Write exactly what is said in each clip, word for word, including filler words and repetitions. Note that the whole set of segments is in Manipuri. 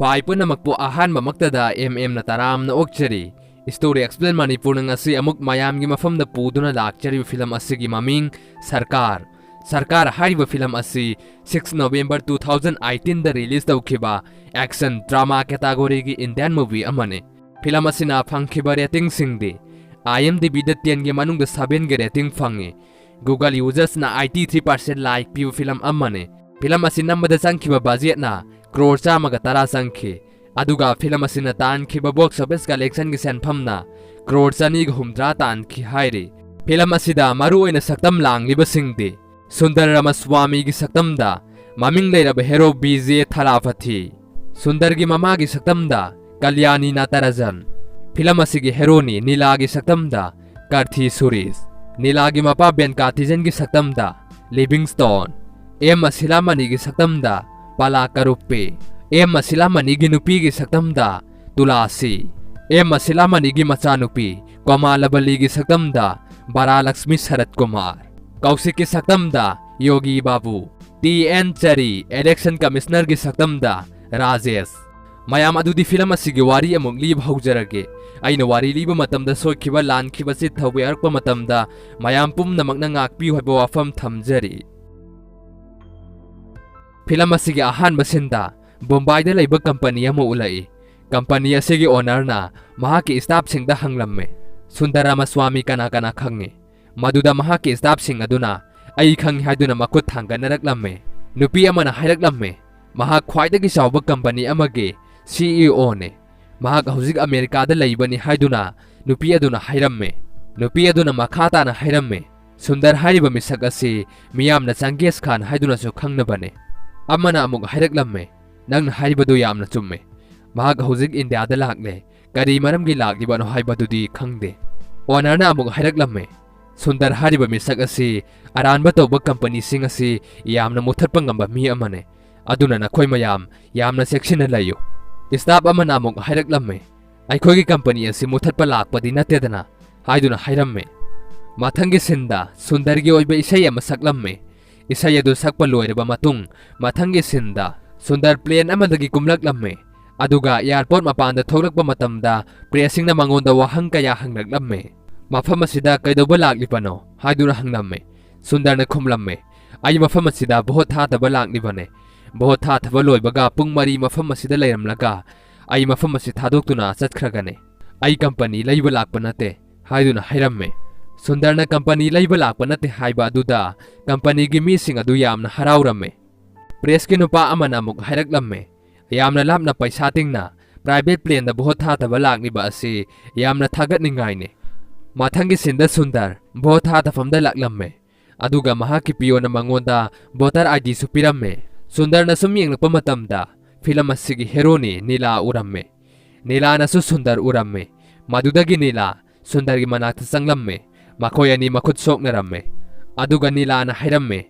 ꯄꯥꯏ ꯄꯨꯝꯅꯃꯛꯄꯨ ꯑꯍꯥꯟꯕꯃꯛꯇꯗ ꯑꯦꯝ ꯑꯦꯝꯅ ꯇꯔꯥꯝꯅ ꯑꯣꯛꯆꯔꯤ꯫ Story Explain ꯃꯅꯤꯄꯨꯔꯅ ꯉꯁꯤ ꯑꯃꯨꯛ ꯃꯌꯥꯝꯒꯤ ꯃꯐꯝꯗ ꯄꯨꯗꯨꯅ ꯂꯥꯛꯆꯔꯤꯕ ꯐꯤꯂꯝ ꯑꯁꯤꯒꯤ ꯃꯃꯤꯡ ꯁꯔꯀꯥꯔ꯫ ꯁꯔꯀꯥꯔ ꯍꯥꯏꯔꯤꯕ ꯐꯤꯂꯝ ꯑꯁꯤ six November two thousand eighteen ꯗ release ꯇꯧꯈꯤꯕ action drama category ꯒꯤ Indian movie ꯑꯃꯅꯤ꯫ ꯐꯤꯂꯝ ꯑꯁꯤꯅ ꯐꯪꯈꯤꯕ rating ꯁꯤꯡꯗꯤ IMDb ꯗ ten ꯒꯤ ꯃꯅꯨꯡꯗ seven ꯒꯤ rating ꯐꯪꯉꯤ꯫ Google users ꯅ eighty three percent like ꯄꯤꯕ ꯐꯤꯂꯝ ꯑꯃꯅꯤ꯫ ꯐꯤꯂꯝ ꯑꯁꯤ ꯅꯝꯕꯗ ꯆꯪꯈꯤꯕ budget ꯅ ꯀ꯭ꯔꯣꯔ ꯆꯥꯝꯃꯒ ꯇꯔꯥ ꯆꯪꯈꯤ꯫ ꯑꯗꯨꯒ ꯐꯤꯂꯝ ꯑꯁꯤꯅ ꯇꯥꯟꯈꯤꯕ box office collection ꯒꯤ ꯁꯦꯟꯐꯝꯅ ꯀ꯭ꯔꯣꯔ ꯆꯅꯤꯒ ꯍꯨꯝꯗ꯭ꯔꯥ ꯇꯥꯟꯈꯤ ꯍꯥꯏꯔꯤ꯫ ꯐꯤꯂꯝ ꯑꯁꯤꯗ ꯃꯔꯨꯑꯣꯏꯅ ꯁꯛꯇꯝ ꯂꯥꯡꯂꯤꯕꯁꯤꯡꯗꯤ ꯁꯨꯟꯗꯔ ꯔꯥꯃꯁ꯭ꯋꯥꯃꯤꯒꯤ ꯁꯛꯇꯝꯗ ꯃꯃꯤꯡ ꯂꯩꯔꯕ hero ꯕꯤ ꯖꯦ ꯊꯂꯥꯄꯊꯤ, ꯁꯨꯟꯗꯔꯒꯤ ꯃꯃꯥꯒꯤ ꯁꯛꯇꯝꯗ ꯀꯂ꯭ꯌꯥꯅꯤ ꯅꯥꯇꯔꯥꯖꯟ, ꯐꯤꯂꯝ ꯑꯁꯤꯒꯤ heroine ꯅꯤꯂꯥꯒꯤ ꯁꯛꯇꯝꯗ ꯀꯥꯔꯊꯤ ꯁꯨꯔꯦꯁ, ꯅꯤꯂꯥꯒꯤ ꯃꯄꯥ ꯕꯦꯟꯀꯥꯊꯤꯖꯟꯒꯤ ꯁꯛꯇꯝꯗ ꯂꯤꯚꯤꯡꯁ꯭ꯇꯣꯟ, ꯑꯦꯝ ꯃꯁꯤꯂꯥꯃꯅꯤꯒꯤ ꯁꯛꯇꯝꯗ ꯄꯥꯂꯥ ꯀꯔꯨꯞꯄꯦ, ꯑꯦꯝ ꯃꯁꯤꯂꯥꯃꯅꯤꯒꯤ ꯅꯨꯄꯤꯒꯤ ꯁꯛꯇꯝꯗ ꯇꯨꯂꯥꯁꯤ, ꯑꯦꯝ ꯃꯁꯤꯂꯥꯃꯅꯤꯒꯤ ꯃꯆꯥꯅꯨꯄꯤ ꯀꯣꯃꯥꯂꯕꯂꯤꯒꯤ ꯁꯛꯇꯝꯗ ꯕꯥꯔꯥꯂꯛꯁꯃꯤ ꯁꯔꯠ ꯀꯨꯃꯥꯔ, ꯀꯧꯁꯤꯛꯀꯤ ꯁꯛꯇꯝꯗ ꯌꯣꯒꯤ ꯕꯥꯕꯨ, ꯇꯤ ꯑꯦꯟ ꯆꯔꯤ election commissioner ꯒꯤ ꯁꯛꯇꯝꯗ ꯔꯥꯖꯦꯁ꯫ ꯃꯌꯥꯝ, ꯑꯗꯨꯗꯤ ꯐꯤꯂꯝ ꯑꯁꯤꯒꯤ ꯋꯥꯔꯤ ꯑꯃꯨꯛ ꯂꯤꯕ ꯍꯧꯖꯔꯒꯦ꯫ ꯑꯩꯅ ꯋꯥꯔꯤ ꯂꯤꯕ ꯃꯇꯝꯗ ꯁꯣꯏꯈꯤꯕ ꯂꯥꯟꯈꯤꯕ ꯆꯤꯠ ꯊꯧꯕ ꯌꯥꯎꯔꯛꯄ ꯃꯇꯝꯗ ꯃꯌꯥꯝ ꯄꯨꯝꯅꯃꯛꯅ ꯉꯥꯛꯄꯤꯌꯨ ꯍꯥꯏꯕ ꯋꯥꯐꯝ ꯊꯝꯖꯔꯤ꯫ ꯐꯤꯂꯝ ꯑꯁꯤꯒꯤ ꯑꯍꯥꯟꯕ ꯁꯤꯟꯗ ꯕꯣꯝꯕꯥꯏꯗ ꯂꯩꯕ ꯀꯝꯄꯅꯤ ꯑꯃ ꯎꯠꯂꯛꯏ꯫ ꯀꯝꯄꯅꯤ ꯑꯁꯤꯒꯤ owner ꯅ ꯃꯍꯥꯛꯀꯤ staff ꯁꯤꯡꯗ ꯍꯪꯂꯝꯃꯤ, "ꯁꯨꯟꯗꯔ ꯔꯥꯃꯁ꯭ꯋꯥꯃꯤ ꯀꯅꯥ ꯀꯅꯥ ꯈꯪꯉꯤ?" ꯃꯗꯨꯗ ꯃꯍꯥꯛꯀꯤ staff ꯁꯤꯡ ꯑꯗꯨꯅ "ꯑꯩ ꯈꯪꯉꯤ" ꯍꯥꯏꯗꯨꯅ ꯃꯈꯨꯠ ꯊꯥꯡꯒꯠꯅꯔꯛꯂꯝꯃꯤ꯫ ꯅꯨꯄꯤ ꯑꯃꯅ ꯍꯥꯏꯔꯛꯂꯝꯃꯤ, "ꯃꯍꯥꯛ ꯈ꯭ꯋꯥꯏꯗꯒꯤ ꯆꯥꯎꯕ ꯀꯝꯄꯅꯤ ꯑꯃꯒꯤ C E O ꯅꯤ꯫ ꯃꯍꯥꯛ ꯍꯧꯖꯤꯛ ꯑꯃꯦꯔꯤꯀꯥꯗ ꯂꯩꯕꯅꯤ" ꯍꯥꯏꯗꯨꯅ ꯅꯨꯄꯤ ꯑꯗꯨꯅ ꯍꯥꯏꯔꯝꯃꯤ꯫ ꯅꯨꯄꯤ ꯑꯗꯨꯅ ꯃꯈꯥ ꯇꯥꯅ ꯍꯥꯏꯔꯝꯃꯤ, "ꯁꯨꯟꯗꯔ ꯍꯥꯏꯔꯤꯕ ꯃꯤꯁꯛ ꯑꯁꯤ ꯃꯤꯌꯥꯝꯅ ꯆꯪꯒꯦꯖ ꯈꯥꯟ ꯍꯥꯏꯗꯨꯅꯁꯨ ꯈꯪꯅꯕꯅꯤ"꯫ ꯑꯃꯅ ꯑꯃꯨꯛ ꯍꯥꯏꯔꯛꯂꯝꯃꯤ, "ꯅꯪꯅ ꯍꯥꯏꯔꯤꯕꯗꯨ ꯌꯥꯝꯅ ꯆꯨꯝꯃꯤ꯫ ꯃꯍꯥꯛ ꯍꯧꯖꯤꯛ ꯏꯟꯗꯤꯌꯥꯗ ꯂꯥꯛꯂꯦ꯫ ꯀꯔꯤ ꯃꯔꯝꯒꯤ ꯂꯥꯛꯂꯤꯕꯅꯣ ꯍꯥꯏꯕꯗꯨꯗꯤ ꯈꯪꯗꯦ"꯫ Owner ꯅ ꯑꯃꯨꯛ ꯍꯥꯏꯔꯛꯂꯝꯃꯤ, "ꯁꯨꯟꯗꯔ ꯍꯥꯏꯔꯤꯕ ꯃꯤꯁꯛ ꯑꯁꯤ ꯑꯔꯥꯟꯕ ꯇꯧꯕ ꯀꯝꯄꯅꯤꯁꯤꯡ ꯑꯁꯤ ꯌꯥꯝꯅ ꯃꯨꯊꯠꯄ ꯉꯝꯕ ꯃꯤ ꯑꯃꯅꯤ꯫ ꯑꯗꯨꯅ ꯅꯈꯣꯏ ꯃꯌꯥꯝ ꯌꯥꯝꯅ ꯆꯦꯛꯁꯤꯟꯅ ꯂꯩꯌꯨ"꯫ Staff ꯑꯃꯅ ꯑꯃꯨꯛ ꯍꯥꯏꯔꯛꯂꯝꯃꯤ, "ꯑꯩꯈꯣꯏꯒꯤ ꯀꯝꯄꯅꯤ ꯑꯁꯤ ꯃꯨꯊꯠꯄ ꯂꯥꯛꯄꯗꯤ ꯅꯠꯇꯦꯗꯅ" ꯍꯥꯏꯗꯨꯅ ꯍꯥꯏꯔꯝꯃꯤ꯫ ꯃꯊꯪꯒꯤ ꯁꯤꯟꯗ ꯁꯨꯟꯗꯔꯒꯤ ꯑꯣꯏꯕ ꯏꯁꯩ ꯑꯃ ꯁꯛꯂꯝꯃꯤ꯫ ꯏꯁꯩ ꯑꯗꯨ ꯁꯛꯄ ꯂꯣꯏꯔꯕ ꯃꯇꯨꯡ, ꯃꯊꯪꯒꯤ ꯁꯤꯟꯗ ꯁꯨꯟꯗꯔ plane ꯑꯃꯗꯒꯤ ꯀꯨꯝꯂꯛꯂꯝꯃꯤ꯫ ꯑꯗꯨꯒ ꯑꯦꯌꯥꯔꯄꯣꯔꯠ ꯃꯄꯥꯟꯗ ꯊꯣꯛꯂꯛꯄ ꯃꯇꯝꯗ ꯄ꯭ꯔꯦꯁꯁꯤꯡꯅ ꯃꯉꯣꯟꯗ ꯋꯥꯍꯪ ꯀꯌꯥ ꯍꯪꯂꯛꯂꯝꯃꯤ꯫ "ꯃꯐꯝ ꯑꯁꯤꯗ ꯀꯩꯗꯧꯕ ꯂꯥꯛꯂꯤꯕꯅꯣ?" ꯍꯥꯏꯗꯨꯅ ꯍꯪꯂꯝꯃꯤ꯫ ꯁꯨꯟꯗꯔꯅ ꯈꯨꯝꯂꯝꯃꯤ, "ꯑꯩ ꯃꯐꯝ ꯑꯁꯤꯗ ꯚꯣꯠ ꯊꯥꯗꯕ ꯂꯥꯛꯂꯤꯕꯅꯦ꯫ ꯚꯣꯠ ꯊꯥꯗꯕ ꯂꯣꯏꯕꯒ ꯄꯨꯡ ꯃꯔꯤ ꯃꯐꯝ ꯑꯁꯤꯗ ꯂꯩꯔꯝꯂꯒ ꯑꯩ ꯃꯐꯝ ꯑꯁꯤ ꯊꯥꯗꯣꯛꯇꯨꯅ ꯆꯠꯈ꯭ꯔꯒꯅꯤ꯫ ꯑꯩ ꯀꯝꯄꯅꯤ ꯂꯩꯕ ꯂꯥꯛꯄ ꯅꯠꯇꯦ" ꯍꯥꯏꯗꯨꯅ ꯍꯥꯏꯔꯝꯃꯤ꯫ ꯁꯨꯟꯗꯔꯅ ꯀꯝꯄꯅꯤ ꯂꯩꯕ ꯂꯥꯛꯄ ꯅꯠꯇꯦ ꯍꯥꯏꯕ ꯑꯗꯨꯗ ꯀꯝꯄꯅꯤꯒꯤ ꯃꯤꯁꯤꯡ ꯑꯗꯨ ꯌꯥꯝꯅ ꯍꯔꯥꯎꯔꯝꯃꯤ꯫ ꯄ꯭ꯔꯦꯁꯀꯤ ꯅꯨꯄꯥ ꯑꯃꯅ ꯑꯃꯨꯛ ꯍꯥꯏꯔꯛꯂꯝꯃꯤ, "ꯌꯥꯝꯅ ꯂꯥꯞꯅ ꯄꯩꯁꯥ ꯇꯤꯡꯅ ꯄ꯭ꯔꯥꯏꯚꯦꯠ ꯄ꯭ꯂꯦꯟꯗ ꯚꯣꯠ ꯊꯥꯗꯕ ꯂꯥꯛꯂꯤꯕ ꯑꯁꯤ ꯌꯥꯝꯅ ꯊꯥꯒꯠꯅꯤꯡꯉꯥꯏꯅꯤ"꯫ ꯃꯊꯪꯒꯤ ꯁꯤꯟꯗ ꯁꯨꯟꯗꯔ ꯚꯣꯠ ꯊꯥꯗꯐꯝꯗ ꯂꯥꯛꯂꯝꯃꯤ꯫ ꯑꯗꯨꯒ ꯃꯍꯥꯛꯀꯤ ꯄꯤꯌꯣꯅ ꯃꯉꯣꯟꯗ ꯚꯣꯇꯔ ꯑꯥꯏ ꯗꯤꯁꯨ ꯄꯤꯔꯝꯃꯤ꯫ ꯁꯨꯟꯗꯔꯅ ꯁꯨꯝ ꯌꯦꯡꯂꯛꯄ ꯃꯇꯝꯗ ꯐꯤꯂꯝ ꯑꯁꯤꯒꯤ ꯍꯦꯔꯣꯅꯤ ꯅꯤꯂꯥ ꯎꯔꯝꯃꯤ꯫ ꯅꯤꯂꯥꯅꯁꯨ ꯁꯨꯟꯗꯔ ꯎꯔꯝꯃꯤ꯫ ꯃꯗꯨꯗꯒꯤ ꯅꯤꯂꯥ ꯁꯨꯟꯗꯔꯒꯤ ꯃꯅꯥꯛꯇ ꯆꯪꯂꯝꯃꯤ꯫ ꯃꯈꯣꯏ ꯑꯅꯤ ꯃꯈꯨꯠ ꯁꯣꯛꯅꯔꯝꯃꯤ꯫ ꯑꯗꯨꯒ ꯅꯤꯂꯥꯅ ꯍꯥꯏꯔꯝꯃꯤ,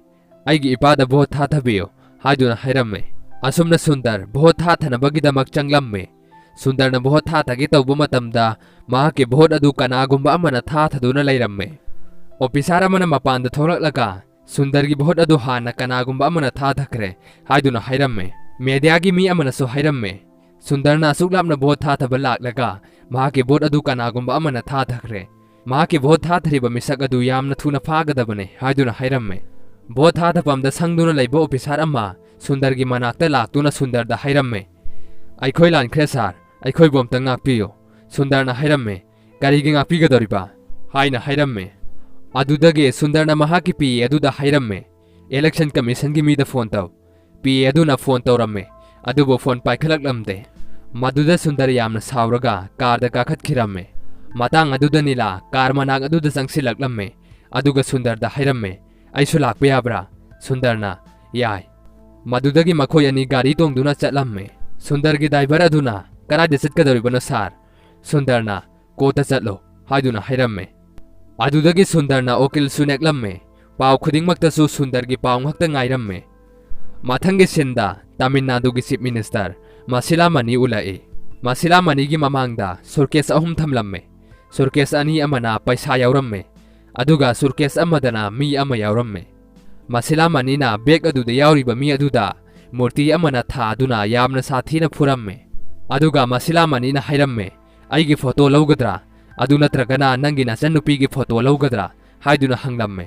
"ꯑꯩꯒꯤ ꯏꯄꯥꯗ ꯚꯣꯠ ꯊꯥꯊꯕꯤꯌꯨ" ꯍꯥꯏꯗꯨꯅ ꯍꯥꯏꯔꯝꯃꯤ꯫ ꯑꯁꯨꯝꯅ ꯁꯨꯟꯗꯔ ꯚꯣꯠ ꯊꯥꯊꯅꯕꯒꯤꯗꯃꯛ ꯆꯪꯂꯝꯃꯤ꯫ ꯁꯨꯟꯗꯔꯅ ꯚꯣꯠ ꯊꯥꯊꯒꯦ ꯇꯧꯕ ꯃꯇꯝꯗ ꯃꯍꯥꯛꯀꯤ ꯚꯣꯠ ꯑꯗꯨ ꯀꯅꯥꯒꯨꯝꯕ ꯑꯃꯅ ꯊꯥꯊꯗꯨꯅ ꯂꯩꯔꯝꯃꯤ꯫ ꯑꯣꯐꯤꯁꯥꯔ ꯑꯃꯅ ꯃꯄꯥꯟꯗ ꯊꯣꯛꯂꯛꯂꯒ ꯁꯨꯟꯗꯔꯒꯤ ꯚꯣꯠ ꯑꯗꯨ ꯍꯥꯟꯅ ꯀꯅꯥꯒꯨꯝꯕ ꯑꯃꯅ ꯊꯥꯊꯈ꯭ꯔꯦ ꯍꯥꯏꯗꯨꯅ ꯍꯥꯏꯔꯝꯃꯤ꯫ ꯃꯦꯗꯤꯌꯥꯒꯤ ꯃꯤ ꯑꯃꯅꯁꯨ ꯍꯥꯏꯔꯝꯃꯤ, "ꯁꯨꯟꯗꯔꯅ ꯑꯁꯨꯛ ꯂꯥꯞꯅ ꯚꯣꯠ ꯊꯥꯊꯕ ꯂꯥꯛꯂꯒ ꯃꯍꯥꯛꯀꯤ ꯚꯣꯠ ꯑꯗꯨ ꯀꯅꯥꯒꯨꯝꯕ ꯑꯃꯅ ꯊꯥꯊꯈ꯭ꯔꯦ꯫ ꯃꯍꯥꯛꯀꯤ ꯚꯣꯠ ꯊꯥꯊꯔꯤꯕ ꯃꯤꯁꯛ ꯑꯗꯨ ꯌꯥꯝꯅ ꯊꯨꯅ ꯐꯥꯒꯗꯕꯅꯤ" ꯍꯥꯏꯗꯨꯅ ꯍꯥꯏꯔꯝꯃꯤ꯫ ꯚꯣꯠ ꯊꯥꯗꯐꯝꯗ ꯁꯪꯗꯨꯅ ꯂꯩꯕ ꯑꯣꯐꯤꯁꯥꯔ ꯑꯃ ꯁꯨꯟꯗꯔꯒꯤ ꯃꯅꯥꯛꯇ ꯂꯥꯛꯇꯨꯅ ꯁꯨꯟꯗꯔꯗ ꯍꯥꯏꯔꯝꯃꯤ, "ꯑꯩꯈꯣꯏ ꯂꯥꯟꯈ꯭ꯔꯦ ꯁꯥꯔ, ꯑꯩꯈꯣꯏꯕꯨ ꯑꯝꯇ ꯉꯥꯛꯄꯤꯌꯨ"꯫ ꯁꯨꯟꯗꯔꯅ ꯍꯥꯏꯔꯝꯃꯤ, "ꯀꯔꯤꯒꯤ ꯉꯥꯛꯄꯤꯒꯗꯧꯔꯤꯕ?" ꯍꯥꯏꯅ ꯍꯥꯏꯔꯝꯃꯤ꯫ ꯑꯗꯨꯗꯒꯤ ꯁꯨꯟꯗꯔꯅ ꯃꯍꯥꯛꯀꯤ ꯄꯤ ꯑꯦ ꯑꯗꯨꯗ ꯍꯥꯏꯔꯝꯃꯤ, "ꯏꯂꯦꯛꯁꯟ ꯀꯃꯤꯁꯟꯒꯤ ꯃꯤꯗ ꯐꯣꯟ ꯇꯧ"꯫ ꯄꯤ ꯑꯦ ꯑꯗꯨꯅ ꯐꯣꯟ ꯇꯧꯔꯝꯃꯤ, ꯑꯗꯨꯕꯨ ꯐꯣꯟ ꯄꯥꯏꯈꯠꯂꯛꯂꯝꯗꯦ꯫ ꯃꯗꯨꯗ ꯁꯨꯟꯗꯔ ꯌꯥꯝꯅ ꯁꯥꯎꯔꯒ ꯀꯥꯔꯗ ꯀꯥꯈꯠꯈꯤꯔꯝꯃꯤ꯫ ꯃꯇꯥꯡ ꯑꯗꯨꯗ ꯅꯤꯂꯥ ꯀꯥꯔ ꯃꯅꯥꯛ ꯑꯗꯨꯗ ꯆꯪꯁꯤꯜꯂꯛꯂꯝꯃꯤ, ꯑꯗꯨꯒ ꯁꯨꯟꯗꯔꯗ ꯍꯥꯏꯔꯝꯃꯤ, "ꯑꯩꯁꯨ ꯂꯥꯛꯄ ꯌꯥꯕ꯭ꯔꯥ?" ꯁꯨꯟꯗꯔꯅ, "ꯌꯥꯏ"꯫ ꯃꯗꯨꯗꯒꯤ ꯃꯈꯣꯏ ꯑꯅꯤ ꯒꯥꯔꯤ ꯇꯣꯡꯗꯨꯅ ꯆꯠꯂꯝꯃꯤ꯫ ꯁꯨꯟꯗꯔꯒꯤ ꯗ꯭ꯔꯥꯏꯚꯔ ꯑꯗꯨꯅ, "ꯀꯗꯥꯏꯗ ꯆꯠꯀꯗꯧꯔꯤꯕꯅꯣ ꯁꯥꯔ?" ꯁꯨꯟꯗꯔꯅ, "ꯀꯣꯔꯠꯇ ꯆꯠꯂꯣ" ꯍꯥꯏꯗꯨꯅ ꯍꯥꯏꯔꯝꯃꯤ꯫ ꯑꯗꯨꯗꯒꯤ ꯁꯨꯟꯗꯔꯅ ꯎꯀꯤꯜꯁꯨ ꯅꯦꯛꯂꯝꯃꯤ꯫ ꯄꯥꯎ ꯈꯨꯗꯤꯡꯃꯛꯇꯁꯨ ꯁꯨꯟꯗꯔꯒꯤ ꯄꯥꯎ ꯉꯥꯛꯇ ꯉꯥꯏꯔꯝꯃꯤ꯫ ꯃꯊꯪꯒꯤ ꯁꯤꯟꯗ ꯇꯥꯃꯤꯜ ꯅꯥꯗꯨꯒꯤ ꯆꯤꯐ ꯃꯤꯅꯤꯁꯇꯔ ꯃꯁꯤꯂꯥ ꯃꯅꯤ ꯎꯠꯂꯛꯏ꯫ ꯃꯁꯤꯂꯥ ꯃꯅꯤꯒꯤ ꯃꯃꯥꯡꯗ ꯁꯨꯔꯀꯦꯁ ꯑꯍꯨꯝ ꯊꯝꯂꯝꯃꯤ꯫ ꯁꯨꯔꯀꯦꯁ ꯑꯅꯤ ꯑꯃꯅ ꯄꯩꯁꯥ ꯌꯥꯎꯔꯝꯃꯤ, ꯑꯗꯨꯒ ꯁꯨꯔꯀꯦꯁ ꯑꯃꯗꯅ ꯃꯤ ꯑꯃ ꯌꯥꯎꯔꯝꯃꯤ꯫ ꯃꯁꯤꯂꯥ ꯃꯅꯤꯅ ꯕꯦꯒ ꯑꯗꯨꯗ ꯌꯥꯎꯔꯤꯕ ꯃꯤ ꯑꯗꯨꯗ ꯃꯨꯔꯇꯤ ꯑꯃꯅ ꯊꯥꯗꯨꯅ ꯌꯥꯝꯅ ꯁꯥꯊꯤꯅ ꯐꯨꯔꯝꯃꯤ꯫ ꯑꯗꯨꯒ ꯃꯁꯤꯂꯥꯃꯅꯤꯅ ꯍꯥꯏꯔꯝꯃꯦ, "ꯑꯩꯒꯤ ꯐꯣꯇꯣ ꯂꯧꯒꯗ꯭ꯔꯥ? ꯑꯗꯨ ꯅꯠꯇ꯭ꯔꯒꯅ ꯅꯪꯒꯤ ꯅꯆꯟꯅꯨꯄꯤꯒꯤ ꯐꯣꯇꯣ ꯂꯧꯒꯗ꯭ꯔꯥ?" ꯍꯥꯏꯗꯨꯅ ꯍꯪꯂꯝꯃꯦ꯫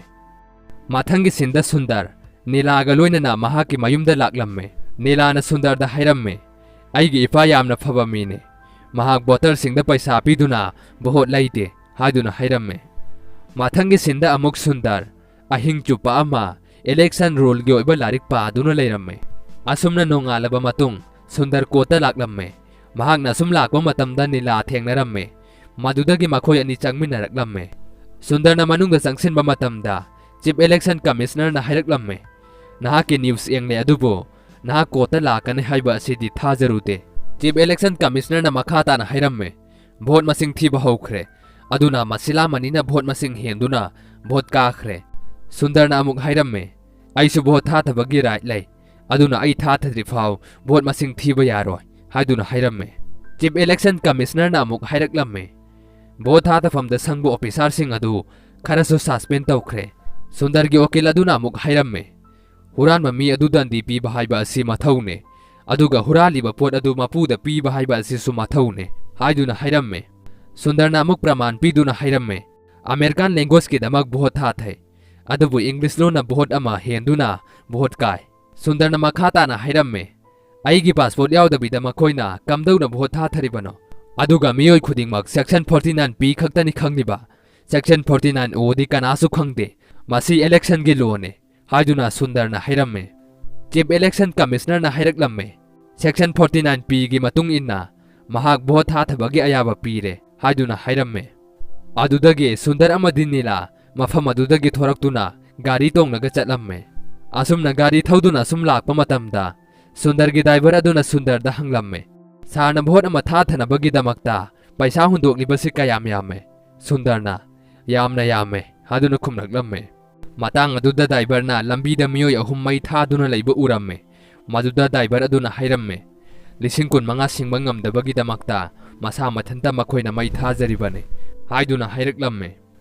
ꯃꯊꯪꯒꯤ ꯁꯤꯟꯗ ꯁꯨꯟꯗꯔ ꯅꯤꯂꯥꯒ ꯂꯣꯏꯅꯅ ꯃꯍꯥꯛꯀꯤ ꯃꯌꯨꯝꯗ ꯂꯥꯛꯂꯝꯃꯦ꯫ ꯅꯤꯂꯥꯅ ꯁꯨꯟꯗꯔꯗ ꯍꯥꯏꯔꯝꯃꯦ, "ꯑꯩꯒꯤ ꯏꯄꯥ ꯌꯥꯝꯅ ꯐꯕ ꯃꯤꯅꯦ꯫ ꯃꯍꯥꯛ ꯚꯣꯇꯔꯁꯤꯡꯗ ꯄꯩꯁꯥ ꯄꯤꯗꯨꯅ ꯚꯣꯠ ꯂꯩꯗꯦ" ꯍꯥꯏꯗꯨꯅ ꯍꯥꯏꯔꯝꯃꯦ꯫ ꯃꯊꯪꯒꯤ ꯁꯤꯟꯗ ꯑꯃꯨꯛ ꯁꯨꯟꯗꯔ ꯑꯍꯤꯡ ꯆꯨꯞꯄ ꯑꯃ ꯏꯂꯦꯛꯁꯟ ꯔꯨꯜꯒꯤ ꯑꯣꯏꯕ ꯂꯥꯏꯔꯤꯛ ꯄꯥꯗꯨꯅ ꯂꯩꯔꯝꯃꯦ꯫ ꯑꯁꯨꯝꯅ ꯅꯣꯡꯉꯥꯜꯂꯕ ꯃꯇꯨꯡ ꯁꯨꯟꯗꯔ ꯀꯣꯔꯠꯇ ꯂꯥꯛꯂꯝꯃꯦ꯫ ꯃꯍꯥꯛꯅ ꯑꯁꯨꯝ ꯂꯥꯛꯄ ꯃꯇꯝꯗ ꯅꯤꯂꯥ ꯊꯦꯡꯅꯔꯝꯃꯦ꯫ ꯃꯗꯨꯗꯒꯤ ꯃꯈꯣꯏ ꯑꯅꯤ ꯆꯪꯃꯤꯟꯅꯔꯛꯂꯝꯃꯦ꯫ ꯁꯨꯟꯗꯔꯅ ꯃꯅꯨꯡꯗ ꯆꯪꯁꯤꯟꯕ ꯃꯇꯝꯗ ꯆꯤꯐ ꯏꯂꯦꯛꯁꯟ ꯀꯃꯤꯁꯅꯔꯅ ꯍꯥꯏꯔꯛꯂꯝꯃꯦ, "ꯅꯍꯥꯛꯀꯤ ꯅ꯭ꯌꯨꯁ ꯌꯦꯡꯂꯦ, ꯑꯗꯨꯕꯨ ꯅꯍꯥꯛ ꯀꯣꯔꯠꯇ ꯂꯥꯛꯀꯅꯤ ꯍꯥꯏꯕ ꯑꯁꯤꯗꯤ ꯊꯥꯖꯔꯨꯗꯦ"꯫ ꯆꯤꯐ ꯏꯂꯦꯛꯁꯟ ꯀꯃꯤꯁꯅꯔꯅ ꯃꯈꯥ ꯇꯥꯅ ꯍꯥꯏꯔꯝꯃꯦ, "ꯚꯣꯠ ꯃꯁꯤꯡ ꯊꯤꯕ ꯍꯧꯈ꯭ꯔꯦ, ꯑꯗꯨꯅ ꯃꯁꯤꯂꯥꯃꯅꯤꯅ ꯚꯣꯠ ꯃꯁꯤꯡ ꯍꯦꯟꯗꯨꯅ ꯚꯣꯠ ꯀꯥꯈ꯭ꯔꯦ"꯫ ꯁꯨꯟꯗꯔꯅ ꯑꯃꯨꯛ ꯍꯥꯏꯔꯝꯃꯦ, "ꯑꯩꯁꯨ ꯚꯣꯠ ꯊꯥꯊꯕꯒꯤ ꯔꯥꯏꯠ ꯂꯩ, ꯑꯗꯨꯅ ꯑꯩ ꯊꯥꯊꯗ꯭ꯔꯤ ꯐꯥꯎ ꯚꯣꯠ ꯃꯁꯤꯡ ꯊꯤꯕ ꯌꯥꯔꯣꯏ" ꯍꯥꯏꯗꯨꯅ ꯍꯥꯏꯔꯝꯃꯦ꯫ ꯆꯤꯐ ꯏꯂꯦꯛꯁꯟ ꯀꯃꯤꯁꯅꯔꯅ ꯑꯃꯨꯛ ꯍꯥꯏꯔꯛꯂꯝꯃꯦ, "ꯚꯣꯠ ꯊꯥꯗꯐꯝꯗ ꯁꯪꯕ ꯑꯣꯐꯤꯁꯥꯔꯁꯤꯡ ꯑꯗꯨ ꯈꯔꯁꯨ ꯁꯁꯄꯦꯟ ꯇꯧꯈ꯭ꯔꯦ"꯫ ꯁꯨꯟꯗꯔꯒꯤ ꯋꯀꯤꯜ ꯑꯗꯨꯅ ꯑꯃꯨꯛ ꯍꯥꯏꯔꯝꯃꯦ, "ꯍꯨꯔꯥꯟꯕ ꯃꯤ ꯑꯗꯨ ꯗꯟꯗꯤ ꯄꯤꯕ ꯍꯥꯏꯕ ꯑꯁꯤ ꯃꯊꯧꯅꯦ, ꯑꯗꯨꯒ ꯍꯨꯔꯥꯜꯂꯤꯕ ꯄꯣꯠ ꯑꯗꯨ ꯃꯄꯨꯗ ꯄꯤꯕ ꯍꯥꯏꯕ ꯑꯁꯤꯁꯨ ꯃꯊꯧꯅꯦ" ꯍꯥꯏꯗꯨꯅ ꯍꯥꯏꯔꯝꯃꯦ꯫ ꯁꯨꯟꯗꯔꯅ ꯑꯃꯨꯛ ꯄ꯭ꯔꯃꯥꯟ ꯄꯤꯗꯨꯅ ꯍꯥꯏꯔꯝꯃꯦ, "ꯑꯃꯦꯔꯤꯀꯥꯟ ꯂꯦꯡꯒ꯭ꯋꯦꯖꯀꯤꯗꯃꯛ ꯚꯣꯠ ꯊꯥꯊꯩ, ꯑꯗꯨꯕꯨ ꯏꯪꯂꯤꯁ ꯂꯣꯟꯅ ꯚꯣꯠ ꯑꯃ ꯍꯦꯟꯗꯨꯅ ꯚꯣꯠ ꯀꯥꯏ"꯫ ꯁꯨꯟꯗꯔꯅ ꯃꯈꯥ ꯇꯥꯅ ꯍꯥꯏꯔꯝꯃꯦ, "ꯑꯩꯒꯤ ꯄꯥꯁꯄꯣꯔꯠ ꯌꯥꯎꯗꯕꯤꯗ ꯃꯈꯣꯏꯅ ꯀꯝꯗꯧꯅ ꯚꯣꯠ ꯊꯥꯊꯔꯤꯕꯅꯣ? ꯑꯗꯨꯒ ꯃꯤꯑꯣꯏ ꯈꯨꯗꯤꯡꯃꯛ ꯁꯦꯛꯁꯟ ꯐꯣꯔꯇꯤ ꯅꯥꯏꯟ ꯄꯤ ꯈꯛꯇꯅꯤ ꯈꯪꯂꯤꯕ, ꯁꯦꯛꯁꯟ ꯐꯣꯔꯇꯤ ꯅꯥꯏꯟ ꯑꯣꯗꯤ ꯀꯅꯥꯁꯨ ꯈꯪꯗꯦ꯫ ꯃꯁꯤ ꯏꯂꯦꯛꯁꯟꯒꯤ ꯂꯣꯅꯦ" ꯍꯥꯏꯗꯨꯅ ꯁꯨꯟꯗꯔꯅ ꯍꯥꯏꯔꯝꯃꯦ꯫ ꯆꯤꯐ ꯏꯂꯦꯛꯁꯟ ꯀꯃꯤꯁꯅꯔꯅ ꯍꯥꯏꯔꯛꯂꯝꯃꯦ, "ꯁꯦꯛꯁꯟ ꯐꯣꯔꯇꯤ ꯅꯥꯏꯟ ꯄꯤꯒꯤ ꯃꯇꯨꯡ ꯏꯟꯅ ꯃꯍꯥꯛ ꯚꯣꯠ ꯊꯥꯊꯕꯒꯤ ꯑꯌꯥꯕ ꯄꯤꯔꯦ" ꯍꯥꯏꯗꯨꯅ ꯍꯥꯏꯔꯝꯃꯦ꯫ ꯑꯗꯨꯗꯒꯤ ꯁꯨꯟꯗꯔ ꯑꯃꯗꯤ ꯅꯤꯂꯥ ꯃꯐꯝ ꯑꯗꯨꯗꯒꯤ ꯊꯣꯔꯛꯇꯨꯅ ꯒꯥꯔꯤ ꯇꯣꯡꯂꯒ ꯆꯠꯂꯝꯃꯦ꯫ ꯑꯁꯨꯝꯅ ꯒꯥꯔꯤ ꯊꯧꯗꯨꯅ ꯁꯨꯝ ꯂꯥꯛꯄ ꯃꯇꯝꯗ ꯁꯨꯟꯗꯔꯒꯤ ꯗ꯭ꯔꯥꯏꯚꯔ ꯑꯗꯨꯅ ꯁꯨꯟꯗꯔꯗ ꯍꯪꯂꯝꯃꯦ, "ꯁꯥꯔꯅ ꯚꯣꯠ ꯑꯃ ꯊꯥꯊꯅꯕꯒꯤꯗꯃꯛꯇ ꯄꯩꯁꯥ ꯍꯨꯟꯗꯣꯛꯂꯤꯕꯁꯤ ꯀꯌꯥꯝ ꯌꯥꯝꯃꯦ?" ꯁꯨꯟꯗꯔꯅ, "ꯌꯥꯝꯅ ꯌꯥꯝꯃꯦ" ꯍꯥꯏꯗꯨꯅ ꯈꯨꯝꯂꯛꯂꯝꯃꯦ꯫ ꯃꯇꯥꯡ ꯑꯗꯨꯗ ꯗ꯭ꯔꯥꯏꯚꯔꯅ ꯂꯝꯕꯤꯗ ꯃꯤꯑꯣꯏ ꯑꯍꯨꯝ ꯃꯩ ꯊꯥꯗꯨꯅ ꯂꯩꯕ ꯎꯔꯝꯃꯦ꯫ ꯃꯗꯨꯗ ꯗ꯭ꯔꯥꯏꯚꯔ ꯑꯗꯨꯅ ꯍꯥꯏꯔꯝꯃꯦ, "ꯂꯤꯁꯤꯡ ꯀꯨꯟ ꯃꯉꯥ ꯁꯤꯡꯕ ꯉꯝꯗꯕꯒꯤꯗꯃꯛꯇ ꯃꯁꯥ ꯃꯊꯟꯇ ꯃꯈꯣꯏꯅ ꯃꯩ ꯊꯥꯖꯔꯤꯕꯅꯤ" ꯍꯥꯏꯗꯨꯅ ꯍꯥꯏꯔꯛꯂꯝꯃꯦ꯫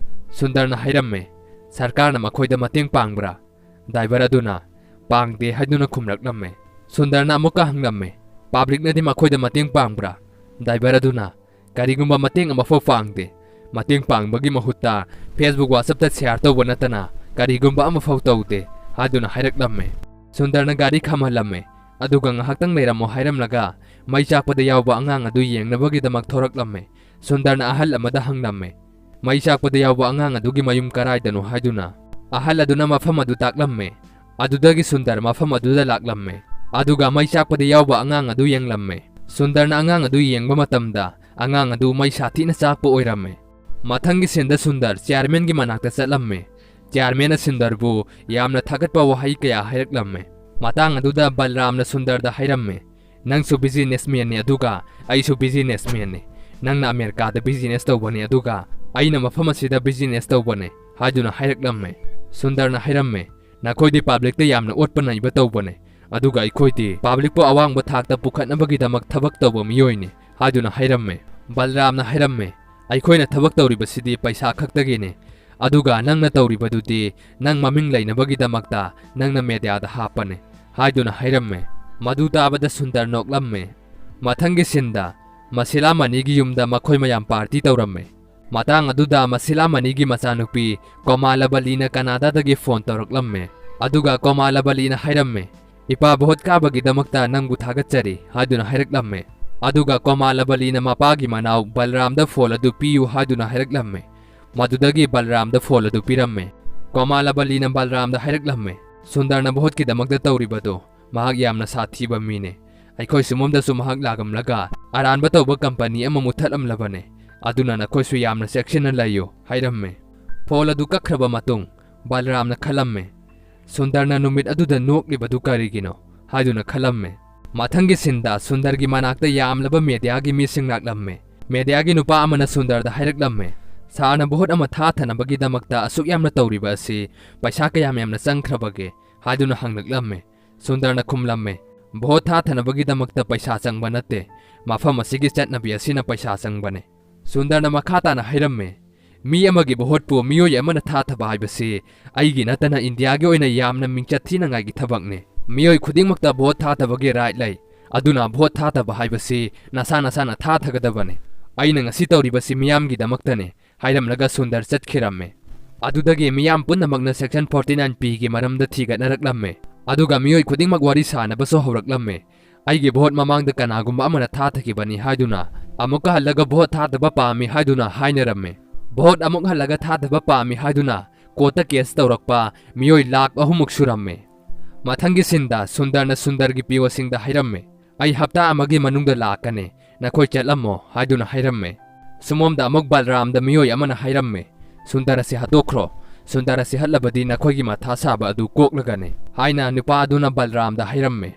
ꯁꯨꯟꯗꯔꯅ ꯍꯥꯏꯔꯝꯃꯦ, "ꯁꯔꯀꯥꯔꯅ ꯃꯈꯣꯏꯗ ꯃꯇꯦꯡ ꯄꯥꯡꯕ꯭ꯔꯥ?" ꯗ꯭ꯔꯥꯏꯚꯔ ꯑꯗꯨꯅ, "ꯄꯥꯡꯗꯦ" ꯍꯥꯏꯗꯨꯅ ꯈꯨꯝꯂꯛꯂꯝꯃꯦ꯫ ꯁꯨꯟꯗꯔꯅ ꯑꯃꯨꯛꯀ ꯍꯪꯂꯝꯃꯦ, ꯄꯕ꯭ꯂꯤꯛꯅꯗꯤ ꯃꯈꯣꯏꯗ ꯃꯇꯦꯡ ꯄꯥꯡꯕ꯭ꯔꯥ? ꯗ꯭ꯔꯥꯏꯚꯔ ꯑꯗꯨꯅ, "ꯀꯔꯤꯒꯨꯝꯕ ꯃꯇꯦꯡ ꯑꯃꯐꯥꯎ ꯄꯥꯡꯗꯦ꯫ ꯃꯇꯦꯡ ꯄꯥꯡꯕꯒꯤ ꯃꯍꯨꯠꯇ Facebook, WhatsApp-ꯇ ꯁꯤꯌꯥꯔ ꯇꯧꯕ ꯅꯠꯇꯅ ꯀꯔꯤꯒꯨꯝꯕ ꯑꯃꯐꯥꯎ ꯇꯧꯗꯦ" ꯍꯥꯏꯗꯨꯅ ꯍꯥꯏꯔꯛꯂꯝꯃꯦ꯫ ꯁꯨꯟꯗꯔꯅ ꯒꯥꯔꯤ ꯈꯥꯝꯍꯜꯂꯝꯃꯦ, ꯑꯗꯨꯒ "ꯉꯥꯏꯍꯥꯛꯇꯪ ꯂꯩꯔꯝꯃꯣ" ꯍꯥꯏꯔꯝꯂꯒ ꯃꯩ ꯆꯥꯛꯄꯗ ꯌꯥꯎꯕ ꯑꯉꯥꯡ ꯑꯗꯨ ꯌꯦꯡꯅꯕꯒꯤꯗꯃꯛ ꯊꯣꯔꯛꯂꯝꯃꯦ꯫ ꯁꯨꯟꯗꯔꯅ ꯑꯍꯜ ꯑꯃꯗ ꯍꯪꯂꯝꯃꯦ, ꯃꯩ ꯆꯥꯛꯄꯗ ꯌꯥꯎꯕ ꯑꯉꯥꯡ ꯑꯗꯨꯒꯤ ꯃꯌꯨꯝ ꯀꯔꯥꯏꯗꯅꯣ ꯍꯥꯏꯗꯨꯅ꯫ ꯑꯍꯜ ꯑꯗꯨꯅ ꯃꯐꯝ ꯑꯗꯨ ꯇꯥꯛꯂꯝꯃꯦ꯫ ꯑꯗꯨꯗꯒꯤ ꯁꯨꯟꯗꯔ ꯃꯐꯝ ꯑꯗꯨꯗ ꯂꯥꯛꯂꯝꯃꯦ, ꯑꯗꯨꯒ ꯃꯩ ꯆꯥꯛꯄꯗ ꯌꯥꯎꯕ ꯑꯉꯥꯡ ꯑꯗꯨ ꯌꯦꯡꯂꯝꯃꯦ꯫ ꯁꯨꯟꯗꯔꯅ ꯑꯉꯥꯡ ꯑꯗꯨ ꯌꯦꯡꯕ ꯃꯇꯝꯗ, ꯑꯉꯥꯡ ꯑꯗꯨ ꯃꯩ ꯁꯥꯊꯤꯅ ꯆꯥꯛꯄ ꯑꯣꯏꯔꯝꯃꯦ꯫ ꯃꯊꯪꯒꯤ ꯁꯤꯟꯗ ꯁꯨꯟꯗꯔ ꯆꯤꯌꯥꯔꯃꯦꯟꯒꯤ ꯃꯅꯥꯛꯇ ꯆꯠꯂꯝꯃꯦ꯫ ꯆꯤꯌꯥꯔꯃꯦꯟꯅ ꯁꯨꯟꯗꯔꯕꯨ ꯌꯥꯝꯅ ꯊꯥꯒꯠꯄ ꯋꯥꯍꯩ ꯀꯌꯥ ꯍꯥꯏꯔꯛꯂꯝꯃꯦ꯫ ꯃꯇꯥꯡ ꯑꯗꯨꯗ ꯕꯜꯔꯥꯝꯅ ꯁꯨꯟꯗꯔꯗ ꯍꯥꯏꯔꯝꯃꯦ, "ꯅꯪꯁꯨ ꯕꯤꯖꯤꯅꯦꯁꯃꯦꯟꯅꯤ, ꯑꯗꯨꯒ ꯑꯩꯁꯨ ꯕꯤꯖꯤꯅꯦꯁꯃꯦꯟꯅꯤ꯫ ꯅꯪꯅ ꯑꯃꯦꯔꯤꯀꯥꯗ ꯕꯤꯖꯤꯅꯦꯁ ꯇꯧꯕꯅꯤ, ꯑꯗꯨꯒ ꯑꯩꯅ ꯃꯐꯝ ꯑꯁꯤꯗ ꯕꯤꯖꯤꯅꯦꯁ ꯇꯧꯕꯅꯤ" ꯍꯥꯏꯗꯨꯅ ꯍꯥꯏꯔꯛꯂꯝꯃꯦ꯫ ꯁꯨꯟꯗꯔꯅ ꯍꯥꯏꯔꯝꯃꯦ, "ꯅꯈꯣꯏꯗꯤ ꯄꯕ꯭ꯂꯤꯛꯇ ꯌꯥꯝꯅ ꯑꯣꯠꯄ ꯅꯩꯕ ꯇꯧꯕꯅꯦ, ꯑꯗꯨꯒ ꯑꯩꯈꯣꯏꯗꯤ ꯄꯕ꯭ꯂꯤꯛꯄꯨ ꯑꯋꯥꯡꯕ ꯊꯥꯛꯇ ꯄꯨꯈꯠꯅꯕꯒꯤꯗꯃꯛ ꯊꯕꯛ ꯇꯧꯕ ꯃꯤꯑꯣꯏꯅꯤ" ꯍꯥꯏꯗꯨꯅ ꯍꯥꯏꯔꯝꯃꯦ꯫ ꯕꯜꯔꯥꯝꯅ ꯍꯥꯏꯔꯝꯃꯦ, "ꯑꯩꯈꯣꯏꯅ ꯊꯕꯛ ꯇꯧꯔꯤꯕꯁꯤꯗꯤ ꯄꯩꯁꯥ ꯈꯛꯇꯒꯤꯅꯤ, ꯑꯗꯨꯒ ꯅꯪꯅ ꯇꯧꯔꯤꯕꯗꯨꯗꯤ ꯅꯪ ꯃꯃꯤꯡ ꯂꯩꯅꯕꯒꯤꯗꯃꯛꯇ ꯅꯪꯅ ꯃꯦꯗꯤꯌꯥꯗ ꯍꯥꯞꯄꯅꯤ" ꯍꯥꯏꯗꯨꯅ ꯍꯥꯏꯔꯝꯃꯦ꯫ ꯃꯗꯨ ꯇꯥꯕꯗ ꯁꯨꯟꯗꯔ ꯅꯣꯛꯂꯝꯃꯦ꯫ ꯃꯊꯪꯒꯤ ꯁꯤꯟꯗ ꯃꯁꯤꯂꯥ ꯃꯅꯤꯒꯤ ꯌꯨꯝꯗ ꯃꯈꯣꯏ ꯃꯌꯥꯝ ꯄꯥꯔꯇꯤ ꯇꯧꯔꯝꯃꯦ꯫ ꯃꯇꯥꯡ ꯑꯗꯨꯗ ꯃꯁꯤꯂꯥ ꯃꯅꯤꯒꯤ ꯃꯆꯥꯅꯨꯄꯤ ꯀꯣꯃꯥꯂꯕꯂꯤꯅ ꯀꯅꯥꯗꯥꯗꯒꯤ ꯐꯣꯟ ꯇꯧꯔꯛꯂꯝꯃꯦ, ꯑꯗꯨꯒ ꯀꯣꯃꯥꯂꯕꯂꯤꯅ ꯍꯥꯏꯔꯝꯃꯦ, "ꯏꯄꯥ ꯚꯣꯠ ꯀꯥꯕꯒꯤꯗꯃꯛꯇ ꯅꯪꯕꯨ ꯊꯥꯒꯠꯆꯔꯤ" ꯍꯥꯏꯗꯨꯅ ꯍꯥꯏꯔꯛꯂꯝꯃꯦ꯫ ꯑꯗꯨꯒ ꯀꯣꯃꯥꯂꯕꯂꯤꯅ ꯃꯄꯥꯒꯤ ꯃꯅꯥꯎ ꯕꯜꯔꯥꯝꯗ ꯐꯣꯟ ꯑꯗꯨ ꯄꯤꯌꯨ ꯍꯥꯏꯗꯨꯅ ꯍꯥꯏꯔꯛꯂꯝꯃꯦ꯫ ꯃꯗꯨꯗꯒꯤ ꯕꯜꯔꯥꯝꯗ ꯐꯣꯟ ꯑꯗꯨ ꯄꯤꯔꯝꯃꯦ꯫ ꯀꯣꯃꯥꯂꯕꯂꯤꯅ ꯕꯜꯔꯥꯝꯗ ꯍꯥꯏꯔꯛꯂꯝꯃꯦ, "ꯁꯨꯟꯗꯔꯅ ꯚꯣꯠꯀꯤꯗꯃꯛꯇ ꯇꯧꯔꯤꯕꯗꯣ, ꯃꯍꯥꯛ ꯌꯥꯝꯅ ꯁꯥꯊꯤꯕ ꯃꯤꯅꯦ꯫ ꯑꯩꯈꯣꯏ ꯁꯤꯃꯣꯝꯗꯁꯨ ꯃꯍꯥꯛ ꯂꯥꯛꯂꯝꯂꯒ ꯑꯔꯥꯟꯕ ꯇꯧꯕ ꯀꯝꯄꯅꯤ ꯑꯃ ꯃꯨꯠꯊꯠꯂꯝꯂꯕꯅꯦ꯫ ꯑꯗꯨꯅ ꯅꯈꯣꯏꯁꯨ ꯌꯥꯝꯅ ꯆꯦꯛꯁꯤꯟꯅ ꯂꯩꯌꯨ" ꯍꯥꯏꯔꯝꯃꯦ꯫ ꯐꯣꯟ ꯑꯗꯨ ꯀꯛꯈ꯭ꯔꯕ ꯃꯇꯨꯡ ꯕꯜꯔꯥꯝꯅ ꯈꯜꯂꯝꯃꯦ, "ꯁꯨꯟꯗꯔꯅ ꯅꯨꯃꯤꯠ ꯑꯗꯨꯗ ꯅꯣꯛꯂꯤꯕꯗꯨ ꯀꯔꯤꯒꯤꯅꯣ?" ꯍꯥꯏꯗꯨꯅ ꯈꯜꯂꯝꯃꯦ꯫ ꯃꯊꯪꯒꯤ ꯁꯤꯟꯗ ꯁꯨꯟꯗꯔꯒꯤ ꯃꯅꯥꯛꯇ ꯌꯥꯝꯂꯕ ꯃꯦꯗꯤꯌꯥꯒꯤ ꯃꯤꯁꯤꯡ ꯂꯥꯛꯂꯝꯃꯦ꯫ ꯃꯦꯗꯤꯌꯥꯒꯤ ꯅꯨꯄꯥ ꯑꯃꯅ ꯁꯨꯟꯗꯔꯗ ꯍꯥꯏꯔꯛꯂꯝꯃꯦ, "ꯁꯥꯔꯅ ꯚꯣꯠ ꯑꯃ ꯊꯥꯊꯅꯕꯒꯤꯗꯃꯛꯇ ꯑꯁꯨꯛ ꯌꯥꯝꯅ ꯇꯧꯔꯤꯕ ꯑꯁꯤ ꯄꯩꯁꯥ ꯀꯌꯥꯝ ꯌꯥꯝꯅ ꯆꯪꯈ꯭ꯔꯕꯒꯦ?" ꯍꯥꯏꯗꯨꯅ ꯍꯪꯂꯛꯂꯝꯃꯦ꯫ ꯁꯨꯟꯗꯔꯅ ꯈꯨꯝꯂꯝꯃꯦ, "ꯚꯣꯠ ꯊꯥꯊꯅꯕꯒꯤꯗꯃꯛꯇ ꯄꯩꯁꯥ ꯆꯪꯕ ꯅꯠꯇꯦ, ꯃꯐꯝ ꯑꯁꯤꯒꯤ ꯆꯠꯅꯕꯤ ꯑꯁꯤꯅ ꯄꯩꯁꯥ ꯆꯪꯕꯅꯦ"꯫ ꯁꯨꯟꯗꯔꯅ ꯃꯈꯥ ꯇꯥꯅ ꯍꯥꯏꯔꯝꯃꯦ, "ꯃꯤ ꯑꯃꯒꯤ ꯚꯣꯠꯄꯨ ꯃꯤꯑꯣꯏ ꯑꯃꯅ ꯊꯥꯊꯕ ꯍꯥꯏꯕꯁꯤ ꯑꯩꯒꯤ ꯅꯠꯇꯅ ꯏꯟꯗꯤꯌꯥꯒꯤ ꯑꯣꯏꯅ ꯌꯥꯝꯅ ꯃꯤꯡꯆꯠ ꯊꯤꯅꯉꯥꯏꯒꯤ ꯊꯕꯛꯅꯤ꯫ ꯃꯤꯑꯣꯏ ꯈꯨꯗꯤꯡꯃꯛꯇ ꯚꯣꯠ ꯊꯥꯊꯕꯒꯤ ꯔꯥꯏꯠ ꯂꯩ, ꯑꯗꯨꯅ ꯚꯣꯠ ꯊꯥꯗꯕ ꯍꯥꯏꯕꯁꯤ ꯅꯁꯥ ꯅꯁꯥꯅ ꯊꯥꯊꯒꯗꯕꯅꯤ꯫ ꯑꯩꯅ ꯉꯁꯤ ꯇꯧꯔꯤꯕꯁꯤ ꯃꯤꯌꯥꯝꯒꯤꯗꯃꯛꯇꯅꯤ" ꯍꯥꯏꯔꯝꯂꯒ ꯁꯨꯟꯗꯔ ꯆꯠꯈꯤꯔꯝꯃꯤ꯫ ꯑꯗꯨꯗꯒꯤ ꯃꯤꯌꯥꯝ ꯄꯨꯝꯅꯃꯛꯅ Section forty nine P ꯒꯤ ꯃꯔꯝꯗ ꯊꯤꯒꯠꯅꯔꯛꯂꯝꯃꯤ꯫ ꯑꯗꯨꯒ ꯃꯤꯑꯣꯏ ꯈꯨꯗꯤꯡꯃꯛ ꯋꯥꯔꯤ ꯁꯥꯅꯕꯁꯨ ꯍꯧꯔꯛꯂꯝꯃꯤ꯫ "ꯑꯩꯒꯤ ꯚꯣꯠ ꯃꯃꯥꯡꯗ ꯀꯅꯥꯒꯨꯝꯕ ꯑꯃꯅ ꯊꯥꯊꯈꯤꯕꯅꯤ" ꯍꯥꯏꯗꯨꯅ, "ꯑꯃꯨꯛꯀ ꯍꯜꯂꯒ ꯚꯣꯠ ꯊꯥꯗꯕ ꯄꯥꯝꯃꯤ" ꯍꯥꯏꯗꯨꯅ ꯍꯥꯏꯅꯔꯝꯃꯤ꯫ ꯚꯣꯠ ꯑꯃꯨꯛ ꯍꯜꯂꯒ ꯊꯥꯗꯕ ꯄꯥꯝꯃꯤ ꯍꯥꯏꯗꯨꯅ ꯀꯣꯔꯠꯇ ꯀꯦꯁ ꯇꯧꯔꯛꯄ ꯃꯤꯑꯣꯏ ꯂꯥꯈ ꯑꯍꯨꯝꯃꯨꯛ ꯁꯨꯔꯝꯃꯤ꯫ ꯃꯊꯪꯒꯤ ꯁꯤꯟꯗ ꯁꯨꯟꯗꯔꯅ ꯁꯨꯟꯗꯔꯒꯤ ꯄꯤ ꯑꯣꯁꯤꯡꯗ ꯍꯥꯏꯔꯝꯃꯤ, "ꯑꯩ ꯍꯞꯇꯥ ꯑꯃꯒꯤ ꯃꯅꯨꯡꯗ ꯂꯥꯛꯀꯅꯤ, ꯅꯈꯣꯏ ꯆꯠꯂꯝꯃꯣ" ꯍꯥꯏꯗꯨꯅ ꯍꯥꯏꯔꯝꯃꯤ꯫ ꯁꯨꯃꯣꯝꯗ ꯑꯃꯨꯛ ꯕꯜꯔꯥꯝꯗ ꯃꯤꯑꯣꯏ ꯑꯃꯅ ꯍꯥꯏꯔꯝꯃꯤ, "ꯁꯨꯟꯗꯔ ꯑꯁꯤ ꯍꯥꯠꯇꯣꯛꯈ꯭ꯔꯣ, ꯁꯨꯟꯗꯔ ꯑꯁꯤ ꯍꯠꯂꯕꯗꯤ ꯅꯈꯣꯏꯒꯤ ꯃꯊꯥ ꯁꯥꯕ ꯑꯗꯨ ꯀꯣꯛꯂꯒꯅꯤ" ꯍꯥꯏꯅ ꯅꯨꯄꯥ ꯑꯗꯨꯅ ꯕꯜꯔꯥꯝꯗ ꯍꯥꯏꯔꯝꯃꯤ꯫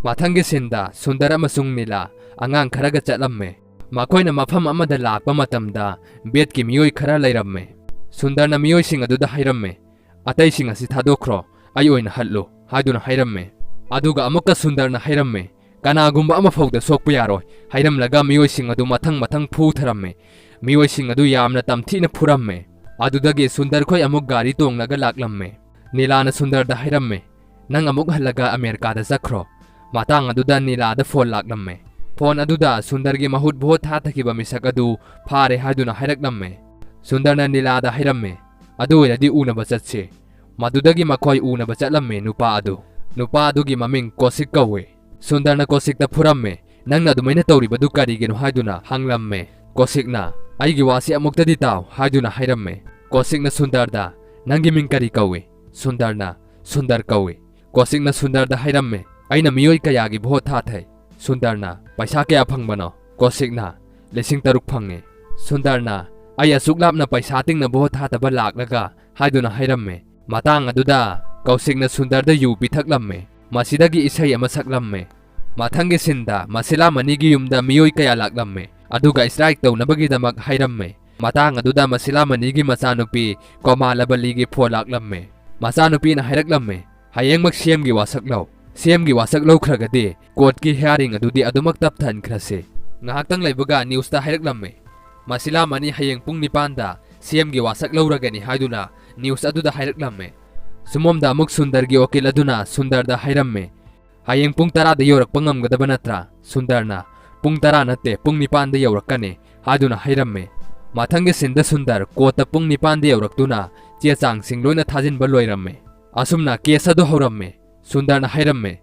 ꯃꯊꯪꯒꯤ ꯁꯤꯟꯗ ꯁꯨꯟꯗꯔ ꯑꯃꯁꯨꯡ ꯅꯤꯂꯥ ꯑꯉꯥꯡ ꯈꯔꯒ ꯆꯠꯂꯝꯃꯤ꯫ ꯃꯈꯣꯏꯅ ꯃꯐꯝ ꯑꯃꯗ ꯂꯥꯛꯄ ꯃꯇꯝꯗ ꯕꯦꯠꯀꯤ ꯃꯤꯑꯣꯏ ꯈꯔ ꯂꯩꯔꯝꯃꯤ꯫ ꯁꯨꯟꯗꯔꯅ ꯃꯤꯑꯣꯏꯁꯤꯡ ꯑꯗꯨꯗ ꯍꯥꯏꯔꯝꯃꯤ, "ꯑꯇꯩꯁꯤꯡ ꯑꯁꯤ ꯊꯥꯗꯣꯛꯈ꯭ꯔꯣ, ꯑꯩ ꯑꯣꯏꯅ ꯍꯠꯂꯨ" ꯍꯥꯏꯗꯨꯅ ꯍꯥꯏꯔꯝꯃꯤ꯫ ꯑꯗꯨꯒ ꯑꯃꯨꯛꯀ ꯁꯨꯟꯗꯔꯅ ꯍꯥꯏꯔꯝꯃꯤ, "ꯀꯅꯥꯒꯨꯝꯕ ꯑꯃꯐꯥꯎꯗ ꯁꯣꯛꯄ ꯌꯥꯔꯣꯏ" ꯍꯥꯏꯔꯝꯂꯒ ꯃꯤꯑꯣꯏꯁꯤꯡ ꯑꯗꯨ ꯃꯊꯪ ꯃꯊꯪ ꯐꯨꯊꯔꯝꯃꯤ꯫ ꯃꯤꯑꯣꯏꯁꯤꯡ ꯑꯗꯨ ꯌꯥꯝꯅ ꯇꯝꯊꯤꯅ ꯐꯨꯔꯝꯃꯤ꯫ ꯑꯗꯨꯗꯒꯤ ꯁꯨꯟꯗꯔꯈꯣꯏ ꯑꯃꯨꯛ ꯒꯥꯔꯤ ꯇꯣꯡꯂꯒ ꯂꯥꯛꯂꯝꯃꯤ꯫ ꯅꯤꯂꯥꯅ ꯁꯨꯟꯗꯔꯗ ꯍꯥꯏꯔꯝꯃꯤ, "ꯅꯪ ꯑꯃꯨꯛ ꯍꯜꯂꯒ ꯑꯃꯦꯔꯤꯀꯥꯗ ꯆꯠꯈ꯭ꯔꯣ"꯫ ꯃꯇꯥꯡ ꯑꯗꯨꯗ ꯅꯤꯂꯥꯗ ꯐꯣꯟ ꯂꯥꯛꯂꯝꯃꯤ꯫ ꯐꯣꯟ ꯑꯗꯨꯗ ꯁꯨꯟꯗꯔꯒꯤ ꯃꯍꯨꯠ ꯚꯣꯠ ꯊꯥꯊꯈꯤꯕ ꯃꯤꯁꯛ ꯑꯗꯨ ꯐꯥꯔꯦ ꯍꯥꯏꯗꯨꯅ ꯍꯥꯏꯔꯛꯂꯝꯃꯤ꯫ ꯁꯨꯟꯗꯔꯅ ꯅꯤꯂꯥꯗ ꯍꯥꯏꯔꯝꯃꯤ, "ꯑꯗꯨ ꯑꯣꯏꯔꯗꯤ ꯎꯅꯕ ꯆꯠꯁꯤ"꯫ ꯃꯗꯨꯗꯒꯤ ꯃꯈꯣꯏ ꯎꯅꯕ ꯆꯠꯂꯝꯃꯤ ꯅꯨꯄꯥ ꯑꯗꯨ꯫ ꯅꯨꯄꯥ ꯑꯗꯨꯒꯤ ꯃꯃꯤꯡ ꯀꯣꯁꯤꯛ ꯀꯧꯏ꯫ ꯁꯨꯟꯗꯔꯅ ꯀꯣꯁꯤꯛꯇ ꯐꯨꯔꯝꯃꯤ꯫ "ꯅꯪꯅ ꯑꯗꯨꯃꯥꯏꯅ ꯇꯧꯔꯤꯕꯗꯨ ꯀꯔꯤꯒꯤꯅꯣ?" ꯍꯥꯏꯗꯨꯅ ꯍꯪꯂꯝꯃꯤ꯫ ꯀꯣꯁꯤꯛꯅ, "ꯑꯩꯒꯤ ꯋꯥꯁꯤ ꯑꯃꯨꯛꯇꯗꯤ ꯇꯥꯎ" ꯍꯥꯏꯗꯨꯅ ꯍꯥꯏꯔꯝꯃꯤ꯫ ꯀꯣꯁꯤꯛꯅ ꯁꯨꯟꯗꯔꯗ, "ꯅꯪꯒꯤ ꯃꯤꯡ ꯀꯔꯤ ꯀꯧꯏ?" ꯁꯨꯟꯗꯔꯅ, "ꯁꯨꯟꯗꯔ ꯀꯧꯏ"꯫ ꯀꯣꯁꯤꯛꯅ ꯁꯨꯟꯗꯔꯗ ꯍꯥꯏꯔꯝꯃꯤ, "ꯑꯩꯅ ꯃꯤꯑꯣꯏ ꯀꯌꯥꯒꯤ ꯚꯣꯠ ꯊꯥꯊꯩ"꯫ ꯁꯨꯟꯗꯔꯅ, "ꯄꯩꯁꯥ ꯀꯌꯥ ꯐꯪꯕꯅꯣ?" ꯀꯣꯁꯤꯛꯅ, "ꯂꯤꯁꯤꯡ ꯇꯔꯨꯛ ꯐꯪꯉꯤ"꯫ ꯁꯨꯟꯗꯔꯅ, "ꯑꯩ ꯑꯁꯨꯛ ꯂꯥꯞꯅ ꯄꯩꯁꯥ ꯇꯤꯡꯅ ꯚꯣꯠ ꯊꯥꯗꯕ ꯂꯥꯛꯂꯒ" ꯍꯥꯏꯗꯨꯅ ꯍꯥꯏꯔꯝꯃꯤ꯫ ꯃꯇꯥꯡ ꯑꯗꯨꯗ ꯀꯧꯁꯤꯛꯅ ꯁꯨꯟꯗꯔꯗ ꯌꯨ ꯄꯤꯊꯛꯂꯝꯃꯤ꯫ ꯃꯁꯤꯗꯒꯤ ꯏꯁꯩ ꯑꯃ ꯁꯛꯂꯝꯃꯤ꯫ ꯃꯊꯪꯒꯤ ꯁꯤꯟꯗ ꯃꯁꯤꯂꯥ ꯃꯅꯤꯒꯤ ꯌꯨꯝꯗ ꯃꯤꯑꯣꯏ ꯀꯌꯥ ꯂꯥꯛꯂꯝꯃꯤ, ꯑꯗꯨꯒ ꯁ꯭ꯇ꯭ꯔꯥꯏꯛ ꯇꯧꯅꯕꯒꯤꯗꯃꯛ ꯍꯥꯏꯔꯝꯃꯤ꯫ ꯃꯇꯥꯡ ꯑꯗꯨꯗ ꯃꯁꯤꯂꯥ ꯃꯅꯤꯒꯤ ꯃꯆꯥꯅꯨꯄꯤ ꯀꯣꯃꯥꯂꯕꯂꯤꯒꯤ ꯐꯣꯟ ꯂꯥꯛꯂꯝꯃꯤ꯫ ꯃꯆꯥꯅꯨꯄꯤꯅ ꯍꯥꯏꯔꯛꯂꯝꯃꯤ, "ꯍꯌꯦꯡꯃꯛ ꯁꯤ ꯑꯦꯝꯒꯤ ꯋꯥꯁꯛ ꯂꯧ꯫ ꯁꯤ ꯑꯦꯝꯒꯤ ꯋꯥꯁꯛ ꯂꯧꯈ꯭ꯔꯒꯗꯤ ꯀꯣꯔꯠꯀꯤ ꯍꯤꯌꯥꯔꯤꯡ ꯑꯗꯨꯗꯤ ꯑꯗꯨꯃꯛ ꯇꯞꯊꯍꯟꯈ꯭ꯔꯁꯤ"꯫ ꯉꯥꯏꯍꯥꯛꯇꯪ ꯂꯩꯕꯒ ꯅ꯭ꯌꯨꯁꯇ ꯍꯥꯏꯔꯛꯂꯝꯃꯤ, "ꯃꯁꯤꯂꯥ ꯃꯅꯤ ꯍꯌꯦꯡ ꯄꯨꯡ ꯅꯤꯄꯥꯟꯗ ꯁꯤ ꯑꯦꯝꯒꯤ ꯋꯥꯁꯛ ꯂꯧꯔꯒꯅꯤ" ꯍꯥꯏꯗꯨꯅ ꯅ꯭ꯌꯨꯁ ꯑꯗꯨꯗ ꯍꯥꯏꯔꯛꯂꯝꯃꯤ꯫ ꯁꯨꯃꯣꯝꯗ ꯑꯃꯨꯛ ꯁꯨꯟꯗꯔꯒꯤ ꯋꯀꯤꯜ ꯑꯗꯨꯅ ꯁꯨꯟꯗꯔꯗ ꯍꯥꯏꯔꯝꯃꯤ, "ꯍꯌꯦꯡ ꯄꯨꯡ ꯇꯔꯥꯗ ꯌꯧꯔꯛꯄ ꯉꯝꯒꯗꯕ ꯅꯠꯇ꯭ꯔꯥ?" ꯁꯨꯟꯗꯔꯅ, "ꯄꯨꯡ ꯇꯔꯥ ꯅꯠꯇꯦ, ꯄꯨꯡ ꯅꯤꯄꯥꯟꯗ ꯌꯧꯔꯛꯀꯅꯤ" ꯍꯥꯏꯗꯨꯅ ꯍꯥꯏꯔꯝꯃꯦ꯫ ꯃꯊꯪꯒꯤ ꯁꯤꯟꯗ ꯁꯨꯟꯗꯔ ꯀꯣꯔꯠꯇ ꯄꯨꯡ ꯅꯤꯄꯥꯟꯗ ꯌꯧꯔꯛꯇꯨꯅ ꯆꯦ ꯆꯥꯡꯁꯤꯡ ꯂꯣꯏꯅ ꯊꯥꯖꯤꯟꯕ ꯂꯣꯏꯔꯝꯃꯦ꯫ ꯑꯁꯨꯝꯅ ꯀꯦꯁ ꯑꯗꯨ ꯍꯧꯔꯝꯃꯦ꯫ ꯁꯨꯟꯗꯔꯅ ꯍꯥꯏꯔꯝꯃꯦ,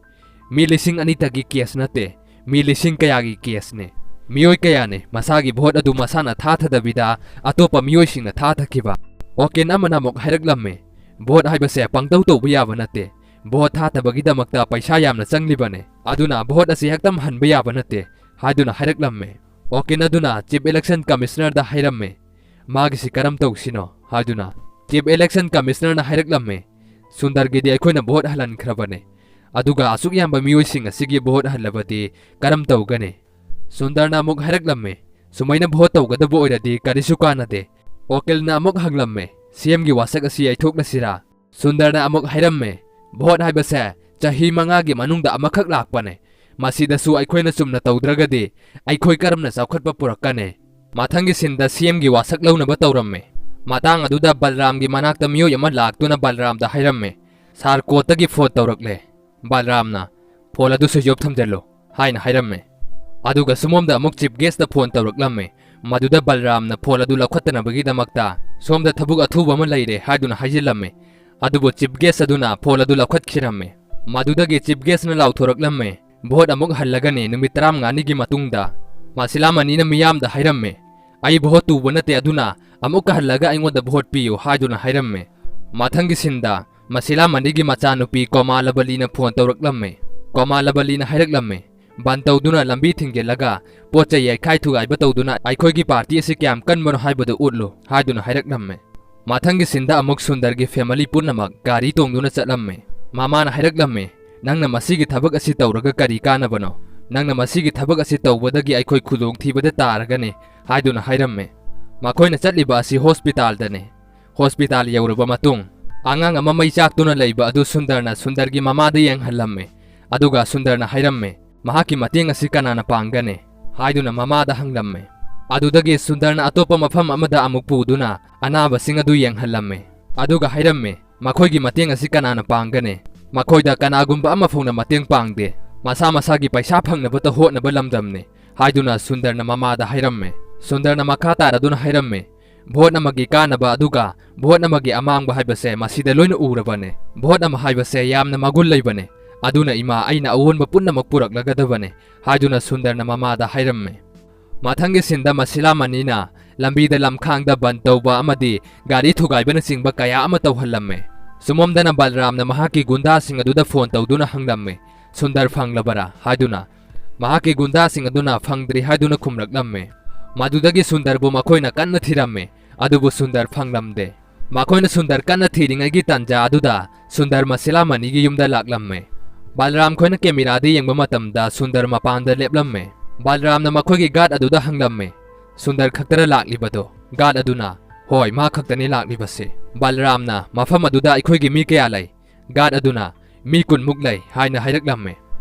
"ꯃꯤ ꯂꯤꯁꯤꯡ ꯑꯅꯤꯇꯒꯤ ꯀꯦꯁ ꯅꯠꯇꯦ, ꯃꯤ ꯂꯤꯁꯤꯡ ꯀꯌꯥꯒꯤ ꯀꯦꯁꯅꯦ꯫ ꯃꯤꯑꯣꯏ ꯀꯌꯥꯅꯦ ꯃꯁꯥꯒꯤ ꯚꯣꯠ ꯑꯗꯨ ꯃꯁꯥꯅ ꯊꯥꯊꯗꯕꯤꯗ ꯑꯇꯣꯞꯄ ꯃꯤꯑꯣꯏꯁꯤꯡꯅ ꯊꯥꯊꯈꯤꯕ?" ꯋꯀꯤꯜ ꯑꯃꯅ ꯑꯃꯨꯛ ꯍꯥꯏꯔꯛꯂꯝꯃꯦ, "ꯚꯣꯠ ꯍꯥꯏꯕꯁꯦ ꯄꯪꯇꯧ ꯇꯧꯕ ꯌꯥꯕ ꯅꯠꯇꯦ꯫ ꯚꯣꯠ ꯊꯥꯊꯕꯒꯤꯗꯃꯛꯇ ꯄꯩꯁꯥ ꯌꯥꯝꯅ ꯆꯪꯂꯤꯕꯅꯦ꯫ ꯑꯗꯨꯅ ꯚꯣꯠ ꯑꯁꯤ ꯍꯦꯛꯇ ꯍꯟꯕ ꯌꯥꯕ ꯅꯠꯇꯦ" ꯍꯥꯏꯗꯨꯅ ꯍꯥꯏꯔꯛꯂꯝꯃꯦ꯫ ꯋꯀꯤꯜ ꯑꯗꯨꯅ ꯆꯤꯐ ꯏꯂꯦꯛꯁꯟ ꯀꯃꯤꯁꯅꯔꯗ ꯍꯥꯏꯔꯝꯃꯦ, "ꯃꯥꯒꯤꯁꯤ ꯀꯔꯝ ꯇꯧꯁꯤꯅꯣ?" ꯍꯥꯏꯗꯨꯅ꯫ ꯆꯤꯐ ꯏꯂꯦꯛꯁꯟ ꯀꯃꯤꯁꯅꯔꯅ ꯍꯥꯏꯔꯛꯂꯝꯃꯦ, "ꯁꯨꯟꯗꯔꯒꯤꯗꯤ ꯑꯩꯈꯣꯏꯅ ꯚꯣꯠ ꯍꯜꯍꯟꯈ꯭ꯔꯕꯅꯦ꯫ ꯑꯗꯨꯒ ꯑꯁꯨꯛ ꯌꯥꯝꯕ ꯃꯤꯑꯣꯏꯁꯤꯡ ꯑꯁꯤꯒꯤ ꯚꯣꯠ ꯍꯜꯂꯕꯗꯤ ꯀꯔꯝ ꯇꯧꯒꯅꯤ?" ꯁꯨꯟꯗꯔꯅ ꯑꯃꯨꯛ ꯍꯥꯏꯔꯛꯂꯝꯃꯦ, "ꯁꯨꯃꯥꯏꯅ ꯚꯣꯠ ꯇꯧꯒꯗꯕ ꯑꯣꯏꯔꯗꯤ ꯀꯔꯤꯁꯨ ꯀꯥꯟꯅꯗꯦ꯫" ꯋꯀꯤꯜꯅ ꯑꯃꯨꯛ ꯍꯪꯂꯝꯃꯦ, "ꯁꯤ ꯑꯦꯝꯒꯤ ꯋꯥꯁꯛ ꯑꯁꯤ ꯌꯩꯊꯣꯛꯂꯁꯤꯔꯥ?" ꯁꯨꯟꯗꯔꯅ ꯑꯃꯨꯛ ꯍꯥꯏꯔꯝꯃꯦ, "ꯚꯣꯠ ꯍꯥꯏꯕꯁꯦ ꯆꯍꯤ ꯃꯉꯥꯒꯤ ꯃꯅꯨꯡꯗ ꯑꯃꯈꯛ ꯂꯥꯛꯄꯅꯦ꯫ ꯃꯁꯤꯗꯁꯨ ꯑꯩꯈꯣꯏꯅ ꯆꯨꯝꯅ ꯇꯧꯗ꯭ꯔꯒꯗꯤ ꯑꯩꯈꯣꯏ ꯀꯔꯝꯅ ꯆꯥꯎꯈꯠꯄ ꯄꯨꯔꯛꯀꯅꯤ?" ꯃꯊꯪꯒꯤ ꯁꯤꯟꯗ ꯁꯤ ꯑꯦꯝꯒꯤ ꯋꯥꯁꯛ ꯂꯧꯅꯕ ꯇꯧꯔꯝꯃꯦ꯫ ꯃꯇꯥꯡ ꯑꯗꯨꯗ ꯕꯜꯔꯥꯝꯒꯤ ꯃꯅꯥꯛꯇ ꯃꯤꯑꯣꯏ ꯑꯃ ꯂꯥꯛꯇꯨꯅ ꯕꯜꯔꯥꯝꯗ ꯍꯥꯏꯔꯝꯃꯦ, "ꯁꯥꯔ ꯀꯣꯔꯠꯇꯒꯤ ꯐꯣꯟ ꯇꯧꯔꯛꯂꯦ꯫" ꯕꯜꯔꯥꯝꯅ, "ꯐꯣꯟ ꯑꯗꯨ ꯁ꯭ꯋꯤꯆ ꯑꯣꯐ ꯊꯝꯖꯜꯂꯨ" ꯍꯥꯏꯅ ꯍꯥꯏꯔꯝꯃꯦ꯫ ꯑꯗꯨꯒ ꯁꯣꯝꯗ ꯑꯃꯨꯛ ꯆꯤꯐ ꯒꯦꯁꯇ ꯐꯣꯟ ꯇꯧꯔꯛꯂꯝꯃꯦ꯫ ꯃꯗꯨꯗ ꯕꯜꯔꯥꯝꯅ ꯐꯣꯟ ꯑꯗꯨ ꯂꯧꯈꯠꯇꯅꯕꯒꯤꯗꯃꯛꯇ ꯁꯣꯝꯗ ꯊꯕꯛ ꯑꯊꯨꯕ ꯑꯃ ꯂꯩꯔꯦ ꯍꯥꯏꯗꯨꯅ ꯍꯥꯏꯖꯤꯜꯂꯝꯃꯦ꯫ ꯑꯗꯨꯕꯨ ꯆꯤꯐ ꯒꯦꯁ ꯑꯗꯨꯅ ꯐꯣꯟ ꯑꯗꯨ ꯂꯧꯈꯠꯈꯤꯔꯝꯃꯦ꯫ ꯃꯗꯨꯗꯒꯤ ꯆꯤꯐ ꯒꯦꯁꯅ ꯂꯥꯎꯊꯣꯔꯛꯂꯝꯃꯦ, "ꯚꯣꯠ ꯑꯃꯨꯛ ꯍꯜꯂꯒꯅꯤ ꯅꯨꯃꯤꯠ ꯇꯔꯥꯃꯉꯥꯅꯤꯒꯤ ꯃꯇꯨꯡꯗ꯫" ꯃꯁꯤꯂꯥꯃꯅꯤꯅ ꯃꯤꯌꯥꯝꯗ ꯍꯥꯏꯔꯝꯃꯦ, "ꯑꯩ ꯚꯣꯠ ꯇꯨꯕ ꯅꯠꯇꯦ, ꯑꯗꯨꯅ ꯑꯃꯨꯛꯀ ꯍꯜꯂꯒ ꯑꯩꯉꯣꯟꯗ ꯚꯣꯠ ꯄꯤꯌꯨ" ꯍꯥꯏꯗꯨꯅ ꯍꯥꯏꯔꯝꯃꯦ꯫ ꯃꯊꯪꯒꯤ ꯁꯤꯟꯗ ꯃꯁꯤꯂꯥꯃꯅꯤꯒꯤ ꯃꯆꯥꯅꯨꯄꯤ ꯀꯣꯃꯥꯂꯕꯂꯤꯅ ꯐꯣꯟ ꯇꯧꯔꯛꯂꯝꯃꯦ꯫ ꯀꯣꯃꯥꯂꯕꯂꯤꯅ ꯍꯥꯏꯔꯛꯂꯝꯃꯦ, "ꯕꯟ ꯇꯧꯗꯨꯅ ꯂꯝꯕꯤ ꯊꯤꯡꯖꯤꯜꯂꯒ ꯄꯣꯠ ꯆꯩ ꯌꯩꯈꯥꯏ ꯊꯨꯒꯥꯏꯕ ꯇꯧꯗꯨꯅ ꯑꯩꯈꯣꯏꯒꯤ ꯄꯥꯔꯇꯤ ꯑꯁꯤ ꯀꯌꯥꯝ ꯀꯟꯕꯅꯣ ꯍꯥꯏꯕꯗꯨ ꯎꯠꯂꯨ" ꯍꯥꯏꯗꯨꯅ ꯍꯥꯏꯔꯛꯂꯝꯃꯦ꯫ ꯃꯊꯪꯒꯤ ꯁꯤꯟꯗ ꯑꯃꯨꯛ ꯁꯨꯟꯗꯔꯒꯤ ꯐꯦꯃꯤꯂꯤ ꯄꯨꯝꯅꯃꯛ ꯒꯥꯔꯤ ꯇꯣꯡꯗꯨꯅ ꯆꯠꯂꯝꯃꯦ꯫ ꯃꯃꯥꯅ ꯍꯥꯏꯔꯛꯂꯝꯃꯦ, "ꯅꯪꯅ ꯃꯁꯤꯒꯤ ꯊꯕꯛ ꯑꯁꯤ ꯇꯧꯔꯒ ꯀꯔꯤ ꯀꯥꯟꯅꯕꯅꯣ? ꯅꯪꯅ ꯃꯁꯤꯒꯤ ꯊꯕꯛ ꯑꯁꯤ ꯇꯧꯕꯗꯒꯤ ꯑꯩꯈꯣꯏ ꯈꯨꯗꯣꯡꯊꯤꯕꯗ ꯇꯥꯔꯒꯅꯤ" ꯍꯥꯏꯗꯨꯅ ꯍꯥꯏꯔꯝꯃꯦ꯫ ꯃꯈꯣꯏꯅ ꯆꯠꯂꯤꯕ ꯑꯁꯤ ꯍꯣꯁꯄꯤꯇꯥꯜꯗꯅꯤ꯫ ꯍꯣꯁꯄꯤꯇꯥꯜ ꯌꯧꯔꯕ ꯃꯇꯨꯡ, ꯑꯉꯥꯡ ꯑꯃ ꯃꯩ ꯆꯥꯛꯇꯨꯅ ꯂꯩꯕ ꯑꯗꯨ ꯁꯨꯟꯗꯔꯅ ꯁꯨꯟꯗꯔꯒꯤ ꯃꯃꯥꯗ ꯌꯦꯡꯍꯜꯂꯝꯃꯦ꯫ ꯑꯗꯨꯒ ꯁꯨꯟꯗꯔꯅ ꯍꯥꯏꯔꯝꯃꯦ, "ꯃꯍꯥꯛꯀꯤ ꯃꯇꯦꯡ ꯑꯁꯤ ꯀꯅꯥꯅ ꯄꯥꯡꯒꯅꯤ?" ꯍꯥꯏꯗꯨꯅ ꯃꯃꯥꯗ ꯍꯪꯂꯝꯃꯦ꯫ ꯑꯗꯨꯗꯒꯤ ꯁꯨꯟꯗꯔꯅ ꯑꯇꯣꯞꯄ ꯃꯐꯝ ꯑꯃꯗ ꯑꯃꯨꯛ ꯄꯨꯗꯨꯅ ꯑꯅꯥꯕꯁꯤꯡ ꯑꯗꯨ ꯌꯦꯡꯍꯜꯂꯝꯃꯦ꯫ ꯑꯗꯨꯒ ꯍꯥꯏꯔꯝꯃꯦ, "ꯃꯈꯣꯏꯒꯤ ꯃꯇꯦꯡ ꯑꯁꯤ ꯀꯅꯥꯅ ꯄꯥꯡꯒꯅꯤ?" ꯃꯈꯣꯏꯗ ꯀꯅꯥꯒꯨꯝꯕ ꯑꯃ ꯐꯥꯎꯅ ꯃꯇꯦꯡ ꯄꯥꯡꯗꯦ꯫ ꯃꯁꯥ ꯃꯁꯥꯒꯤ ꯄꯩꯁꯥ ꯐꯪꯅꯕꯇ ꯍꯣꯠꯅꯕ ꯂꯝꯗꯝꯅꯤ ꯍꯥꯏꯗꯨꯅ ꯁꯨꯟꯗꯔꯅ ꯃꯃꯥꯗ ꯍꯥꯏꯔꯝꯃꯦ꯫ ꯁꯨꯟꯗꯔꯅ ꯃꯈꯥ ꯇꯥꯔꯗꯨꯅ ꯍꯥꯏꯔꯝꯃꯦ, "ꯚꯣꯠ ꯑꯃꯒꯤ ꯀꯥꯟꯅꯕ ꯑꯗꯨꯒ ꯚꯣꯠ ꯑꯃꯒꯤ ꯑꯃꯥꯡꯕ ꯍꯥꯏꯕꯁꯦ ꯃꯁꯤꯗ ꯂꯣꯏꯅ ꯎꯔꯕꯅꯦ꯫ ꯚꯣꯠ ꯑꯃ ꯍꯥꯏꯕꯁꯦ ꯌꯥꯝꯅ ꯃꯒꯨꯟ ꯂꯩꯕꯅꯦ꯫ ꯑꯗꯨꯅ ꯏꯃꯥ, ꯑꯩꯅ ꯑꯑꯣꯟꯕ ꯄꯨꯝꯅꯃꯛ ꯄꯨꯔꯛꯂꯒꯗꯕꯅꯦ" ꯍꯥꯏꯗꯨꯅ ꯁꯨꯟꯗꯔꯅ ꯃꯃꯥꯗ ꯍꯥꯏꯔꯝꯃꯦ꯫ ꯃꯊꯪꯒꯤ ꯁꯤꯟꯗ ꯃꯁꯤꯂꯥꯃꯅꯤꯅ ꯂꯝꯕꯤꯗ ꯂꯝꯈꯥꯡꯗ ꯕꯟ ꯇꯧꯕ ꯑꯃꯗꯤ ꯒꯥꯔꯤ ꯊꯨꯒꯥꯏꯕꯅꯆꯤꯡꯕ ꯀꯌꯥ ꯑꯃ ꯇꯧꯍꯜꯂꯝꯃꯦ꯫ ꯁꯨꯃꯣꯝꯗꯅ ꯕꯂꯔꯥꯝꯅ ꯃꯍꯥꯛꯀꯤ ꯒꯨꯟꯗꯥꯁꯤꯡ ꯑꯗꯨꯗ ꯐꯣꯟ ꯇꯧꯗꯨꯅ ꯍꯪꯂꯝꯃꯦ, "ꯁꯨꯟꯗꯔ ꯐꯪꯂꯕꯔꯥ?" ꯍꯥꯏꯗꯨꯅ꯫ ꯃꯍꯥꯛꯀꯤ ꯒꯨꯟꯗꯥꯁꯤꯡ ꯑꯗꯨꯅ ꯐꯪꯗ꯭ꯔꯤ ꯍꯥꯏꯗꯨꯅ ꯈꯨꯝꯂꯛꯂꯝꯃꯦ꯫ ꯃꯗꯨꯗꯒꯤ ꯁꯨꯟꯗꯔꯕꯨ ꯃꯈꯣꯏꯅ ꯀꯟꯅ ꯊꯤꯔꯝꯃꯦ, ꯑꯗꯨꯕꯨ ꯁꯨꯟꯗꯔ ꯐꯪꯂꯝꯗꯦ꯫ ꯃꯈꯣꯏꯅ ꯁꯨꯟꯗꯔ ꯀꯟꯅ ꯊꯤꯔꯤꯉꯩꯒꯤ ꯇꯥꯟꯖꯥ ꯑꯗꯨꯗ ꯁꯨꯟꯗꯔ ꯃꯁꯤꯂꯥꯃꯅꯤꯒꯤ ꯌꯨꯝꯗ ꯂꯥꯛꯂꯝꯃꯦ꯫ ꯕꯂꯔꯥꯝ ꯈꯣꯏꯅ ꯀꯦꯃꯦꯔꯥꯗ ꯌꯦꯡꯕ ꯃꯇꯝꯗ ꯁꯨꯟꯗꯔ ꯃꯄꯥꯟꯗ ꯂꯦꯞꯂꯝꯃꯦ꯫ ꯕꯂꯔꯥꯝꯅ ꯃꯈꯣꯏꯒꯤ ꯒꯥꯔꯗ ꯑꯗꯨꯗ ꯍꯪꯂꯝꯃꯦ, "ꯁꯨꯟꯗꯔ ꯈꯛꯇꯔ ꯂꯥꯛꯂꯤꯕꯗꯣ?" ꯒꯥꯔꯗ ꯑꯗꯨꯅ, "ꯍꯣꯏ, ꯃꯥ ꯈꯛꯇꯅꯤ ꯂꯥꯛꯂꯤꯕꯁꯦ꯫" ꯕꯂꯔꯥꯝꯅ, "ꯃꯐꯝ ꯑꯗꯨꯗ ꯑꯩꯈꯣꯏꯒꯤ ꯃꯤ ꯀꯌꯥ ꯂꯩ?" ꯒꯥꯔꯗ ꯑꯗꯨꯅ, "ꯃꯤ ꯀꯨꯟꯃꯨꯛ ꯂꯩ" ꯍꯥꯏꯅ ꯍꯥꯏꯔꯛꯂꯝꯃꯦ꯫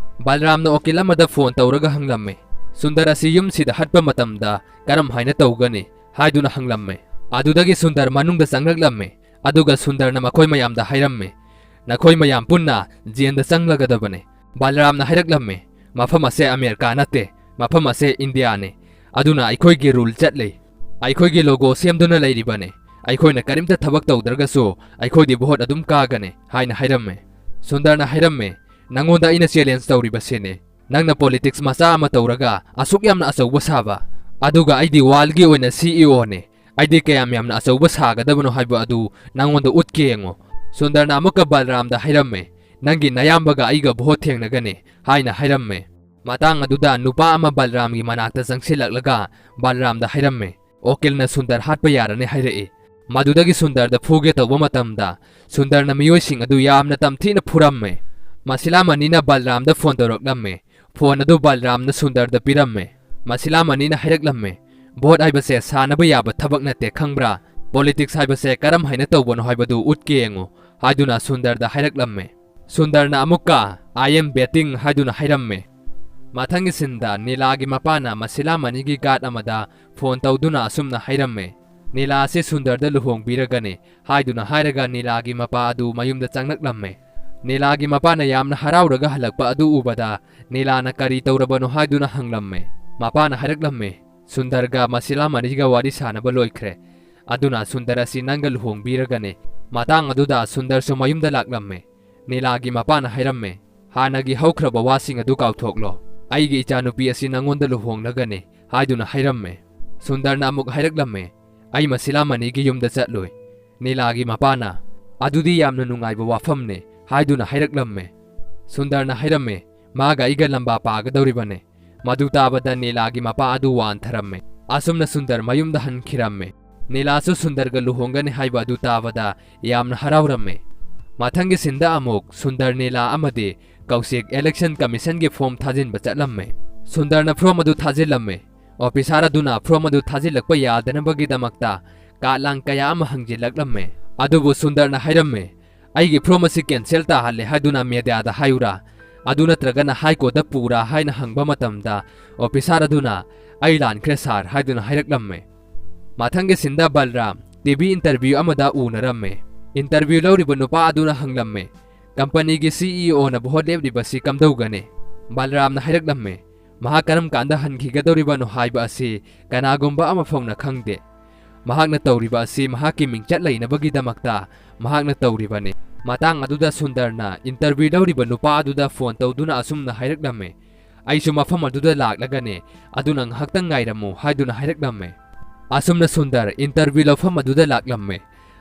ꯕꯂꯔꯥꯝꯅ ꯎꯀꯤꯜ ꯑꯃꯗ ꯐꯣꯟ ꯇꯧꯔꯒ ꯍꯪꯂꯝꯃꯦ, "ꯁꯨꯟꯗꯔ ꯑꯁꯤ ꯌꯨꯝꯁꯤꯗ ꯍꯠꯄ ꯃꯇꯝꯗ ꯀꯔꯝ ꯍꯥꯏꯅ ꯇꯧꯒꯅꯤ?" ꯍꯥꯏꯗꯨꯅ ꯍꯪꯂꯝꯃꯦ꯫ ꯑꯗꯨꯗꯒꯤ ꯁꯨꯟꯗꯔ ꯃꯅꯨꯡꯗ ꯆꯪꯂꯛꯂꯝꯃꯦ, ꯑꯗꯨꯒ ꯁꯨꯟꯗꯔꯅ ꯃꯈꯣꯏ ꯃꯌꯥꯝꯗ ꯍꯥꯏꯔꯝꯃꯦ, "ꯅꯈꯣꯏ ꯃꯌꯥꯝ ꯄꯨꯟꯅ ꯖꯦꯜꯗ ꯆꯪꯂꯒꯗꯕꯅꯦ꯫" ꯕꯂꯔꯥꯝꯅ ꯍꯥꯏꯔꯛꯂꯝꯃꯦ, "ꯃꯐꯝ ꯑꯁꯦ ꯑꯃꯦꯔꯤꯀꯥ ꯅꯠꯇꯦ, ꯃꯐꯝ ꯑꯁꯦ ꯏꯟꯗꯤꯌꯥꯅꯦ꯫ ꯑꯗꯨꯅ ꯑꯩꯈꯣꯏꯒꯤ ꯔꯨꯜ ꯆꯠꯂꯤ꯫ ꯑꯩꯈꯣꯏꯒꯤ ꯂꯣꯒꯣ ꯁꯦꯝꯗꯨꯅ ꯂꯩꯔꯤꯕꯅꯦ꯫ ꯑꯩꯈꯣꯏꯅ ꯀꯔꯤꯝꯇ ꯊꯕꯛ ꯇꯧꯗ꯭ꯔꯒꯁꯨ ꯑꯩꯈꯣꯏꯗꯤ ꯚꯣꯠ ꯑꯗꯨꯝ ꯀꯥꯒꯅꯤ" ꯍꯥꯏꯅ ꯍꯥꯏꯔꯝꯃꯦ꯫ ꯁꯨꯟꯗꯔꯅ ꯍꯥꯏꯔꯝꯃꯦ, "ꯅꯪꯉꯣꯟꯗ ꯑꯩꯅ ꯆꯦꯂꯦꯟꯖ ꯇꯧꯔꯤꯕꯁꯤꯅꯦ꯫ ꯅꯪꯅ ꯄꯣꯂꯤꯇꯤꯛꯁ ꯃꯆꯥ ꯑꯃ ꯇꯧꯔꯒ ꯑꯁꯨꯛ ꯌꯥꯝꯅ ꯑꯆꯧꯕ ꯁꯥꯕ, ꯑꯗꯨꯒ ꯑꯩꯗꯤ ꯋꯥꯔꯜꯒꯤ ꯑꯣꯏꯅ ꯁꯤ ꯏ ꯑꯣꯅꯦ꯫ ꯑꯩꯗꯤ ꯀꯌꯥꯝ ꯌꯥꯝꯅ ꯑꯆꯧꯕ ꯁꯥꯒꯗꯕꯅꯣ ꯍꯥꯏꯕ ꯑꯗꯨ ꯅꯪꯉꯣꯟꯗ ꯎꯠꯀꯦ ꯌꯦꯡꯉꯣ꯫" ꯁꯨꯟꯗꯔꯅ ꯑꯃꯨꯛꯀ ꯕꯂꯔꯥꯝꯗ ꯍꯥꯏꯔꯝꯃꯦ, "ꯅꯪꯒꯤ ꯅꯌꯥꯝꯕꯒ ꯑꯩꯒ ꯚꯣꯠ ꯊꯦꯡꯅꯒꯅꯤ" ꯍꯥꯏꯅ ꯍꯥꯏꯔꯝꯃꯦ꯫ ꯃꯇꯥꯡ ꯑꯗꯨꯗ ꯅꯨꯄꯥ ꯑꯃ ꯕꯂꯔꯥꯝꯒꯤ ꯃꯅꯥꯛꯇ ꯆꯪꯁꯤꯜꯂꯛꯂꯒ ꯕꯂꯔꯥꯝꯗ ꯍꯥꯏꯔꯝꯃꯦ, "ꯎꯀꯤꯜꯅ ꯁꯨꯟꯗꯔ ꯍꯥꯠꯄ ꯌꯥꯔꯅꯤ ꯍꯥꯏꯔꯛꯏ꯫" ꯃꯗꯨꯗꯒꯤ ꯁꯨꯟꯗꯔꯗ ꯐꯨꯒꯦ ꯇꯧꯕ ꯃꯇꯝꯗ ꯁꯨꯟꯗꯔꯅ ꯃꯤꯑꯣꯏꯁꯤꯡ ꯑꯗꯨ ꯌꯥꯝꯅ ꯇꯝꯊꯤꯅ ꯐꯨꯔꯝꯃꯦ꯫ ꯃꯁꯤꯂꯥꯃꯅꯤꯅ ꯕꯂꯔꯥꯝꯗ ꯐꯣꯟ ꯇꯧꯔꯛꯂꯝꯃꯦ꯫ ꯐꯣꯟ ꯑꯗꯨ ꯕꯂꯔꯥꯝꯅ ꯁꯨꯟꯗꯔꯗ ꯄꯤꯔꯝꯃꯦ꯫ ꯃꯁꯤꯂꯥꯃꯅꯤꯅ ꯍꯥꯏꯔꯛꯂꯝꯃꯦ, "ꯚꯣꯠ ꯍꯥꯏꯕꯁꯦ ꯁꯥꯟꯅꯕ ꯌꯥꯕ ꯊꯕꯛ ꯅꯠꯇꯦ, ꯈꯪꯕ꯭ꯔꯥ? ꯄꯣꯂꯤꯇꯤꯛꯁ ꯍꯥꯏꯕꯁꯦ ꯀꯔꯝ ꯍꯥꯏꯅ ꯇꯧꯕꯅꯣ ꯍꯥꯏꯕꯗꯨ ꯎꯠꯀꯦ ꯌꯦꯡꯉꯨ" ꯍꯥꯏꯗꯨꯅ ꯁꯨꯟꯗꯔꯗ ꯍꯥꯏꯔꯛꯂꯝꯃꯦ꯫ ꯁꯨꯟꯗꯔꯅ ꯑꯃꯨꯛꯀ "I am betting" ꯍꯥꯏꯗꯨꯅ ꯍꯥꯏꯔꯝꯃꯦ꯫ ꯃꯊꯪꯒꯤ ꯁꯤꯟꯗ ꯅꯤꯂꯥꯒꯤ ꯃꯄꯥꯅ ꯃꯁꯤꯂꯥꯃꯅꯤꯒꯤ ꯒꯥꯔꯗ ꯑꯃꯗ ꯐꯣꯟ ꯇꯧꯗꯨꯅ ꯑꯁꯨꯝꯅ ꯍꯥꯏꯔꯝꯃꯦ, "ꯅꯤꯂꯥ ꯑꯁꯤ ꯁꯨꯟꯗꯔꯗ ꯂꯨꯍꯣꯡꯕꯤꯔꯒꯅꯤ" ꯍꯥꯏꯗꯨꯅ ꯍꯥꯏꯔꯒ ꯅꯤꯂꯥꯒꯤ ꯃꯄꯥ ꯑꯗꯨ ꯃꯌꯨꯝꯗ ꯆꯪꯂꯛꯂꯝꯃꯦ꯫ ꯅꯤꯂꯥꯒꯤ ꯃꯄꯥꯅ ꯌꯥꯝꯅ ꯍꯔꯥꯎꯔꯒ ꯍꯜꯂꯛꯄ ꯑꯗꯨ ꯎꯕꯗ ꯅꯤꯂꯥꯅ ꯀꯔꯤ ꯇꯧꯔꯕꯅꯣ ꯍꯥꯏꯗꯨꯅ ꯍꯪꯂꯝꯃꯦ꯫ ꯃꯄꯥꯅ ꯍꯥꯏꯔꯛꯂꯝꯃꯦ, "ꯁꯨꯟꯗꯔꯒ ꯃꯁꯤꯂꯥꯃꯅꯤꯒ ꯋꯥꯔꯤ ꯁꯥꯅꯕ ꯂꯣꯏꯈ꯭ꯔꯦ, ꯑꯗꯨꯅ ꯁꯨꯟꯗꯔ ꯑꯁꯤ ꯅꯪꯒ ꯂꯨꯍꯣꯡꯕꯤꯔꯒꯅꯤ꯫" ꯃꯇꯥꯡ ꯑꯗꯨꯗ ꯁꯨꯟꯗꯔꯁꯨ ꯃꯌꯨꯝꯗ ꯂꯥꯛꯂꯝꯃꯦ꯫ ꯅꯤꯂꯥꯒꯤ ꯃꯄꯥꯅ ꯍꯥꯏꯔꯝꯃꯦ, "ꯍꯥꯟꯅꯒꯤ ꯍꯧꯈ꯭ꯔꯕ ꯋꯥꯁꯤꯡ ꯑꯗꯨ ꯀꯥꯎꯊꯣꯛꯂꯣ꯫ ꯑꯩꯒꯤ ꯏꯆꯥꯅꯨꯄꯤ ꯑꯁꯤ ꯅꯪꯉꯣꯟꯗ ꯂꯨꯍꯣꯡꯂꯒꯅꯤ" ꯍꯥꯏꯗꯨꯅ ꯍꯥꯏꯔꯝꯃꯦ꯫ ꯁꯨꯟꯗꯔꯅ ꯑꯃꯨꯛ ꯍꯥꯏꯔꯛꯂꯝꯃꯦ, "ꯑꯩ ꯃꯁꯤꯂꯥꯃꯅꯤꯒꯤ ꯌꯨꯝꯗ ꯆꯠꯂꯣꯏ꯫" ꯅꯤꯂꯥꯒꯤ ꯃꯄꯥꯅ, "ꯑꯗꯨꯗꯤ ꯌꯥꯝꯅ ꯅꯨꯡꯉꯥꯏꯕ ꯋꯥꯐꯝꯅꯦ" ꯍꯥꯏꯗꯨꯅ ꯍꯥꯏꯔꯛꯂꯝꯃꯦ꯫ ꯁꯨꯟꯗꯔꯅ ꯍꯥꯏꯔꯝꯃꯦ, "ꯃꯥꯒ ꯑꯩꯒ ꯂꯝꯕꯥ ꯄꯥꯒꯗꯧꯔꯤꯕꯅꯦ꯫" ꯃꯗꯨ ꯇꯥꯕꯗ ꯅꯤꯂꯥꯒꯤ ꯃꯄꯥ ꯑꯗꯨ ꯋꯥꯟꯊꯔꯝꯃꯦ꯫ ꯑꯁꯨꯝꯅ ꯁꯨꯟꯗꯔ ꯃꯌꯨꯝꯗ ꯍꯟꯈꯤꯔꯝꯃꯦ꯫ ꯅꯤꯂꯥꯁꯨ ꯁꯨꯟꯗꯔꯒ ꯂꯨꯍꯣꯡꯒꯅꯤ ꯍꯥꯏꯕ ꯑꯗꯨ ꯇꯥꯕꯗ ꯌꯥꯝꯅ ꯍꯔꯥꯎꯔꯝꯃꯦ꯫ ꯃꯊꯪꯒꯤ ꯁꯤꯟꯗ ꯑꯃꯨꯛ ꯁꯨꯟꯗꯔ, ꯅꯤꯂꯥ ꯑꯃꯗꯤ ꯀꯧꯁꯤꯛ election commissionꯒꯤ form ꯊꯥꯖꯤꯟꯕ ꯆꯠꯂꯝꯃꯦ꯫ ꯁꯨꯟꯗꯔꯅ form ꯑꯗꯨ ꯊꯥꯖꯤꯜꯂꯝꯃꯦ꯫ Officer ꯑꯗꯨꯅ form ꯑꯗꯨ ꯊꯥꯖꯤꯜꯂꯛꯄ ꯌꯥꯗꯅꯕꯒꯤꯗꯃꯛꯇ ꯀꯥꯠꯂꯥꯡ ꯀꯌꯥ ꯑꯃ ꯍꯪꯖꯤꯜꯂꯛꯂꯝꯃꯦ꯫ ꯑꯗꯨꯕꯨ ꯁꯨꯟꯗꯔꯅ ꯍꯥꯏꯔꯝꯃꯦ, "ꯑꯩꯒꯤ form ꯑꯁꯤ cancel ꯇꯥꯍꯜꯂꯦ ꯍꯥꯏꯗꯨꯅ mediaꯗ ꯍꯥꯏꯌꯨꯔꯥ? ꯑꯗꯨ ꯅꯠꯇ꯭ꯔꯒꯅ High Courtꯇ ꯄꯨꯔꯥ?" ꯍꯥꯏꯅ ꯍꯪꯕ ꯃꯇꯝꯗ officer ꯑꯗꯨꯅ, "ꯑꯩ ꯂꯥꯟꯈ꯭ꯔꯦ sir" ꯍꯥꯏꯗꯨꯅ ꯍꯥꯏꯔꯛꯂꯝꯃꯦ꯫ ꯃꯊꯪꯒꯤ ꯁꯤꯟꯗ ꯕꯜꯔꯥꯝ TV interview ꯑꯃꯗ ꯎꯅꯔꯝꯃꯦ꯫ Interview ꯂꯧꯔꯤꯕ ꯅꯨꯄꯥ ꯑꯗꯨꯅ ꯍꯪꯂꯝꯃꯦ, "Companyꯒꯤ CEOꯅ vote ꯂꯦꯞꯂꯤꯕꯁꯤ ꯀꯝꯗꯧꯒꯅꯤ?" ꯕꯜꯔꯥꯝꯅ ꯍꯥꯏꯔꯛꯂꯝꯃꯦ, "ꯃꯍꯥꯛ ꯀꯔꯝ ꯀꯥꯟꯗ ꯍꯟꯈꯤꯒꯗꯧꯔꯤꯕꯅꯣ ꯍꯥꯏꯕ ꯑꯁꯤ ꯀꯅꯥꯒꯨꯝꯕ ꯑꯃ ꯐꯥꯎꯅ ꯈꯪꯗꯦ꯫ ꯃꯍꯥꯛꯅ ꯇꯧꯔꯤꯕ ꯑꯁꯤ ꯃꯍꯥꯛꯀꯤ ꯃꯤꯡꯆꯠ ꯂꯩꯅꯕꯒꯤꯗꯃꯛꯇ ꯃꯍꯥꯛꯅ ꯇꯧꯔꯤꯕꯅꯤ꯫" ꯃꯇꯥꯡ ꯑꯗꯨꯗ ꯁꯨꯟꯗꯔꯅ interview ꯂꯧꯔꯤꯕ ꯅꯨꯄꯥ ꯑꯗꯨꯗ phone ꯇꯧꯗꯨꯅ ꯑꯁꯨꯝꯅ ꯍꯥꯏꯔꯛꯂꯝꯃꯦ, "ꯑꯩꯁꯨ ꯃꯐꯝ ꯑꯗꯨꯗ ꯂꯥꯛꯂꯒꯅꯤ, ꯑꯗꯨꯅ ꯉꯥꯏꯍꯥꯛꯇꯪ ꯉꯥꯏꯔꯝꯃꯨ" ꯍꯥꯏꯗꯨꯅ ꯍꯥꯏꯔꯛꯂꯝꯃꯦ꯫ ꯑꯁꯨꯝꯅ ꯁꯨꯟꯗꯔ interview ꯂꯧꯐꯝ ꯑꯗꯨꯗ ꯂꯥꯛꯂꯝꯃꯦ꯫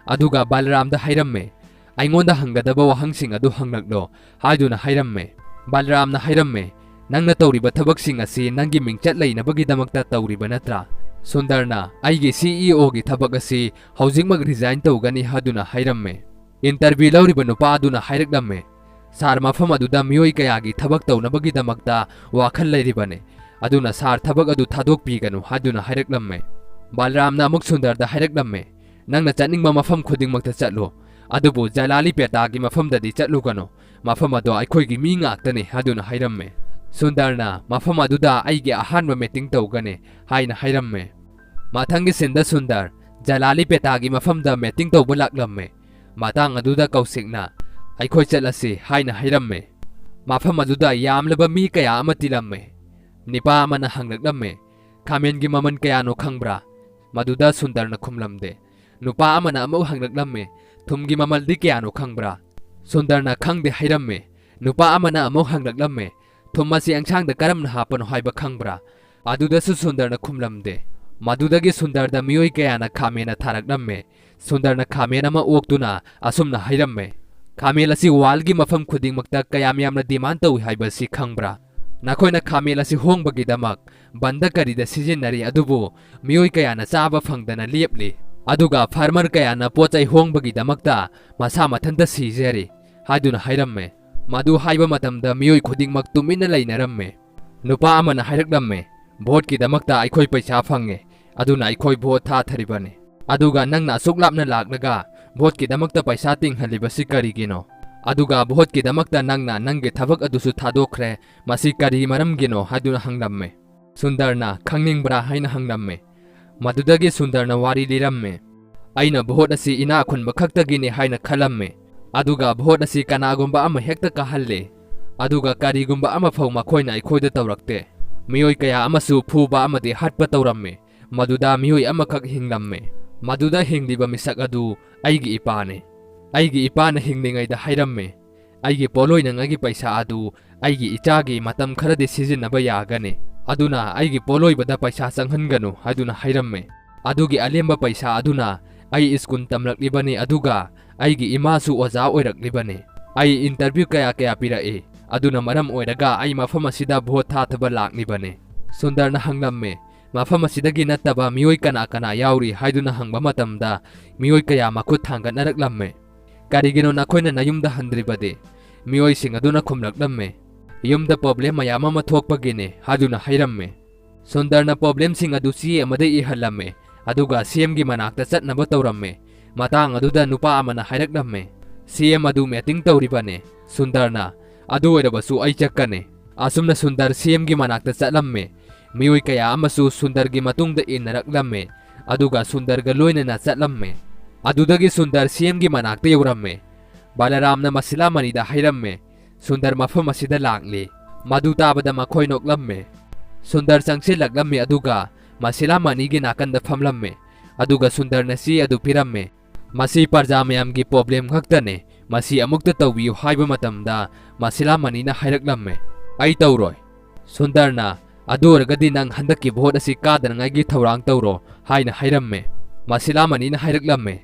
ꯑꯗꯨꯒ ꯕꯂꯔꯥꯝꯗ ꯍꯥꯏꯔꯝꯃꯦ, "ꯑꯩꯉꯣꯟꯗ ꯍꯪꯒꯗꯕ ꯋꯥꯍꯪꯁꯤꯡ ꯑꯗꯨ ꯍꯪꯂꯛꯂꯣ" ꯍꯥꯏꯗꯨꯅ ꯍꯥꯏꯔꯝꯃꯦ꯫ ꯕꯂꯔꯥꯝꯅ ꯍꯥꯏꯔꯝꯃꯦ, "ꯅꯪꯅ ꯇꯧꯔꯤꯕ ꯊꯕꯛꯁꯤꯡ ꯑꯁꯤ ꯅꯪꯒꯤ ꯃꯤꯡꯆꯠ ꯂꯩꯅꯕꯒꯤꯗꯃꯛꯇ ꯇꯧꯔꯤꯕ ꯅꯠꯇ꯭ꯔꯥ?" ꯁꯨꯟꯗꯔꯅ, "ꯑꯩꯒꯤ CEOꯒꯤ ꯊꯕꯛ ꯑꯁꯤ ꯍꯧꯖꯤꯛꯃꯛ resign ꯇꯧꯒꯅꯤ" ꯍꯥꯏꯗꯨꯅ ꯍꯥꯏꯔꯝꯃꯦ꯫ Interview ꯂꯧꯔꯤꯕ ꯅꯨꯄꯥ ꯑꯗꯨꯅ ꯍꯥꯏꯔꯛꯂꯝꯃꯦ, "Sir, ꯃꯐꯝ ꯑꯗꯨꯗ ꯃꯤꯑꯣꯏ ꯀꯌꯥꯒꯤ ꯊꯕꯛ ꯇꯧꯅꯕꯒꯤꯗꯃꯛꯇ ꯋꯥꯈꯜ ꯂꯩꯔꯤꯕꯅꯤ, ꯑꯗꯨꯅ sir ꯊꯕꯛ ꯑꯗꯨ ꯊꯥꯗꯣꯛꯄꯤꯒꯅꯨ" ꯍꯥꯏꯗꯨꯅ ꯍꯥꯏꯔꯛꯂꯝꯃꯦ꯫ ꯕꯂꯔꯥꯝꯅ ꯑꯃꯨꯛ ꯁꯨꯟꯗꯔꯗ ꯍꯥꯏꯔꯛꯂꯝꯃꯦ, "ꯅꯪꯅ ꯆꯠꯅꯤꯡꯕ ꯃꯐꯝ ꯈꯨꯗꯤꯡꯃꯛꯇ ꯆꯠꯂꯨ, ꯑꯗꯨꯕꯨ ꯖꯂꯥꯂꯤ ꯄꯦꯇꯥꯒꯤ ꯃꯐꯝꯗꯗꯤ ꯆꯠꯂꯨꯒꯅꯨ, ꯃꯐꯝ ꯑꯗꯣ ꯑꯩꯈꯣꯏꯒꯤ ꯃꯤ ꯉꯥꯛꯇꯅꯤ" ꯍꯥꯏꯗꯨꯅ ꯍꯥꯏꯔꯝꯃꯦ꯫ ꯁꯨꯟꯗꯔꯅ, "ꯃꯐꯝ ꯑꯗꯨꯗ ꯑꯩꯒꯤ ꯑꯍꯥꯟꯕ meeting ꯇꯧꯒꯅꯤ" ꯍꯥꯏꯅ ꯍꯥꯏꯔꯝꯃꯦ꯫ ꯃꯊꯪꯒꯤ ꯁꯤꯟꯗ ꯁꯨꯟꯗꯔ ꯖꯂꯥꯂꯤ ꯄꯦꯇꯥꯒꯤ ꯃꯐꯝꯗ meeting ꯇꯧꯕ ꯂꯥꯛꯂꯝꯃꯦ꯫ ꯃꯇꯥꯡ ꯑꯗꯨꯗ ꯀꯧꯁꯤꯛꯅ, "ꯑꯩꯈꯣꯏ ꯆꯠꯂꯁꯤ" ꯍꯥꯏꯅ ꯍꯥꯏꯔꯝꯃꯦ꯫ ꯃꯐꯝ ꯑꯗꯨꯗ ꯌꯥꯝꯂꯕ ꯃꯤ ꯀꯌꯥ ꯑꯃ ꯇꯤꯜꯂꯝꯃꯦ꯫ ꯅꯤꯄꯥ ꯑꯃꯅ ꯍꯪꯂꯛꯂꯝꯃꯦ, "ꯈꯥꯃꯦꯟꯒꯤ ꯃꯃꯜ ꯀꯌꯥꯅꯣ ꯈꯪꯕ꯭ꯔꯥ?" ꯃꯗꯨꯗ ꯁꯨꯟꯗꯔꯅ ꯈꯨꯝꯂꯝꯗꯦ꯫ ꯅꯨꯄꯥ ꯑꯃꯅ ꯑꯃꯨꯛ ꯍꯪꯂꯛꯂꯝꯃꯦ, "ꯊꯨꯝꯒꯤ ꯃꯃꯜꯗꯤ ꯀꯌꯥꯅꯣ ꯈꯪꯕ꯭ꯔꯥ?" ꯁꯨꯟꯗꯔꯅ ꯈꯪꯗꯦ ꯍꯥꯏꯔꯝꯃꯦ꯫ ꯅꯨꯄꯥ ꯑꯃꯅ ꯑꯃꯨꯛ ꯍꯪꯂꯛꯂꯝꯃꯦ, "ꯊꯨꯝ ꯑꯁꯤ ꯑꯦꯟꯁꯥꯡꯗ ꯀꯔꯝꯅ ꯍꯥꯞꯄꯅꯣ ꯍꯥꯏꯕ ꯈꯪꯕ꯭ꯔꯥ?" ꯑꯗꯨꯗꯁꯨ ꯁꯨꯟꯗꯔꯅ ꯈꯨꯝꯂꯝꯗꯦ꯫ ꯃꯗꯨꯗꯒꯤ ꯁꯨꯟꯗꯔꯗ ꯃꯤꯑꯣꯏ ꯀꯌꯥꯅ ꯈꯥꯃꯦꯟꯅ ꯊꯥꯔꯛꯂꯝꯃꯦ꯫ ꯁꯨꯟꯗꯔꯅ ꯈꯥꯃꯦꯟ ꯑꯃ ꯑꯣꯛꯇꯨꯅ ꯑꯁꯨꯝꯅ ꯍꯥꯏꯔꯝꯃꯦ, "ꯈꯥꯃꯦꯟ ꯑꯁꯤ ꯋꯥꯔꯜꯒꯤ ꯃꯐꯝ ꯈꯨꯗꯤꯡꯃꯛꯇ ꯀꯌꯥꯝ ꯌꯥꯝꯅ ꯗꯤꯃꯥꯟ ꯇꯧꯏ ꯍꯥꯏꯕꯁꯤ ꯈꯪꯕ꯭ꯔꯥ? ꯅꯈꯣꯏꯅ ꯈꯥꯃꯦꯟ ꯑꯁꯤ ꯍꯣꯡꯕꯒꯤꯗꯃꯛ ꯕꯟꯗ ꯀꯔꯤꯗ ꯁꯤꯖꯤꯟꯅꯔꯤ, ꯑꯗꯨꯕꯨ ꯃꯤꯑꯣꯏ ꯀꯌꯥꯅ ꯆꯥꯕ ꯐꯪꯗꯅ ꯂꯦꯞꯂꯤ, ꯑꯗꯨꯒ ꯐꯥꯔꯃꯔ ꯀꯌꯥꯅ ꯄꯣꯠ ꯆꯩ ꯍꯣꯡꯕꯒꯤꯗꯃꯛꯇ ꯃꯁꯥ ꯃꯊꯟꯇ ꯁꯤꯖꯔꯤ" ꯍꯥꯏꯗꯨꯅ ꯍꯥꯏꯔꯝꯃꯦ꯫ ꯃꯗꯨ ꯍꯥꯏꯕ ꯃꯇꯝꯗ ꯃꯤꯑꯣꯏ ꯈꯨꯗꯤꯡꯃꯛ ꯇꯨꯃꯤꯟꯅ ꯂꯩꯅꯔꯝꯃꯦ꯫ ꯅꯨꯄꯥ ꯑꯃꯅ ꯍꯥꯏꯔꯛꯂꯝꯃꯦ, "ꯚꯣꯠꯀꯤꯗꯃꯛꯇ ꯑꯩꯈꯣꯏ ꯄꯩꯁꯥ ꯐꯪꯉꯦ, ꯑꯗꯨꯅ ꯑꯩꯈꯣꯏ ꯚꯣꯠ ꯊꯥꯊꯔꯤꯕꯅꯤ꯫ ꯑꯗꯨꯒ ꯅꯪꯅ ꯑꯁꯨꯛ ꯂꯥꯞꯅ ꯂꯥꯛꯂꯒ ꯚꯣꯠꯀꯤꯗꯃꯛꯇ ꯄꯩꯁꯥ ꯇꯤꯡꯍꯜꯂꯤꯕꯁꯤ ꯀꯔꯤꯒꯤꯅꯣ? ꯑꯗꯨꯒ ꯚꯣꯠꯀꯤꯗꯃꯛꯇ ꯅꯪꯅ ꯅꯪꯒꯤ ꯊꯕꯛ ꯑꯗꯨꯁꯨ ꯊꯥꯗꯣꯛꯈ꯭ꯔꯦ, ꯃꯁꯤ ꯀꯔꯤ ꯃꯔꯝꯒꯤꯅꯣ?" ꯍꯥꯏꯗꯨꯅ ꯍꯪꯂꯝꯃꯦ꯫ ꯁꯨꯟꯗꯔꯅ "ꯈꯪꯅꯤꯡꯕ꯭ꯔꯥ?" ꯍꯥꯏꯅ ꯍꯪꯂꯝꯃꯦ꯫ ꯃꯗꯨꯗꯒꯤ ꯁꯨꯟꯗꯔꯅ ꯋꯥꯔꯤ ꯂꯤꯔꯝꯃꯦ, "ꯑꯩꯅ ꯚꯣꯠ ꯑꯁꯤ ꯏꯅꯥꯛ ꯈꯨꯟꯕ ꯈꯛꯇꯒꯤꯅꯤ ꯍꯥꯏꯅ ꯈꯜꯂꯝꯃꯦ, ꯑꯗꯨꯒ ꯚꯣꯠ ꯑꯁꯤ ꯀꯅꯥꯒꯨꯝꯕ ꯑꯃ ꯍꯦꯛꯇ ꯀꯥꯍꯜꯂꯦ, ꯑꯗꯨꯒ ꯀꯔꯤꯒꯨꯝꯕ ꯑꯃꯐꯥꯎ ꯃꯈꯣꯏꯅ ꯑꯩꯈꯣꯏꯗ ꯇꯧꯔꯛꯇꯦ꯫ ꯃꯤꯑꯣꯏ ꯀꯌꯥ ꯑꯃꯁꯨ ꯐꯨꯕ ꯑꯃꯗꯤ ꯍꯥꯠꯄ ꯇꯧꯔꯝꯃꯦ꯫ ꯃꯗꯨꯗ ꯃꯤꯑꯣꯏ ꯑꯃꯈꯛ ꯍꯤꯡꯂꯝꯃꯦ꯫ ꯃꯗꯨꯗ ꯍꯤꯡꯂꯤꯕ ꯃꯤꯁꯛ ꯑꯗꯨ ꯑꯩꯒꯤ ꯏꯄꯥꯅꯤ꯫ ꯑꯩꯒꯤ ꯏꯄꯥꯅ ꯍꯤꯡꯂꯤꯉꯩꯗ ꯍꯥꯏꯔꯝꯃꯦ, 'ꯑꯩꯒꯤ ꯄꯣꯠꯂꯣꯏꯅꯉꯥꯏꯒꯤ ꯄꯩꯁꯥ ꯑꯗꯨ ꯑꯩꯒꯤ ꯏꯆꯥꯒꯤ ꯃꯇꯝ ꯈꯔꯗꯤ ꯁꯤꯖꯤꯟꯅꯕ ꯌꯥꯒꯅꯤ, ꯑꯗꯨꯅ ꯑꯩꯒꯤ ꯄꯣꯠꯂꯣꯏꯕꯗ ꯄꯩꯁꯥ ꯆꯪꯍꯟꯒꯅꯨ' ꯍꯥꯏꯗꯨꯅ ꯍꯥꯏꯔꯝꯃꯦ꯫ ꯑꯗꯨꯒꯤ ꯑꯂꯦꯝꯕ ꯄꯩꯁꯥ ꯑꯗꯨꯅ ꯑꯩ ꯁ꯭ꯀꯨꯜ ꯇꯝꯂꯛꯂꯤꯕꯅꯤ, ꯑꯗꯨꯒ ꯑꯩꯒꯤ ꯏꯃꯥꯁꯨ ꯑꯣꯖꯥ ꯑꯣꯏꯔꯛꯂꯤꯕꯅꯤ꯫ ꯑꯩ ꯏꯟꯇꯔꯚ꯭ꯌꯨ ꯀꯌꯥ ꯀꯌꯥ ꯄꯤꯔꯛꯏ, ꯑꯗꯨꯅ ꯃꯔꯝ ꯑꯣꯏꯔꯒ ꯑꯩ ꯃꯐꯝ ꯑꯁꯤꯗ ꯚꯣꯠ ꯊꯥꯊꯕ ꯂꯥꯛꯂꯤꯕꯅꯤ꯫ ꯁꯨꯟꯗꯔꯅ ꯍꯪꯂꯝꯃꯦ, "ꯃꯐꯝ ꯑꯁꯤꯗꯒꯤ ꯅꯠꯇꯕ ꯃꯤꯑꯣꯏ ꯀꯅꯥ ꯀꯅꯥ ꯌꯥꯎꯔꯤ?" ꯍꯥꯏꯗꯨꯅ ꯍꯪꯕ ꯃꯇꯝꯗ ꯃꯤꯑꯣꯏ ꯀꯌꯥ ꯃꯈꯨꯠ ꯊꯥꯡꯒꯠꯅꯔꯛꯂꯝꯃꯦ꯫ "ꯀꯔꯤꯒꯤꯅꯣ ꯅꯈꯣꯏꯅ ꯅꯌꯨꯝꯗ ꯍꯟꯗ꯭ꯔꯤꯕꯗꯤ?" ꯃꯤꯑꯣꯏꯁꯤꯡ ꯑꯗꯨꯅ ꯈꯨꯝꯂꯛꯂꯝꯃꯦ, "ꯌꯨꯝꯗ ꯄ꯭ꯔꯣꯕ꯭ꯂꯦꯝ ꯃꯌꯥꯝ ꯑꯃ ꯊꯣꯛꯄꯒꯤꯅꯤ" ꯍꯥꯏꯗꯨꯅ ꯍꯥꯏꯔꯝꯃꯦ꯫ ꯁꯨꯟꯗꯔꯅ ꯄ꯭ꯔꯣꯕ꯭ꯂꯦꯝꯁꯤꯡ ꯑꯗꯨ ꯆꯦ ꯑꯃꯗ ꯏꯍꯜꯂꯝꯃꯦ, ꯑꯗꯨꯒ ꯁꯤ ꯑꯦꯝꯒꯤ ꯃꯅꯥꯛꯇ ꯆꯠꯅꯕ ꯇꯧꯔꯝꯃꯦ꯫ ꯃꯇꯥꯡ ꯑꯗꯨꯗ ꯅꯨꯄꯥ ꯑꯃꯅ ꯍꯥꯏꯔꯛꯂꯝꯃꯦ, "ꯁꯤ ꯑꯦꯝ ꯑꯗꯨ ꯃꯤꯇꯤꯡ ꯇꯧꯔꯤꯕꯅꯦ, ꯁꯨꯟꯗꯔꯅ꯫ ꯑꯗꯨ ꯑꯣꯏꯔꯕꯁꯨ ꯑꯩ ꯆꯠꯀꯅꯤ"꯫ ꯑꯁꯨꯝꯅ ꯁꯨꯟꯗꯔ ꯁꯤ ꯑꯦꯝꯒꯤ ꯃꯅꯥꯛꯇ ꯆꯠꯂꯝꯃꯦ꯫ ꯃꯤꯑꯣꯏ ꯀꯌꯥ ꯑꯃꯁꯨ ꯁꯨꯟꯗꯔꯒꯤ ꯃꯇꯨꯡꯗ ꯏꯟꯅꯔꯛꯂꯝꯃꯦ, ꯑꯗꯨꯒ ꯁꯨꯟꯗꯔꯒ ꯂꯣꯏꯅꯅ ꯆꯠꯂꯝꯃꯦ꯫ ꯑꯗꯨꯗꯒꯤ ꯁꯨꯟꯗꯔ ꯁꯤ ꯑꯦꯝꯒꯤ ꯃꯅꯥꯛꯇ ꯌꯧꯔꯝꯃꯦ꯫ ꯕꯂꯔꯥꯝꯅ ꯃꯁꯤꯂꯥꯃꯅꯤꯗ ꯍꯥꯏꯔꯝꯃꯦ, "ꯁꯨꯟꯗꯔ ꯃꯐꯝ ꯑꯁꯤꯗ ꯂꯥꯛꯂꯤ꯫" ꯃꯗꯨ ꯇꯥꯕꯗ ꯃꯈꯣꯏ ꯅꯣꯛꯂꯝꯃꯦ꯫ ꯁꯨꯟꯗꯔ ꯆꯪꯁꯤꯜꯂꯛꯂꯝꯃꯤ ꯑꯗꯨꯒ ꯃꯁꯤꯂꯥꯃꯅꯤꯒꯤ ꯅꯥꯀꯟꯗ ꯐꯝꯂꯝꯃꯦ, ꯑꯗꯨꯒ ꯁꯨꯟꯗꯔꯅ ꯆꯦ ꯑꯗꯨ ꯄꯤꯔꯝꯃꯦ꯫ "ꯃꯁꯤ ꯄ꯭ꯔꯖꯥ ꯃꯌꯥꯝꯒꯤ ꯄ꯭ꯔꯣꯕ꯭ꯂꯦꯝ ꯈꯛꯇꯅꯦ, ꯃꯁꯤ ꯑꯃꯨꯛꯇ ꯇꯧꯕꯤꯌꯨ" ꯍꯥꯏꯕ ꯃꯇꯝꯗ ꯃꯁꯤꯂꯥꯃꯅꯤꯅ ꯍꯥꯏꯔꯛꯂꯝꯃꯦ, "ꯑꯩ ꯇꯧꯔꯣꯏ꯫" ꯁꯨꯟꯗꯔꯅ, "ꯑꯗꯨ ꯑꯣꯏꯔꯒꯗꯤ ꯅꯪ ꯍꯟꯗꯛꯀꯤ ꯚꯣꯠ ꯑꯁꯤ ꯀꯥꯗꯅꯉꯥꯏꯒꯤ ꯊꯧꯔꯥꯡ ꯇꯧꯔꯣ" ꯍꯥꯏꯅ ꯍꯥꯏꯔꯝꯃꯦ꯫ ꯃꯁꯤꯂꯥꯃꯅꯤꯅ ꯍꯥꯏꯔꯛꯂꯝꯃꯦ,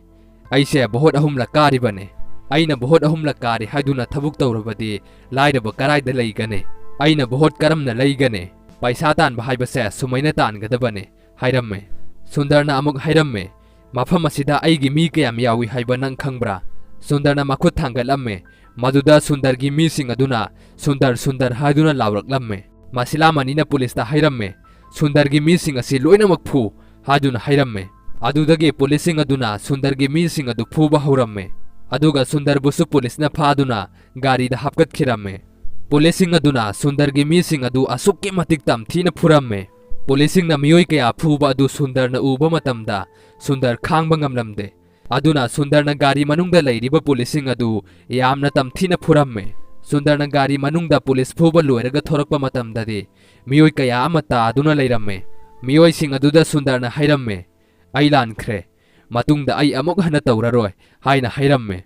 "ꯑꯩꯁꯦ ꯚꯣꯠ ꯑꯍꯨꯝꯂꯛ ꯀꯥꯔꯤꯕꯅꯦ꯫ ꯑꯩꯅ ꯚꯣꯠ ꯑꯍꯨꯝꯂꯛ ꯀꯥꯔꯤ ꯍꯥꯏꯗꯨꯅ ꯊꯕꯛ ꯇꯧꯔꯕꯗꯤ ꯂꯥꯏꯔꯕ ꯀꯔꯥꯏꯗ ꯂꯩꯒꯅꯤ? ꯑꯩꯅ ꯚꯣꯠ ꯀꯔꯝꯅ ꯂꯩꯒꯅꯤ? ꯄꯩꯁꯥ ꯇꯥꯟꯕ ꯍꯥꯏꯕꯁꯦ ꯁꯨꯃꯥꯏꯅ ꯇꯥꯟꯒꯗꯕꯅꯦ" ꯍꯥꯏꯔꯝꯃꯦ꯫ ꯁꯨꯟꯗꯔꯅ ꯑꯃꯨꯛ ꯍꯥꯏꯔꯝꯃꯦ, "ꯃꯐꯝ ꯑꯁꯤꯗ ꯑꯩꯒꯤ ꯃꯤ ꯀꯌꯥꯝ ꯌꯥꯎꯏ ꯍꯥꯏꯕ ꯅꯪ ꯈꯪꯕ꯭ꯔꯥ?" ꯁꯨꯟꯗꯔꯅ ꯃꯈꯨꯠ ꯊꯥꯡꯒꯠꯂꯝꯃꯦ꯫ ꯃꯗꯨꯗ ꯁꯨꯟꯗꯔꯒꯤ ꯃꯤꯁꯤꯡ ꯑꯗꯨꯅ "ꯁꯨꯟꯗꯔ, ꯁꯨꯟꯗꯔ" ꯍꯥꯏꯗꯨꯅ ꯂꯥꯎꯔꯛꯂꯝꯃꯦ꯫ ꯃꯁꯤꯂꯥꯃꯅꯤꯅ ꯄꯨꯂꯤꯁꯇ ꯍꯥꯏꯔꯝꯃꯦ, "ꯁꯨꯟꯗꯔꯒꯤ ꯃꯤꯁꯤꯡ ꯑꯁꯤ ꯂꯣꯏꯅꯃꯛ ꯐꯨ" ꯍꯥꯏꯗꯨꯅ ꯍꯥꯏꯔꯝꯃꯦ꯫ ꯑꯗꯨꯗꯒꯤ ꯄꯨꯂꯤꯁꯁꯤꯡ ꯑꯗꯨꯅ ꯁꯨꯟꯗꯔꯒꯤ ꯃꯤꯁꯤꯡ ꯑꯗꯨ ꯐꯨꯕ ꯍꯧꯔꯝꯃꯦ꯫ ꯑꯗꯨꯒ ꯁꯨꯟꯗꯔꯕꯨꯁꯨ ꯄꯨꯂꯤꯁꯅ ꯐꯥꯗꯨꯅ ꯒꯥꯔꯤꯗ ꯍꯥꯞꯀꯠꯈꯤꯔꯝꯃꯦ꯫ ꯄꯨꯂꯤꯁꯁꯤꯡ ꯑꯗꯨꯅ ꯁꯨꯟꯗꯔꯒꯤ ꯃꯤꯁꯤꯡ ꯑꯗꯨ ꯑꯁꯨꯛꯀꯤ ꯃꯇꯤꯛ ꯇꯝꯊꯤꯅ ꯐꯨꯔꯝꯃꯦ꯫ ꯄꯨꯂꯤꯁꯁꯤꯡꯅ ꯃꯤꯑꯣꯏ ꯀꯌꯥ ꯐꯨꯕ ꯑꯗꯨ ꯁꯨꯟꯗꯔꯅ ꯎꯕ ꯃꯇꯝꯗ ꯁꯨꯟꯗꯔ ꯈꯥꯡꯕ ꯉꯝꯂꯝꯗꯦ꯫ ꯑꯗꯨꯅ ꯁꯨꯟꯗꯔꯅ ꯒꯥꯔꯤ ꯃꯅꯨꯡꯗ ꯂꯩꯔꯤꯕ ꯄꯨꯂꯤꯁꯁꯤꯡ ꯑꯗꯨ ꯌꯥꯝꯅ ꯇꯝꯊꯤꯅ ꯐꯨꯔꯝꯃꯦ꯫ ꯁꯨꯟꯗꯔꯅ ꯒꯥꯔꯤ ꯃꯅꯨꯡꯗ ꯄꯨꯂꯤꯁ ꯐꯨꯕ ꯂꯣꯏꯔꯒ ꯊꯣꯔꯛꯄ ꯃꯇꯝꯗꯗꯤ ꯃꯤꯑꯣꯏ ꯀꯌꯥ ꯑꯃ ꯇꯥꯗꯨꯅ ꯂꯩꯔꯝꯃꯦ꯫ ꯃꯤꯑꯣꯏꯁꯤꯡ ꯑꯗꯨꯗ ꯁꯨꯟꯗꯔꯅ ꯍꯥꯏꯔꯝꯃꯦ, "ꯑꯩ ꯂꯥꯟꯈ꯭ꯔꯦ꯫ ꯃꯇꯨꯡꯗ ꯑꯩ ꯑꯃꯨꯛ ꯍꯟꯅ ꯇꯧꯔꯔꯣꯏ" ꯍꯥꯏꯅ ꯍꯥꯏꯔꯝꯃꯦ꯫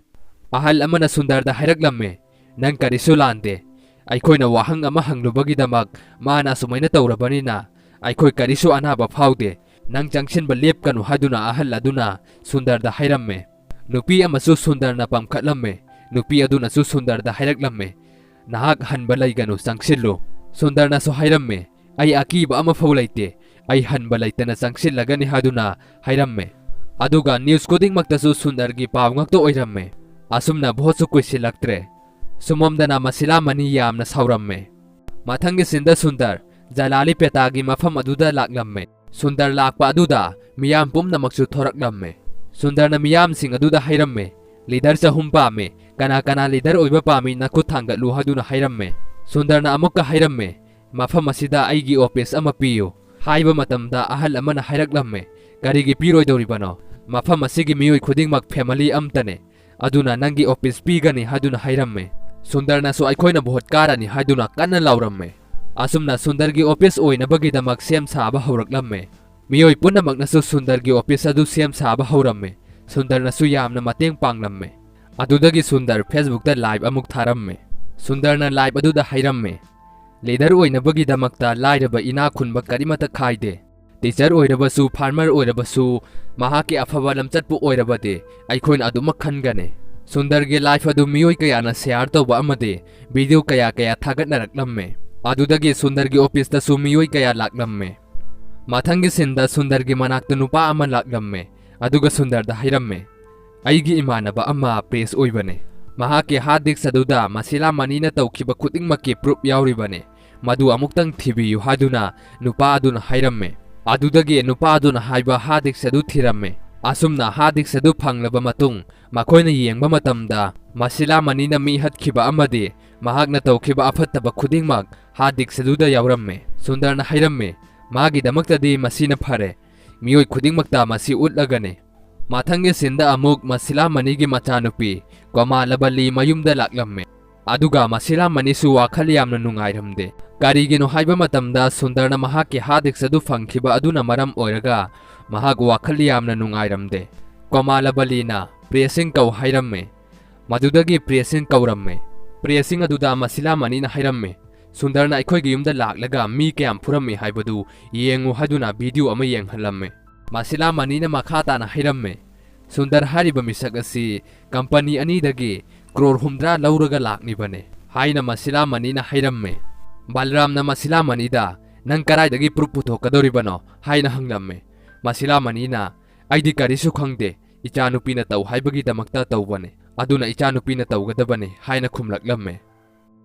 ꯑꯍꯜ ꯑꯃꯅ ꯁꯨꯟꯗꯔꯗ ꯍꯥꯏꯔꯛꯂꯝꯃꯦ, "ꯅꯪ ꯀꯔꯤꯁꯨ ꯂꯥꯟꯗꯦ꯫ ꯑꯩꯈꯣꯏꯅ ꯋꯥꯍꯪ ꯑꯃ ꯍꯪꯂꯨꯕꯒꯤꯗꯃꯛ ꯃꯥꯅ ꯑꯁꯨꯃꯥꯏꯅ ꯇꯧꯔꯕꯅꯤꯅ ꯑꯩꯈꯣꯏ ꯀꯔꯤꯁꯨ ꯑꯅꯥꯕ ꯐꯥꯎꯗꯦ꯫ ꯅꯪ ꯆꯪꯁꯤꯟꯕ ꯂꯦꯞꯀꯅꯨ" ꯍꯥꯏꯗꯨꯅ ꯑꯍꯜ ꯑꯗꯨꯅ ꯁꯨꯟꯗꯔꯗ ꯍꯥꯏꯔꯝꯃꯦ꯫ ꯅꯨꯄꯤ ꯑꯃꯁꯨ ꯁꯨꯟꯗꯔꯅ ꯄꯝꯈꯠꯂꯝꯃꯦ꯫ ꯅꯨꯄꯤ ꯑꯗꯨꯅꯁꯨ ꯁꯨꯟꯗꯔꯗ ꯍꯥꯏꯔꯛꯂꯝꯃꯦ, "ꯅꯍꯥꯛ ꯍꯟꯕ ꯂꯩꯒꯅꯨ, ꯆꯪꯁꯤꯜꯂꯨ꯫" ꯁꯨꯟꯗꯔꯅꯁꯨ ꯍꯥꯏꯔꯝꯃꯦ, "ꯑꯩ ꯑꯀꯤꯕ ꯑꯃꯐꯥꯎ ꯂꯩꯇꯦ, ꯑꯩ ꯍꯟꯕ ꯂꯩꯇꯅ ꯆꯪꯁꯤꯜꯂꯒꯅꯤ" ꯍꯥꯏꯗꯨꯅ ꯍꯥꯏꯔꯝꯃꯦ꯫ ꯑꯗꯨꯒ ꯅ꯭ꯌꯨꯁ ꯈꯨꯗꯤꯡꯃꯛꯇꯁꯨ ꯁꯨꯟꯗꯔꯒꯤ ꯄꯥꯎ ꯉꯥꯛꯇ ꯑꯣꯏꯔꯝꯃꯦ꯫ ꯑꯁꯨꯝꯅ ꯚꯣꯠꯁꯨ ꯀꯨꯏꯁꯤꯜꯂꯛꯇ꯭ꯔꯦ꯫ ꯁꯨꯃꯝꯗꯅ ꯃꯁꯤꯂꯥꯃꯅꯤ ꯌꯥꯝꯅ ꯁꯥꯎꯔꯝꯃꯦ꯫ ꯃꯊꯪꯒꯤ ꯁꯤꯟꯗ ꯁꯨꯟꯗꯔ ꯖꯂꯥꯂꯤ ꯄꯦꯇꯥꯒꯤ ꯃꯐꯝ ꯑꯗꯨꯗ ꯂꯥꯛꯂꯝꯃꯦ꯫ ꯁꯨꯟꯗꯔ ꯂꯥꯛꯄ ꯑꯗꯨꯗ ꯃꯤꯌꯥꯝ ꯄꯨꯝꯅꯃꯛꯁꯨ ꯊꯣꯔꯛꯂꯝꯃꯦ꯫ ꯁꯨꯟꯗꯔꯅ ꯃꯤꯌꯥꯝꯁꯤꯡ ꯑꯗꯨꯗ ꯍꯥꯏꯔꯝꯃꯦ, "ꯂꯤꯗꯔ ꯆꯍꯨꯝ ꯄꯥꯝꯃꯤ, ꯀꯅꯥ ꯀꯅꯥ ꯂꯤꯗꯔ ꯑꯣꯏꯕ ꯄꯥꯝꯃꯤ ꯅꯈꯨꯠ ꯊꯥꯡꯒꯠꯂꯨ" ꯍꯥꯏꯗꯨꯅ ꯍꯥꯏꯔꯝꯃꯦ꯫ ꯁꯨꯟꯗꯔꯅ ꯑꯃꯨꯛꯀ ꯍꯥꯏꯔꯝꯃꯦ, "ꯃꯐꯝ ꯑꯁꯤꯗ ꯑꯩꯒꯤ ꯑꯣꯐꯤꯁ ꯑꯃ ꯄꯤꯌꯨ" ꯍꯥꯏꯕ ꯃꯇꯝꯗ ꯑꯍꯜ ꯑꯃꯅ ꯍꯥꯏꯔꯛꯂꯝꯃꯦ, "ꯀꯔꯤꯒꯤ ꯄꯤꯔꯣꯏꯗꯧꯔꯤꯕꯅꯣ? ꯃꯐꯝ ꯑꯁꯤꯒꯤ ꯃꯤꯑꯣꯏ ꯈꯨꯗꯤꯡꯃꯛ ꯐꯦꯃꯤꯂꯤ ꯑꯃꯇꯅꯦ꯫ ꯑꯗꯨꯅ ꯅꯪꯒꯤ ꯑꯣꯐꯤꯁ ꯄꯤꯒꯅꯤ ꯍꯥꯏꯗꯨꯅ ꯍꯥꯏꯔꯝꯃꯦ꯫ ꯁꯨꯟꯗꯔꯅꯁꯨ ꯑꯩꯈꯣꯏꯅ ꯚꯣꯠ ꯀꯥꯔꯅꯤ ꯍꯥꯏꯗꯨꯅ ꯀꯟꯅ ꯂꯥꯎꯔꯝꯃꯦ꯫ ꯑꯁꯨꯝꯅ ꯁꯨꯟꯗꯔꯒꯤ ꯑꯣꯐꯤꯁ ꯑꯣꯏꯅꯕꯒꯤꯗꯃꯛ ꯁꯦꯝ ꯁꯥꯕ ꯍꯧꯔꯛꯂꯝꯃꯦ꯫ ꯃꯤꯑꯣꯏ ꯄꯨꯝꯅꯃꯛꯅꯁꯨ ꯁꯨꯟꯗꯔꯒꯤ ꯑꯣꯐꯤꯁ ꯑꯗꯨ ꯁꯦꯝ ꯁꯥꯕ ꯍꯧꯔꯝꯃꯦ꯫ ꯁꯨꯟꯗꯔꯅꯁꯨ ꯌꯥꯝꯅ ꯃꯇꯦꯡ ꯄꯥꯡꯂꯝꯃꯦ꯫ ꯑꯗꯨꯗꯒꯤ ꯁꯨꯟꯗꯔ ꯐꯦꯁꯕꯨꯛꯇ ꯂꯥꯏꯚ ꯑꯃꯨꯛ ꯊꯥꯔꯝꯃꯦ꯫ ꯁꯨꯟꯗꯔꯅ ꯂꯥꯏꯚ ꯑꯗꯨꯗ ꯍꯥꯏꯔꯝꯃꯦ, "ꯂꯤꯗꯔ ꯑꯣꯏꯅꯕꯒꯤꯗꯃꯛꯇ ꯂꯥꯏꯔꯕ ꯏꯅꯥ ꯈꯨꯟꯕ ꯀꯔꯤꯃꯠꯇ ꯈꯥꯏꯗꯦ꯫ ꯇꯤꯆꯔ ꯑꯣꯏꯔꯕꯁꯨ, ꯐꯥꯔꯃꯔ ꯑꯣꯏꯔꯕꯁꯨ, ꯃꯍꯥꯛꯀꯤ ꯑꯐꯕ ꯂꯝꯆꯠꯄꯨ ꯑꯣꯏꯔꯕꯗꯤ ꯑꯩꯈꯣꯏꯅ ꯑꯗꯨꯃꯛ ꯈꯟꯒꯅꯤ"꯫ ꯁꯨꯟꯗꯔꯒꯤ ꯂꯥꯏꯐ ꯑꯗꯨ ꯃꯤꯑꯣꯏ ꯀꯌꯥꯅ ꯁꯦꯌꯔ ꯇꯧꯕ ꯑꯃꯗꯤ ꯚꯤꯗꯤꯑꯣ ꯀꯌꯥ ꯀꯌꯥ ꯊꯥꯒꯠꯅꯔꯛꯂꯝꯃꯦ꯫ ꯑꯗꯨꯗꯒꯤ ꯁꯨꯟꯗꯔꯒꯤ ꯑꯣꯐꯤꯁꯇꯁꯨ ꯃꯤꯑꯣꯏ ꯀꯌꯥ ꯂꯥꯛꯂꯝꯃꯦ꯫ ꯃꯊꯪꯒꯤ ꯁꯤꯟꯗ ꯁꯨꯟꯗꯔꯒꯤ ꯃꯅꯥꯛꯇ ꯅꯨꯄꯥ ꯑꯃ ꯂꯥꯛꯂꯝꯃꯦ꯫ ꯑꯗꯨꯒ ꯁꯨꯟꯗꯔꯗ ꯍꯥꯏꯔꯝꯃꯦ, "ꯑꯩꯒꯤ ꯏꯃꯥꯟꯅꯕ ꯑꯃ ꯄ꯭ꯔꯦꯁ ꯑꯣꯏꯕꯅꯦ꯫ ꯃꯍꯥꯛꯀꯤ ꯍꯥꯔꯗ ꯗꯤꯁꯛ ꯑꯗꯨꯗ ꯃꯁꯤꯂꯥ ꯃꯅꯤꯅ ꯇꯧꯈꯤꯕ ꯈꯨꯗꯤꯡꯃꯛꯀꯤ ꯄ꯭ꯔꯨꯞ ꯌꯥꯎꯔꯤꯕꯅꯦ꯫ ꯃꯗꯨ ꯑꯃꯨꯛꯇꯪ ꯊꯤꯕꯤꯌꯨ" ꯍꯥꯏꯗꯨꯅ ꯅꯨꯄꯥ ꯑꯗꯨꯅ ꯍꯥꯏꯔꯝꯃꯦ꯫ ꯑꯗꯨꯗꯒꯤ ꯅꯨꯄꯥ ꯑꯗꯨꯅ ꯍꯥꯏꯕ ꯍꯥꯔꯗ ꯗꯤꯁꯛ ꯑꯗꯨ ꯊꯤꯔꯝꯃꯦ꯫ ꯑꯁꯨꯝꯅ ꯍꯥꯔꯗ ꯗꯤꯁꯛ ꯑꯗꯨ ꯐꯪꯂꯕ ꯃꯇꯨꯡ ꯃꯈꯣꯏꯅ ꯌꯦꯡꯕ ꯃꯇꯝꯗ ꯃꯁꯤꯂꯥ ꯃꯅꯤꯅ ꯃꯤ ꯍꯠꯈꯤꯕ ꯑꯃꯗꯤ ꯃꯍꯥꯛꯅ ꯇꯧꯈꯤꯕ ꯑꯐꯠꯇꯕ ꯈꯨꯗꯤꯡꯃꯛ ꯍꯥꯔꯗ ꯗꯤꯁꯛ ꯑꯗꯨꯗ ꯌꯥꯎꯔꯝꯃꯦ꯫ ꯁꯨꯟꯗꯔꯅ ꯍꯥꯏꯔꯝꯃꯦ, "ꯃꯥꯒꯤꯗꯃꯛꯇꯗꯤ ꯃꯁꯤꯅ ꯐꯔꯦ꯫ ꯃꯤꯑꯣꯏ ꯈꯨꯗꯤꯡꯃꯛꯇ ꯃꯁꯤ ꯎꯠꯂꯒꯅꯤ"꯫ ꯃꯊꯪꯒꯤ ꯁꯤꯟꯗ ꯑꯃꯨꯛ ꯃꯁꯤꯂꯥ ꯃꯅꯤꯒꯤ ꯃꯆꯥꯅꯨꯄꯤ ꯀꯣꯃꯥꯂꯕꯂꯤ ꯃꯌꯨꯝꯗ ꯂꯥꯛꯂꯝꯃꯦ꯫ ꯑꯗꯨꯒ ꯃꯁꯤꯂꯥ ꯃꯅꯤꯁꯨ ꯋꯥꯈꯜ ꯌꯥꯝꯅ ꯅꯨꯡꯉꯥꯏꯔꯝꯗꯦ꯫ ꯀꯔꯤꯒꯤꯅꯣ ꯍꯥꯏꯕ ꯃꯇꯝꯗ ꯁꯨꯟꯗꯔꯅ ꯃꯍꯥꯛꯀꯤ ꯍꯥꯔꯗ ꯗꯤꯁꯛ ꯑꯗꯨ ꯐꯪꯈꯤꯕ ꯑꯗꯨꯅ ꯃꯔꯝ ꯑꯣꯏꯔꯒ ꯃꯍꯥꯛ ꯋꯥꯈꯜ ꯌꯥꯝꯅ ꯅꯨꯡꯉꯥꯏꯔꯝꯗꯦ꯫ ꯀꯣꯃꯥꯂꯕꯂꯤꯅ ꯄ꯭ꯔꯦꯁꯁꯤꯡ ꯀꯧ ꯍꯥꯏꯔꯝꯃꯦ꯫ ꯃꯗꯨꯗꯒꯤ ꯄ꯭ꯔꯦꯁꯁꯤꯡ ꯀꯧꯔꯝꯃꯦ꯫ ꯄ꯭ꯔꯦꯁꯁꯤꯡ ꯑꯗꯨꯗ ꯃꯁꯤꯂꯥ ꯃꯅꯤꯅ ꯍꯥꯏꯔꯝꯃꯦ, "ꯁꯨꯟꯗꯔꯅ ꯑꯩꯈꯣꯏꯒꯤ ꯌꯨꯝꯗ ꯂꯥꯛꯂꯒ ꯃꯤ ꯀꯌꯥꯝ ꯐꯨꯔꯝꯃꯤ ꯍꯥꯏꯕꯗꯨ ꯌꯦꯡꯉꯨ" ꯍꯥꯏꯗꯨꯅ ꯚꯤꯗꯤꯑꯣ ꯑꯃ ꯌꯦꯡꯍꯜꯂꯝꯃꯦ꯫ ꯃꯁꯤꯂꯥ ꯃꯅꯤꯅ ꯃꯈꯥ ꯇꯥꯅ ꯍꯥꯏꯔꯝꯃꯦ, "ꯁꯨꯟꯗꯔ ꯍꯥꯏꯔꯤꯕ ꯃꯤꯁꯛ ꯑꯁꯤ ꯀꯝꯄꯅꯤ ꯑꯅꯤꯗꯒꯤ ꯀ꯭ꯔꯣꯔ ꯍꯨꯝꯗ꯭ꯔꯥ ꯂꯧꯔꯒ ꯂꯥꯛꯂꯤꯕꯅꯦ" ꯍꯥꯏꯅ ꯃꯁꯤꯂꯥ ꯃꯅꯤꯅ ꯍꯥꯏꯔꯝꯃꯦ꯫ ꯕꯜꯔꯥꯝꯅ ꯃꯁꯤꯂꯥ ꯃꯅꯤꯗ, "ꯅꯪ ꯀꯗꯥꯏꯗꯒꯤ ꯄ꯭ꯔꯨꯞ ꯄꯨꯊꯣꯛꯀꯗꯧꯔꯤꯕꯅꯣ?" ꯍꯥꯏꯅ ꯍꯪꯂꯝꯃꯦ꯫ ꯃꯁꯤꯂꯥ ꯃꯅꯤꯅ, "ꯑꯩꯗꯤ ꯀꯔꯤꯁꯨ ꯈꯪꯗꯦ, ꯏꯆꯥꯅꯨꯄꯤꯅ ꯇꯧ ꯍꯥꯏꯕꯒꯤꯗꯃꯛꯇ ꯇꯧꯕꯅꯦ, ꯑꯗꯨꯅ ꯏꯆꯥꯅꯨꯄꯤꯅ ꯇꯧꯒꯗꯕꯅꯦ" ꯍꯥꯏꯅ ꯈꯨꯝꯂꯛꯂꯝꯃꯦ꯫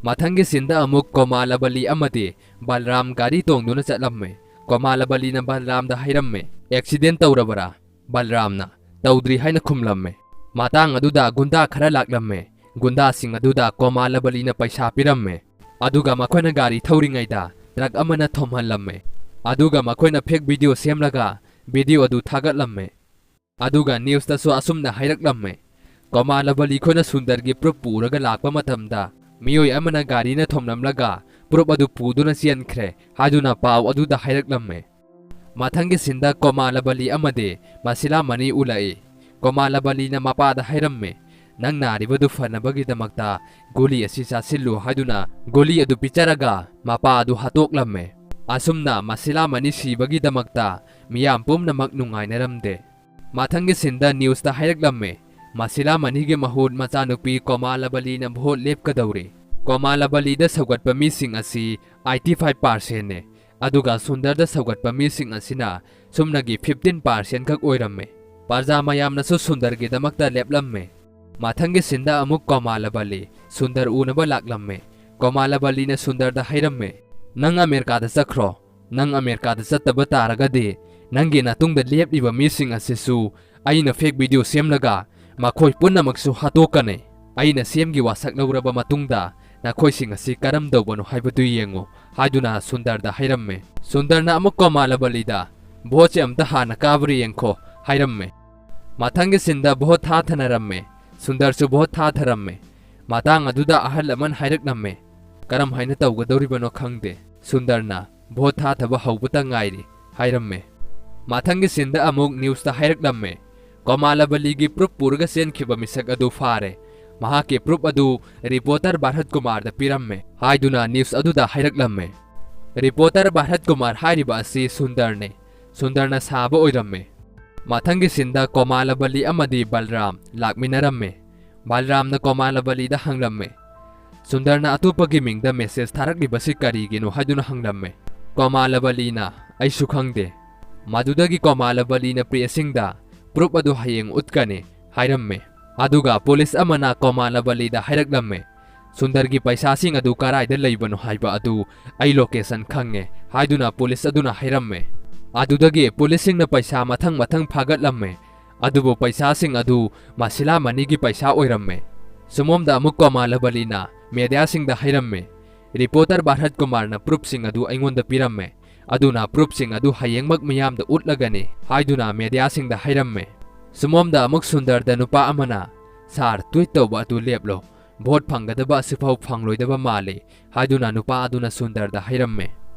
ꯃꯊꯪꯒꯤ ꯁꯤꯟꯗ ꯑꯃꯨꯛ ꯀꯣꯃꯥꯂꯕꯂꯤ ꯑꯃꯗꯤ ꯕꯜꯔꯥꯝ ꯒꯥꯔꯤ ꯇꯣꯡꯗꯨꯅ ꯆꯠꯂꯝꯃꯦ꯫ ꯀꯣꯃꯥꯂꯕꯂꯤꯅ ꯕꯜꯔꯥꯝꯗ ꯍꯥꯏꯔꯝꯃꯦ, "ꯑꯦꯛꯁꯤꯗꯦꯟ ꯇꯧꯔꯕꯔꯥ?" ꯕꯜꯔꯥꯝꯅ, "ꯇꯧꯗ꯭ꯔꯤ" ꯍꯥꯏꯅ ꯈꯨꯝꯂꯝꯃꯦ꯫ ꯃꯇꯥꯡ ꯑꯗꯨꯗ ꯒꯨꯟꯗꯥ ꯈꯔ ꯂꯥꯛꯂꯝꯃꯦ꯫ ꯒꯨꯟꯗꯥꯁꯤꯡ ꯑꯗꯨꯗ ꯀꯣꯃꯥꯂꯕꯂꯤꯅ ꯄꯩꯁꯥ ꯄꯤꯔꯝꯃꯦ꯫ ꯑꯗꯨꯒ ꯃꯈꯣꯏꯅ ꯒꯥꯔꯤ ꯊꯧꯔꯤꯉꯩꯗ ꯇ꯭ꯔꯛ ꯑꯃꯅ ꯊꯣꯝꯍꯜꯂꯝꯃꯦ꯫ ꯑꯗꯨꯒ ꯃꯈꯣꯏꯅ ꯐꯦꯛ ꯚꯤꯗꯤꯑꯣ ꯁꯦꯝꯂꯒ ꯚꯤꯗꯤꯑꯣ ꯑꯗꯨ ꯊꯥꯒꯠꯂꯝꯃꯦ꯫ ꯑꯗꯨꯒ ꯅ꯭ꯌꯨꯁꯇꯁꯨ ꯑꯁꯨꯝꯅ ꯍꯥꯏꯔꯛꯂꯝꯃꯦ, ꯀꯣꯃꯥꯂꯕꯂꯤ ꯈꯣꯏꯅ ꯁꯨꯟꯗꯔꯒꯤ ꯄ꯭ꯔꯨꯞ ꯄꯨꯔꯒ ꯂꯥꯛꯄ ꯃꯇꯝꯗ, ꯃꯤꯑꯣꯏ ꯑꯃꯅ ꯒꯥꯔꯤꯅ ꯊꯣꯝꯂꯝꯂꯒ ꯄ꯭ꯔꯨꯞ ꯑꯗꯨ ꯄꯨꯗꯨꯅ ꯆꯦꯟꯈ꯭ꯔꯦ ꯍꯥꯏꯗꯨꯅ ꯄꯥꯎ ꯑꯗꯨꯗ ꯍꯥꯏꯔꯛꯂꯝꯃꯦ꯫ ꯃꯊꯪꯒꯤ ꯁꯤꯟꯗ ꯀꯣꯃꯥꯂꯕꯂꯤ ꯑꯃꯗꯤ ꯃꯁꯤꯂꯥꯃꯅꯤ ꯎꯠꯂꯛꯏ꯫ ꯀꯣꯃꯥꯂꯕꯂꯤꯅ ꯃꯄꯥꯗ ꯍꯥꯏꯔꯝꯃꯦ, "ꯅꯪ ꯅꯥꯔꯤꯕꯗꯨ ꯐꯅꯕꯒꯤꯗꯃꯛꯇ ꯒꯨꯂꯤ ꯑꯁꯤ ꯆꯥꯁꯤꯜꯂꯨ" ꯍꯥꯏꯗꯨꯅ ꯒꯨꯂꯤ ꯑꯗꯨ ꯄꯤꯖꯔꯒ ꯃꯄꯥ ꯑꯗꯨ ꯍꯥꯠꯇꯣꯛꯂꯝꯃꯦ꯫ ꯑꯁꯨꯝꯅ ꯃꯁꯤꯂꯥꯃꯅꯤ ꯁꯤꯕꯒꯤꯗꯃꯛꯇ ꯃꯤꯌꯥꯝ ꯄꯨꯝꯅꯃꯛ ꯅꯨꯡꯉꯥꯏꯅꯔꯝꯗꯦ꯫ ꯃꯊꯪꯒꯤ ꯁꯤꯟꯗ ꯅ꯭ꯌꯨꯁꯇ ꯍꯥꯏꯔꯛꯂꯝꯃꯦ, ꯃꯁꯤꯂꯥꯃꯅꯤꯒꯤ ꯃꯍꯨꯠ ꯃꯆꯥꯅꯨꯄꯤ ꯀꯣꯃꯥꯂꯕꯂꯤꯅ ꯚꯣꯠ ꯂꯦꯞꯀꯗꯧꯔꯤ꯫ ꯀꯣꯃꯥꯂꯕꯂꯤꯗ ꯁꯧꯒꯠꯄ ꯃꯤꯁꯤꯡ ꯑꯁꯤ ꯑꯥꯏꯇꯤ ꯐꯥꯏꯚ ꯄꯥꯔꯁꯦꯟꯅꯦ, ꯑꯗꯨꯒ ꯁꯨꯟꯗꯔꯗ ꯁꯧꯒꯠꯄ ꯃꯤꯁꯤꯡ ꯑꯁꯤꯅ ꯁꯨꯞꯅꯒꯤ ꯐꯤꯐꯇꯤꯟ ꯄꯥꯔꯁꯦꯟ ꯈꯛ ꯑꯣꯏꯔꯝꯃꯦ꯫ ꯄ꯭ꯔꯖꯥ ꯃꯌꯥꯝꯅꯁꯨ ꯁꯨꯟꯗꯔꯒꯤꯗꯃꯛꯇ ꯂꯦꯞꯂꯝꯃꯦ꯫ ꯃꯊꯪꯒꯤ ꯁꯤꯟꯗ ꯑꯃꯨꯛ ꯀꯣꯃꯥꯂꯕꯂꯤ ꯁꯨꯟꯗꯔ ꯎꯅꯕ ꯂꯥꯛꯂꯝꯃꯦ꯫ ꯀꯣꯃꯥꯂꯕꯂꯤꯅ ꯁꯨꯟꯗꯔꯗ ꯍꯥꯏꯔꯝꯃꯦ, "ꯅꯪ ꯑꯃꯦꯔꯤꯀꯥꯗ ꯆꯠꯈ꯭ꯔꯣ꯫ ꯅꯪ ꯑꯃꯦꯔꯤꯀꯥꯗ ꯆꯠꯇꯕ ꯇꯥꯔꯒꯗꯤ ꯅꯪꯒꯤ ꯅꯇꯨꯡꯗ ꯂꯦꯞꯂꯤꯕ ꯃꯤꯁꯤꯡ ꯑꯁꯤꯁꯨ ꯑꯩꯅ ꯐꯦꯛ ꯚꯤꯗꯤꯑꯣ ꯁꯦꯝꯂꯒ ꯃꯈꯣꯏ ꯄꯨꯝꯅꯃꯛꯁꯨ ꯍꯥꯠꯇꯣꯛꯀꯅꯤ꯫ ꯑꯩꯅ ꯁꯦꯝꯒꯤ ꯋꯥꯁꯛ ꯂꯧꯔꯕ ꯃꯇꯨꯡꯗ ꯅꯈꯣꯏꯁꯤꯡ ꯑꯁꯤ ꯀꯔꯝ ꯇꯧꯕꯅꯣ ꯍꯥꯏꯕꯗꯨ ꯌꯦꯡꯉꯨ" ꯍꯥꯏꯗꯨꯅ ꯁꯨꯟꯗꯔꯗ ꯍꯥꯏꯔꯝꯃꯦ꯫ ꯁꯨꯟꯗꯔꯅ ꯑꯃꯨꯛ ꯀꯣꯃꯥꯂꯕꯂꯤꯗ "ꯚꯣꯠꯁꯦ ꯑꯝꯇ ꯍꯥꯟꯅ ꯀꯥꯕ꯭ꯔꯥ ꯌꯦꯡꯈꯣ" ꯍꯥꯏꯔꯝꯃꯦ꯫ ꯃꯊꯪꯒꯤ ꯁꯤꯟꯗ ꯚꯣꯠ ꯊꯥꯊꯅꯔꯝꯃꯦ꯫ ꯁꯨꯟꯗꯔꯁꯨ ꯚꯣꯠ ꯊꯥꯊꯔꯝꯃꯦ꯫ ꯃꯇꯥꯡ ꯑꯗꯨꯗ ꯑꯍꯜ ꯑꯃꯅ ꯍꯥꯏꯔꯛꯂꯝꯃꯦ, "ꯀꯔꯝ ꯍꯥꯏꯅ ꯇꯧꯒꯗꯧꯔꯤꯕꯅꯣ ꯈꯪꯗꯦ꯫ ꯁꯨꯟꯗꯔꯅ ꯚꯣꯠ ꯊꯥꯊꯕ ꯍꯧꯕꯇ ꯉꯥꯏꯔꯤ" ꯍꯥꯏꯔꯝꯃꯦ꯫ ꯃꯊꯪꯒꯤ ꯁꯤꯟꯗ ꯑꯃꯨꯛ ꯅ꯭ꯌꯨꯁꯇ ꯍꯥꯏꯔꯛꯂꯝꯃꯦ, ꯀꯣꯃꯥꯂꯕꯂꯤꯒꯤ ꯄ꯭ꯔꯨꯞ ꯄꯨꯔꯒ ꯆꯦꯟꯈꯤꯕ ꯃꯤꯁꯛ ꯑꯗꯨ ꯐꯥꯔꯦ꯫ ꯃꯍꯥꯛꯀꯤ ꯄ꯭ꯔꯨꯞ ꯑꯗꯨ ꯔꯤꯄꯣꯔꯇꯔ ꯚꯥꯔꯠ ꯀꯨꯃꯥꯔꯗ ꯄꯤꯔꯝꯃꯦ ꯍꯥꯏꯗꯨꯅ ꯅ꯭ꯌꯨꯁ ꯑꯗꯨꯗ ꯍꯥꯏꯔꯛꯂꯝꯃꯦ꯫ ꯔꯤꯄꯣꯔꯇꯔ ꯚꯥꯔꯠ ꯀꯨꯃꯥꯔ ꯍꯥꯏꯔꯤꯕ ꯑꯁꯤ ꯁꯨꯟꯗꯔꯅꯤ꯫ ꯁꯨꯟꯗꯔꯅ ꯁꯥꯕ ꯑꯣꯏꯔꯝꯃꯦ꯫ ꯃꯊꯪꯒꯤ ꯁꯤꯟꯗ ꯀꯣꯃꯥꯂꯕꯂꯤ ꯑꯃꯗꯤ ꯕꯜꯔꯥꯝ ꯂꯥꯛꯃꯤꯟꯅꯔꯝꯃꯦ꯫ ꯕꯜꯔꯥꯝꯅ ꯀꯣꯃꯥꯂꯕꯂꯤꯗ ꯍꯪꯂꯝꯃꯦ, "ꯁꯨꯟꯗꯔꯅ ꯑꯇꯣꯞꯄꯒꯤ ꯃꯤꯡꯗ ꯃꯦꯁꯦꯖ ꯊꯥꯔꯛꯂꯤꯕꯁꯤ ꯀꯔꯤꯒꯤꯅꯣ?" ꯍꯥꯏꯗꯨꯅ ꯍꯪꯂꯝꯃꯦ꯫ ꯀꯣꯃꯥꯂꯕꯂꯤꯅ, "ꯑꯩꯁꯨ ꯈꯪꯗꯦ"꯫ ꯃꯗꯨꯗꯒꯤ ꯀꯣꯃꯥꯂꯕꯂꯤꯅ ꯄ꯭ꯔꯦꯁꯁꯤꯡꯗ ꯄ꯭ꯔꯨꯞ ꯑꯗꯨ ꯍꯌꯦꯡ ꯎꯠꯀꯅꯤ ꯍꯥꯏꯔꯝꯃꯦ꯫ ꯑꯗꯨꯒ ꯄꯨꯂꯤꯁ ꯑꯃꯅ ꯀꯣꯃꯥꯂꯕꯂꯤꯗ ꯍꯥꯏꯔꯛꯂꯝꯃꯦ, "ꯁꯨꯟꯗꯔꯒꯤ ꯄꯩꯁꯥꯁꯤꯡ ꯑꯗꯨ ꯀꯔꯥꯏꯗ ꯂꯩꯕꯅꯣ ꯍꯥꯏꯕ ꯑꯗꯨ ꯑꯩ ꯂꯣꯀꯦꯁꯟ ꯈꯪꯉꯦ" ꯍꯥꯏꯗꯨꯅ ꯄꯨꯂꯤꯁ ꯑꯗꯨꯅ ꯍꯥꯏꯔꯝꯃꯦ꯫ ꯑꯗꯨꯗꯒꯤ ꯄꯨꯂꯤꯁꯁꯤꯡꯅ ꯄꯩꯁꯥ ꯃꯊꯪ ꯃꯊꯪ ꯐꯥꯒꯠꯂꯝꯃꯦ꯫ ꯑꯗꯨꯕꯨ ꯄꯩꯁꯥꯁꯤꯡ ꯑꯗꯨ ꯃꯁꯤꯂꯥ ꯃꯅꯤꯒꯤ ꯄꯩꯁꯥ ꯑꯣꯏꯔꯝꯃꯦ꯫ ꯁꯨꯃꯣꯝꯗ ꯑꯃꯨꯛ ꯀꯣꯃꯥꯂꯕꯂꯤꯅ ꯃꯦꯗꯤꯌꯥꯁꯤꯡꯗ ꯍꯥꯏꯔꯝꯃꯦ, "ꯔꯤꯄꯣꯔꯇꯔ ꯚꯥꯔꯠ ꯀꯨꯃꯥꯔꯅ ꯄ꯭ꯔꯨꯞꯁꯤꯡ ꯑꯗꯨ ꯑꯩꯉꯣꯟꯗ ꯄꯤꯔꯝꯃꯦ, ꯑꯗꯨꯅ ꯄ꯭ꯔꯨꯞꯁꯤꯡ ꯑꯗꯨ ꯍꯌꯦꯡꯃꯛ ꯃꯤꯌꯥꯝꯗ ꯎꯠꯂꯒꯅꯤ" ꯍꯥꯏꯗꯨꯅ ꯃꯦꯗꯤꯌꯥꯁꯤꯡꯗ ꯍꯥꯏꯔꯝꯃꯦ꯫ ꯁꯨꯃꯣꯝꯗ ꯑꯃꯨꯛ ꯁꯨꯟꯗꯔꯗ ꯅꯨꯄꯥ ꯑꯃꯅ "ꯁꯥꯔ, ꯇ꯭ꯋꯤꯠ ꯇꯧꯕ ꯑꯗꯨ ꯂꯦꯞꯂꯣ꯫ ꯚꯣꯠ ꯐꯪꯒꯗꯕ ꯑꯁꯤꯐꯥꯎ ꯐꯪꯂꯣꯏꯗꯕ ꯃꯥꯜꯂꯤ," ꯍꯥꯏꯗꯨꯅ ꯅꯨꯄꯥ ꯑꯗꯨꯅ ꯁꯨꯟꯗꯔꯗ ꯍꯥꯏꯔꯝꯃꯦ꯫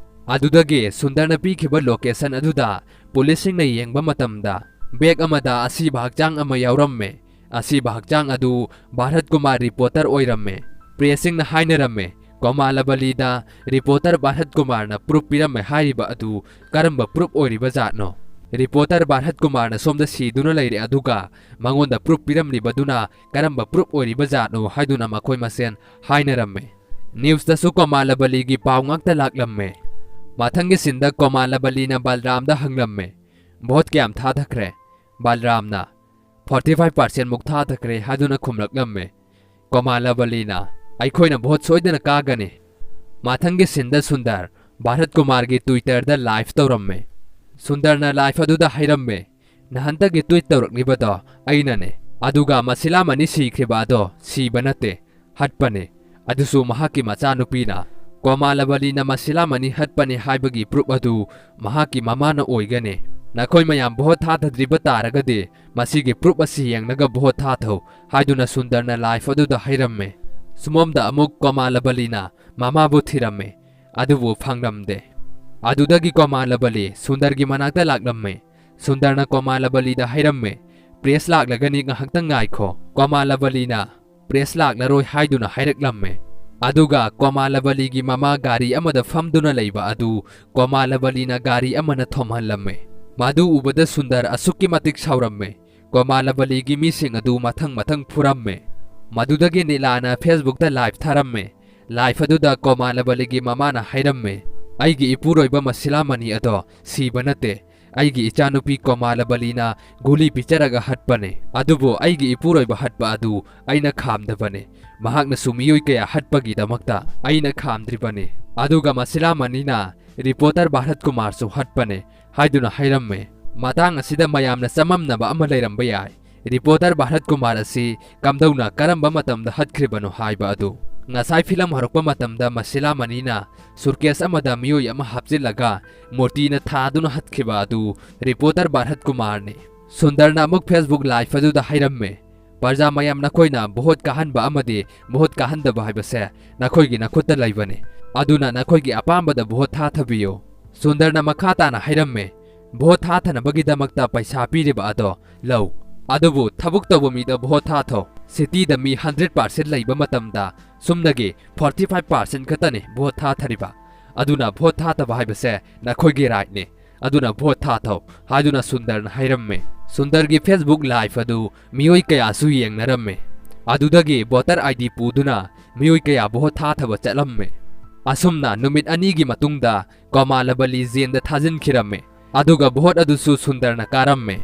ꯑꯗꯨꯗꯒꯤ ꯁꯨꯟꯗꯔꯅ ꯄꯤꯈꯤꯕ ꯂꯣꯀꯦꯁꯟ ꯑꯗꯨꯗ ꯄꯨꯂꯤꯁꯁꯤꯡꯅ ꯌꯦꯡꯕ ꯃꯇꯝꯗ ꯕꯦꯒ ꯑꯃꯗ ꯑꯁꯤꯕ ꯍꯛꯆꯥꯡ ꯑꯃ ꯌꯥꯎꯔꯝꯃꯦ꯫ ꯑꯁꯤꯕ ꯍꯛꯆꯥꯡ ꯑꯗꯨ ꯚꯥꯔꯠ ꯀꯨꯃꯥꯔ ꯔꯤꯄꯣꯔꯇꯔ ꯑꯣꯏꯔꯝꯃꯦ꯫ ꯄ꯭ꯔꯦꯁꯁꯤꯡꯅ ꯍꯥꯏꯅꯔꯝꯃꯦ, "ꯀꯣꯃꯥꯂꯕꯂꯤꯗ ꯔꯤꯄꯣꯔꯇꯔ ꯚꯥꯔꯠ ꯀꯨꯃꯥꯔꯅ ꯄ꯭ꯔꯨꯐ ꯄꯤꯔꯝꯃꯦ ꯍꯥꯏꯔꯤꯕ ꯑꯗꯨ ꯀꯔꯝꯕ ꯄ꯭ꯔꯨꯐ ꯑꯣꯏꯔꯤꯕ ꯖꯥꯠꯅꯣ? ꯔꯤꯄꯣꯔꯇꯔ ꯚꯥꯔꯠ ꯀꯨꯃꯥꯔꯅ ꯁꯣꯝꯗ ꯁꯤꯗꯨꯅ ꯂꯩꯔꯦ, ꯑꯗꯨꯒ ꯃꯉꯣꯟꯗ ꯄ꯭ꯔꯨꯐ ꯄꯤꯔꯝꯂꯤꯕꯗꯨꯅ ꯀꯔꯝꯕ ꯄ꯭ꯔꯨꯐ ꯑꯣꯏꯔꯤꯕ ꯖꯥꯠꯅꯣ?" ꯍꯥꯏꯗꯨꯅ ꯃꯈꯣꯏ ꯃꯁꯦꯟ ꯍꯥꯏꯅꯔꯝꯃꯦ꯫ ꯅ꯭ꯌꯨꯁꯇꯁꯨ ꯀꯣꯃꯥꯂꯕꯂꯤꯒꯤ ꯄꯥꯎ ꯉꯥꯛꯇ ꯂꯥꯛꯂꯝꯃꯦ꯫ ꯃꯊꯪꯒꯤ ꯁꯤꯟꯗ ꯀꯣꯃꯥꯂꯕꯂꯤꯅ ꯕꯜꯔꯥꯝꯗ ꯍꯪꯂꯝꯃꯦ, "ꯚꯣꯠ ꯀꯌꯥꯝ ꯊꯥꯊꯈ꯭ꯔꯦ?" ꯕꯜꯔꯥꯝꯅ, "ꯐꯣꯔꯇꯤ ꯐꯥꯏꯚ ꯄꯥꯔꯁꯦꯟ ꯃꯨꯛ ꯊꯥꯊꯈ꯭ꯔꯦ" ꯍꯥꯏꯗꯨꯅ ꯈꯨꯝꯂꯛꯂꯝꯃꯦ꯫ ꯀꯣꯃꯥꯂꯕꯂꯤꯅ, "ꯑꯩꯈꯣꯏꯅ ꯚꯣꯠ ꯁꯣꯏꯗꯅ ꯀꯥꯒꯅꯤ"꯫ ꯃꯊꯪꯒꯤ ꯁꯤꯟꯗ ꯁꯨꯟꯗꯔ ꯚꯥꯔꯠ ꯀꯨꯃꯥꯔꯒꯤ ꯇ꯭ꯋꯤꯇꯔꯗ ꯂꯥꯏꯚ ꯇꯧꯔꯝꯃꯦ꯫ ꯁꯨꯟꯗꯔꯅ ꯂꯥꯏꯚ ꯑꯗꯨꯗ ꯍꯥꯏꯔꯝꯃꯦ, "ꯅꯍꯟꯇꯒꯤ ꯇ꯭ꯋꯤꯠ ꯇꯧꯔꯛꯂꯤꯕꯗꯣ ꯑꯩꯅꯅꯦ, ꯑꯗꯨꯒ ꯃꯁꯤꯂꯥꯃꯅꯤ ꯁꯤꯈ꯭ꯔꯤꯕ ꯑꯗꯣ ꯁꯤꯕ ꯅꯠꯇꯦ, ꯍꯠꯄꯅꯦ, ꯑꯗꯨꯁꯨ ꯃꯍꯥꯛꯀꯤ ꯃꯆꯥꯅꯨꯄꯤꯅ꯫ ꯀꯣꯃꯥꯂꯕꯂꯤꯅ ꯃꯁꯤꯂꯥꯃꯅꯤ ꯍꯠꯄꯅꯦ ꯍꯥꯏꯕꯒꯤ ꯄ꯭ꯔꯨꯐ ꯑꯗꯨ ꯃꯍꯥꯛꯀꯤ ꯃꯃꯥꯅ ꯑꯣꯏꯒꯅꯤ꯫ ꯅꯈꯣꯏ ꯃꯌꯥꯝ ꯚꯣꯠ ꯊꯥꯗꯗ꯭ꯔꯤꯕ ꯇꯥꯔꯒꯗꯤ ꯃꯁꯤꯒꯤ ꯄ꯭ꯔꯨꯐ ꯑꯁꯤ ꯌꯦꯡꯂꯒ ꯚꯣꯠ ꯊꯥꯊꯧ" ꯍꯥꯏꯗꯨꯅ ꯁꯨꯟꯗꯔꯅ ꯂꯥꯏꯚ ꯑꯗꯨꯗ ꯍꯥꯏꯔꯝꯃꯦ꯫ ꯁꯣꯝꯗ ꯑꯃꯨꯛ ꯀꯣꯃꯥꯂꯕꯂꯤꯅ ꯃꯃꯥꯕꯨ ꯊꯤꯔꯝꯃꯦ, ꯑꯗꯨꯕꯨ ꯐꯪꯂꯝꯗꯦ꯫ ꯑꯗꯨꯗꯒꯤ ꯀꯣꯃꯥꯂꯕꯂꯤ ꯁꯨꯟꯗꯔꯒꯤ ꯃꯅꯥꯛꯇ ꯂꯥꯛꯂꯝꯃꯦ꯫ ꯁꯨꯟꯗꯔꯅ ꯀꯣꯃꯥꯂꯕꯂꯤꯗ ꯍꯥꯏꯔꯝꯃꯦ, "ꯄ꯭ꯔꯦꯁ ꯂꯥꯛꯂꯒꯅꯤ, ꯉꯥꯏꯍꯥꯛꯇꯪ ꯉꯥꯏꯈꯣ"꯫ ꯀꯣꯃꯥꯂꯕꯂꯤꯅ, "ꯄ꯭ꯔꯦꯁ ꯂꯥꯛꯂꯔꯣꯏ" ꯍꯥꯏꯗꯨꯅ ꯍꯥꯏꯔꯛꯂꯝꯃꯦ꯫ ꯑꯗꯨꯒ ꯀꯣꯃꯥꯂꯕꯂꯤꯒꯤ ꯃꯃꯥ ꯒꯥꯔꯤ ꯑꯃꯗ ꯐꯝꯗꯨꯅ ꯂꯩꯕ ꯑꯗꯨ ꯀꯣꯃꯥꯂꯕꯂꯤꯅ ꯒꯥꯔꯤ ꯑꯃꯅ ꯊꯣꯝꯍꯜꯂꯝꯃꯦ꯫ ꯃꯗꯨ ꯎꯕꯗ ꯁꯨꯟꯗꯔ ꯑꯁꯨꯛꯀꯤ ꯃꯇꯤꯛ ꯁꯥꯎꯔꯝꯃꯦ꯫ ꯀꯣꯃꯥꯂꯕꯂꯤꯒꯤ ꯃꯤꯁꯤꯡ ꯑꯗꯨ ꯃꯊꯪ ꯃꯊꯪ ꯐꯨꯔꯝꯃꯦ꯫ ꯃꯗꯨꯗꯒꯤ ꯅꯤꯂꯥꯅ ꯐꯦꯁꯕꯨꯛꯇ ꯂꯥꯏꯚ ꯊꯥꯔꯝꯃꯦ꯫ ꯂꯥꯏꯚ ꯑꯗꯨꯗ ꯀꯣꯃꯥꯂꯕꯂꯤꯒꯤ ꯃꯃꯥꯅ ꯍꯥꯏꯔꯝꯃꯦ, "ꯑꯩꯒꯤ ꯏꯄꯨꯔꯣꯏꯕ ꯃꯁꯤꯂꯥꯃꯅꯤ ꯑꯗꯣ ꯁꯤꯕ ꯅꯠꯇꯦ, ꯑꯩꯒꯤ ꯏꯆꯥꯅꯨꯄꯤ ꯀꯣꯃꯥꯂꯕꯂꯤꯅ ꯒꯨꯂꯤ ꯄꯤꯖꯔꯒ ꯍꯠꯄꯅꯦ꯫ ꯑꯗꯨꯕꯨ ꯑꯩꯒꯤ ꯏꯄꯨꯔꯣꯏꯕ ꯍꯠꯄ ꯑꯗꯨ ꯑꯩꯅ ꯈꯥꯝꯗꯕꯅꯦ꯫ ꯃꯍꯥꯛꯅꯁꯨ ꯃꯤꯑꯣꯏ ꯀꯌꯥ ꯍꯠꯄꯒꯤꯗꯃꯛꯇ ꯑꯩꯅ ꯈꯥꯝꯗ꯭ꯔꯤꯕꯅꯦ꯫ ꯑꯗꯨꯒ ꯃꯁꯤꯂꯥꯃꯅꯤꯅ ꯔꯤꯄꯣꯔꯇꯔ ꯚꯥꯔꯠ ꯀꯨꯃꯥꯔꯁꯨ ꯍꯠꯄꯅꯦ" ꯍꯥꯏꯗꯨꯅ ꯍꯥꯏꯔꯝꯃꯦ꯫ ꯃꯇꯥꯡ ꯑꯁꯤꯗ ꯃꯌꯥꯝꯅ ꯆꯃꯝꯅꯕ ꯑꯃ ꯂꯩꯔꯝꯕ ꯌꯥꯏ꯫ ꯔꯤꯄꯣꯔꯇꯔ ꯚꯥꯔꯠ ꯀꯨꯃꯥꯔ ꯑꯁꯤ ꯀꯝꯗꯧꯅ ꯀꯔꯝꯕ ꯃꯇꯝꯗ ꯍꯠꯈ꯭ꯔꯤꯕꯅꯣ ꯍꯥꯏꯕ ꯑꯗꯨ꯫ ꯉꯁꯥꯏ ꯐꯤꯂꯝ ꯍꯧꯔꯛꯄ ꯃꯇꯝꯗ ꯃꯁꯤꯂꯥꯃꯅꯤꯅ ꯁꯨꯔꯀꯦꯁ ꯑꯃꯗ ꯃꯤꯑꯣꯏ ꯑꯃ ꯍꯥꯞꯆꯤꯜꯂꯒ ꯃꯨꯔꯇꯤꯅ ꯊꯥꯗꯨꯅ ꯍꯠꯈꯤꯕ ꯑꯗꯨ ꯔꯤꯄꯣꯔꯇꯔ ꯚꯥꯔꯠ ꯀꯨꯃꯥꯔꯅꯤ꯫ ꯁꯨꯟꯗꯔꯅ ꯑꯃꯨꯛ ꯐꯦꯁꯕꯨꯛ ꯂꯥꯏꯚ ꯑꯗꯨꯗ ꯍꯥꯏꯔꯝꯃꯦ, ꯄ꯭ꯔꯖꯥ ꯃꯌꯥꯝ, ꯅꯈꯣꯏꯅ ꯚꯣꯠ ꯀꯥꯍꯟꯕ ꯑꯃꯗꯤ ꯚꯣꯠ ꯀꯥꯍꯟꯗꯕ ꯍꯥꯏꯕꯁꯦ ꯅꯈꯣꯏꯒꯤ ꯅꯈꯨꯠꯇ ꯂꯩꯕꯅꯤ꯫ ꯑꯗꯨꯅ ꯅꯈꯣꯏꯒꯤ ꯑꯄꯥꯝꯕꯗ ꯚꯣꯠ ꯊꯥꯊꯕꯤꯌꯨ꯫ ꯁꯨꯟꯗꯔꯅ ꯃꯈꯥ ꯇꯥꯅ ꯍꯥꯏꯔꯝꯃꯤ, "ꯚꯣꯠ ꯊꯥꯊꯅꯕꯒꯤꯗꯃꯛꯇ ꯄꯩꯁꯥ ꯄꯤꯔꯤꯕ ꯑꯗꯣ ꯂꯧ꯫ ꯑꯗꯨꯕꯨ ꯊꯕꯛ ꯇꯧꯕ ꯃꯤꯗ ꯚꯣꯠ ꯊꯥꯊꯧ꯫ ꯁꯤꯇꯤꯗ ꯃꯤ ꯍꯟꯗ꯭ꯔꯦꯠ ꯄꯥꯔꯁꯦꯟ ꯂꯩꯕ ꯃꯇꯝꯗ ꯁꯨꯝꯅꯒꯤ ꯐꯣꯔꯇꯤ ꯐꯥꯏꯚ ꯄꯥꯔꯁꯦꯟ ꯈꯛꯇꯅꯤ ꯚꯣꯠ ꯊꯥꯊꯔꯤꯕ꯫ ꯑꯗꯨꯅ ꯚꯣꯠ ꯊꯥꯊꯕ ꯍꯥꯏꯕꯁꯦ ꯅꯈꯣꯏꯒꯤ ꯔꯥꯏꯠꯅꯤ꯫ ꯑꯗꯨꯅ ꯚꯣꯠ ꯊꯥꯊꯧ" ꯍꯥꯏꯗꯨꯅ ꯁꯨꯟꯗꯔꯅ ꯍꯥꯏꯔꯝꯃꯤ꯫ ꯁꯨꯟꯗꯔꯒꯤ Facebook Live ꯑꯗꯨ ꯃꯤꯑꯣꯏ ꯀꯌꯥꯁꯨ ꯌꯦꯡꯅꯔꯝꯃꯤ꯫ ꯑꯗꯨꯗꯒꯤ ꯚꯣꯇꯔ ID ꯄꯨꯗꯨꯅ ꯃꯤꯑꯣꯏ ꯀꯌꯥ ꯚꯣꯠ ꯊꯥꯊꯕ ꯆꯠꯂꯝꯃꯤ꯫ ꯑꯁꯨꯝꯅ ꯅꯨꯃꯤꯠ ꯑꯅꯤꯒꯤ ꯃꯇꯨꯡꯗ ꯀꯣꯃꯥꯂꯕꯂꯤ ꯖꯦꯜꯗ ꯊꯥꯖꯤꯟꯈꯤꯔꯝꯃꯤ꯫ ꯑꯗꯨꯒ ꯚꯣꯠ ꯑꯗꯨꯁꯨ ꯁꯨꯟꯗꯔꯅ ꯀꯥꯔꯝꯃꯤ꯫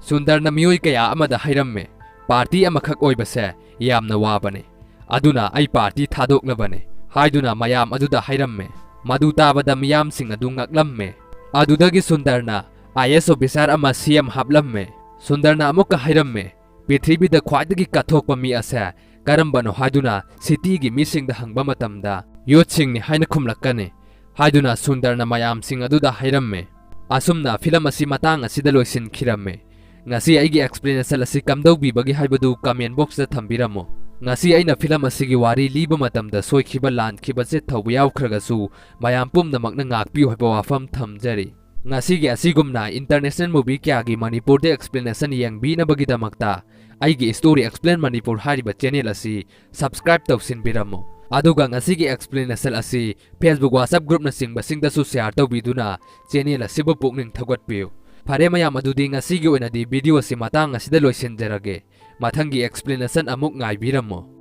ꯁꯨꯟꯗꯔꯅ ꯃꯤꯑꯣꯏ ꯀꯌꯥ ꯑꯃꯗ ꯍꯥꯏꯔꯝꯃꯤ, "ꯄꯥꯔꯇꯤ ꯑꯃꯈꯛ ꯑꯣꯏꯕꯁꯦ ꯌꯥꯝꯅ ꯋꯥꯕꯅꯤ꯫ ꯑꯗꯨꯅ ꯑꯩ ꯄꯥꯔꯇꯤ ꯊꯥꯗꯣꯛꯂꯕꯅꯤ" ꯍꯥꯏꯗꯨꯅ ꯃꯌꯥꯝ ꯑꯗꯨꯗ ꯍꯥꯏꯔꯝꯃꯤ꯫ ꯃꯗꯨ ꯇꯥꯕꯗ ꯃꯤꯌꯥꯝꯁꯤꯡ ꯑꯗꯨ ꯉꯛꯂꯝꯃꯤ꯫ ꯑꯗꯨꯗꯒꯤ ꯁꯨꯟꯗꯔꯅ IAS officer ꯑꯃ CM ꯍꯥꯞꯂꯝꯃꯤ꯫ ꯁꯨꯟꯗꯔꯅ ꯑꯃꯨꯛꯀ ꯍꯥꯏꯔꯝꯃꯤ, "ꯄ꯭ꯔꯤꯊꯤꯕꯤꯗ ꯈ꯭ꯋꯥꯏꯗꯒꯤ ꯀꯠꯊꯣꯛꯄ ꯃꯤ ꯑꯁꯦ ꯀꯔꯝꯕꯅꯣ ꯍꯥꯏꯗꯨꯅ ꯁꯤꯇꯤꯒꯤ ꯃꯤꯁꯤꯡꯗ ꯍꯪꯕ ꯃꯇꯝꯗ ꯌꯨꯠꯁꯤꯡꯅꯤ ꯍꯥꯏꯅ ꯈꯨꯝꯂꯛꯀꯅꯤ" ꯍꯥꯏꯗꯨꯅ ꯁꯨꯟꯗꯔꯅ ꯃꯌꯥꯝꯁꯤꯡ ꯑꯗꯨꯗ ꯍꯥꯏꯔꯝꯃꯤ꯫ ꯑꯁꯨꯝꯅ ꯐꯤꯂꯝ ꯑꯁꯤ ꯃꯇꯥꯡ ꯑꯁꯤꯗ ꯂꯣꯏꯁꯤꯟꯈꯤꯔꯝꯃꯤ꯫ ꯉꯁꯤ ꯑꯩꯒꯤ explanation ꯑꯁꯤ ꯀꯝꯗꯧꯕꯤꯕꯒꯦ ꯍꯥꯏꯕꯗꯨ comment box ꯇ ꯊꯝꯕꯤꯔꯝꯃꯨ꯫ ꯉꯁꯤ ꯑꯩꯅ ꯐꯤꯂꯝ ꯑꯁꯤꯒꯤ ꯋꯥꯔꯤ ꯂꯤꯕ ꯃꯇꯝꯗ ꯁꯣꯏꯈꯤꯕ, ꯂꯥꯟꯈꯤꯕ, ꯆꯤꯠ ꯊꯧꯕ ꯌꯥꯎꯈ꯭ꯔꯒꯁꯨ ꯃꯌꯥꯝ ꯄꯨꯝꯅꯃꯛꯅ ꯉꯥꯛꯄꯤꯌꯨ ꯍꯥꯏꯕ ꯋꯥꯐꯝ ꯊꯝꯖꯔꯤ꯫ ꯉꯁꯤꯒꯤ ꯑꯁꯤꯒꯨꯝꯅ international movie ꯀꯌꯥꯒꯤ ꯃꯅꯤꯄꯨꯔꯗ explanation ꯌꯦꯡꯕꯤꯅꯕꯒꯤꯗꯃꯛꯇ ꯑꯩꯒꯤ Story Explain Manipur ꯍꯥꯏꯔꯤꯕ channel ꯑꯁꯤ subscribe ꯇꯧꯁꯤꯟꯕꯤꯔꯝꯃꯨ꯫ ꯑꯗꯨꯒ ꯉꯁꯤꯒꯤ explanation ꯑꯁꯤ Facebook, WhatsApp group ꯅꯆꯤꯡꯕꯁꯤꯡꯗꯁꯨ share ꯇꯧꯕꯤꯗꯨꯅ channel ꯑꯁꯤꯕꯨ ꯄꯨꯛꯅꯤꯡ ꯊꯧꯒꯠꯄꯤꯌꯨ꯫ ꯐꯔꯦ ꯃꯌꯥꯝ, ꯑꯗꯨꯗꯤ ꯉꯁꯤꯒꯤ ꯑꯣꯏꯅꯗꯤ video ꯑꯁꯤ ꯃꯇꯥꯡ ꯑꯁꯤꯗ ꯂꯣꯏꯁꯤꯟꯖꯔꯒꯦ꯫ ꯃꯊꯪꯒꯤ explanation ꯑꯃꯨꯛ ꯉꯥꯏꯕꯤꯔꯝꯃꯨ꯫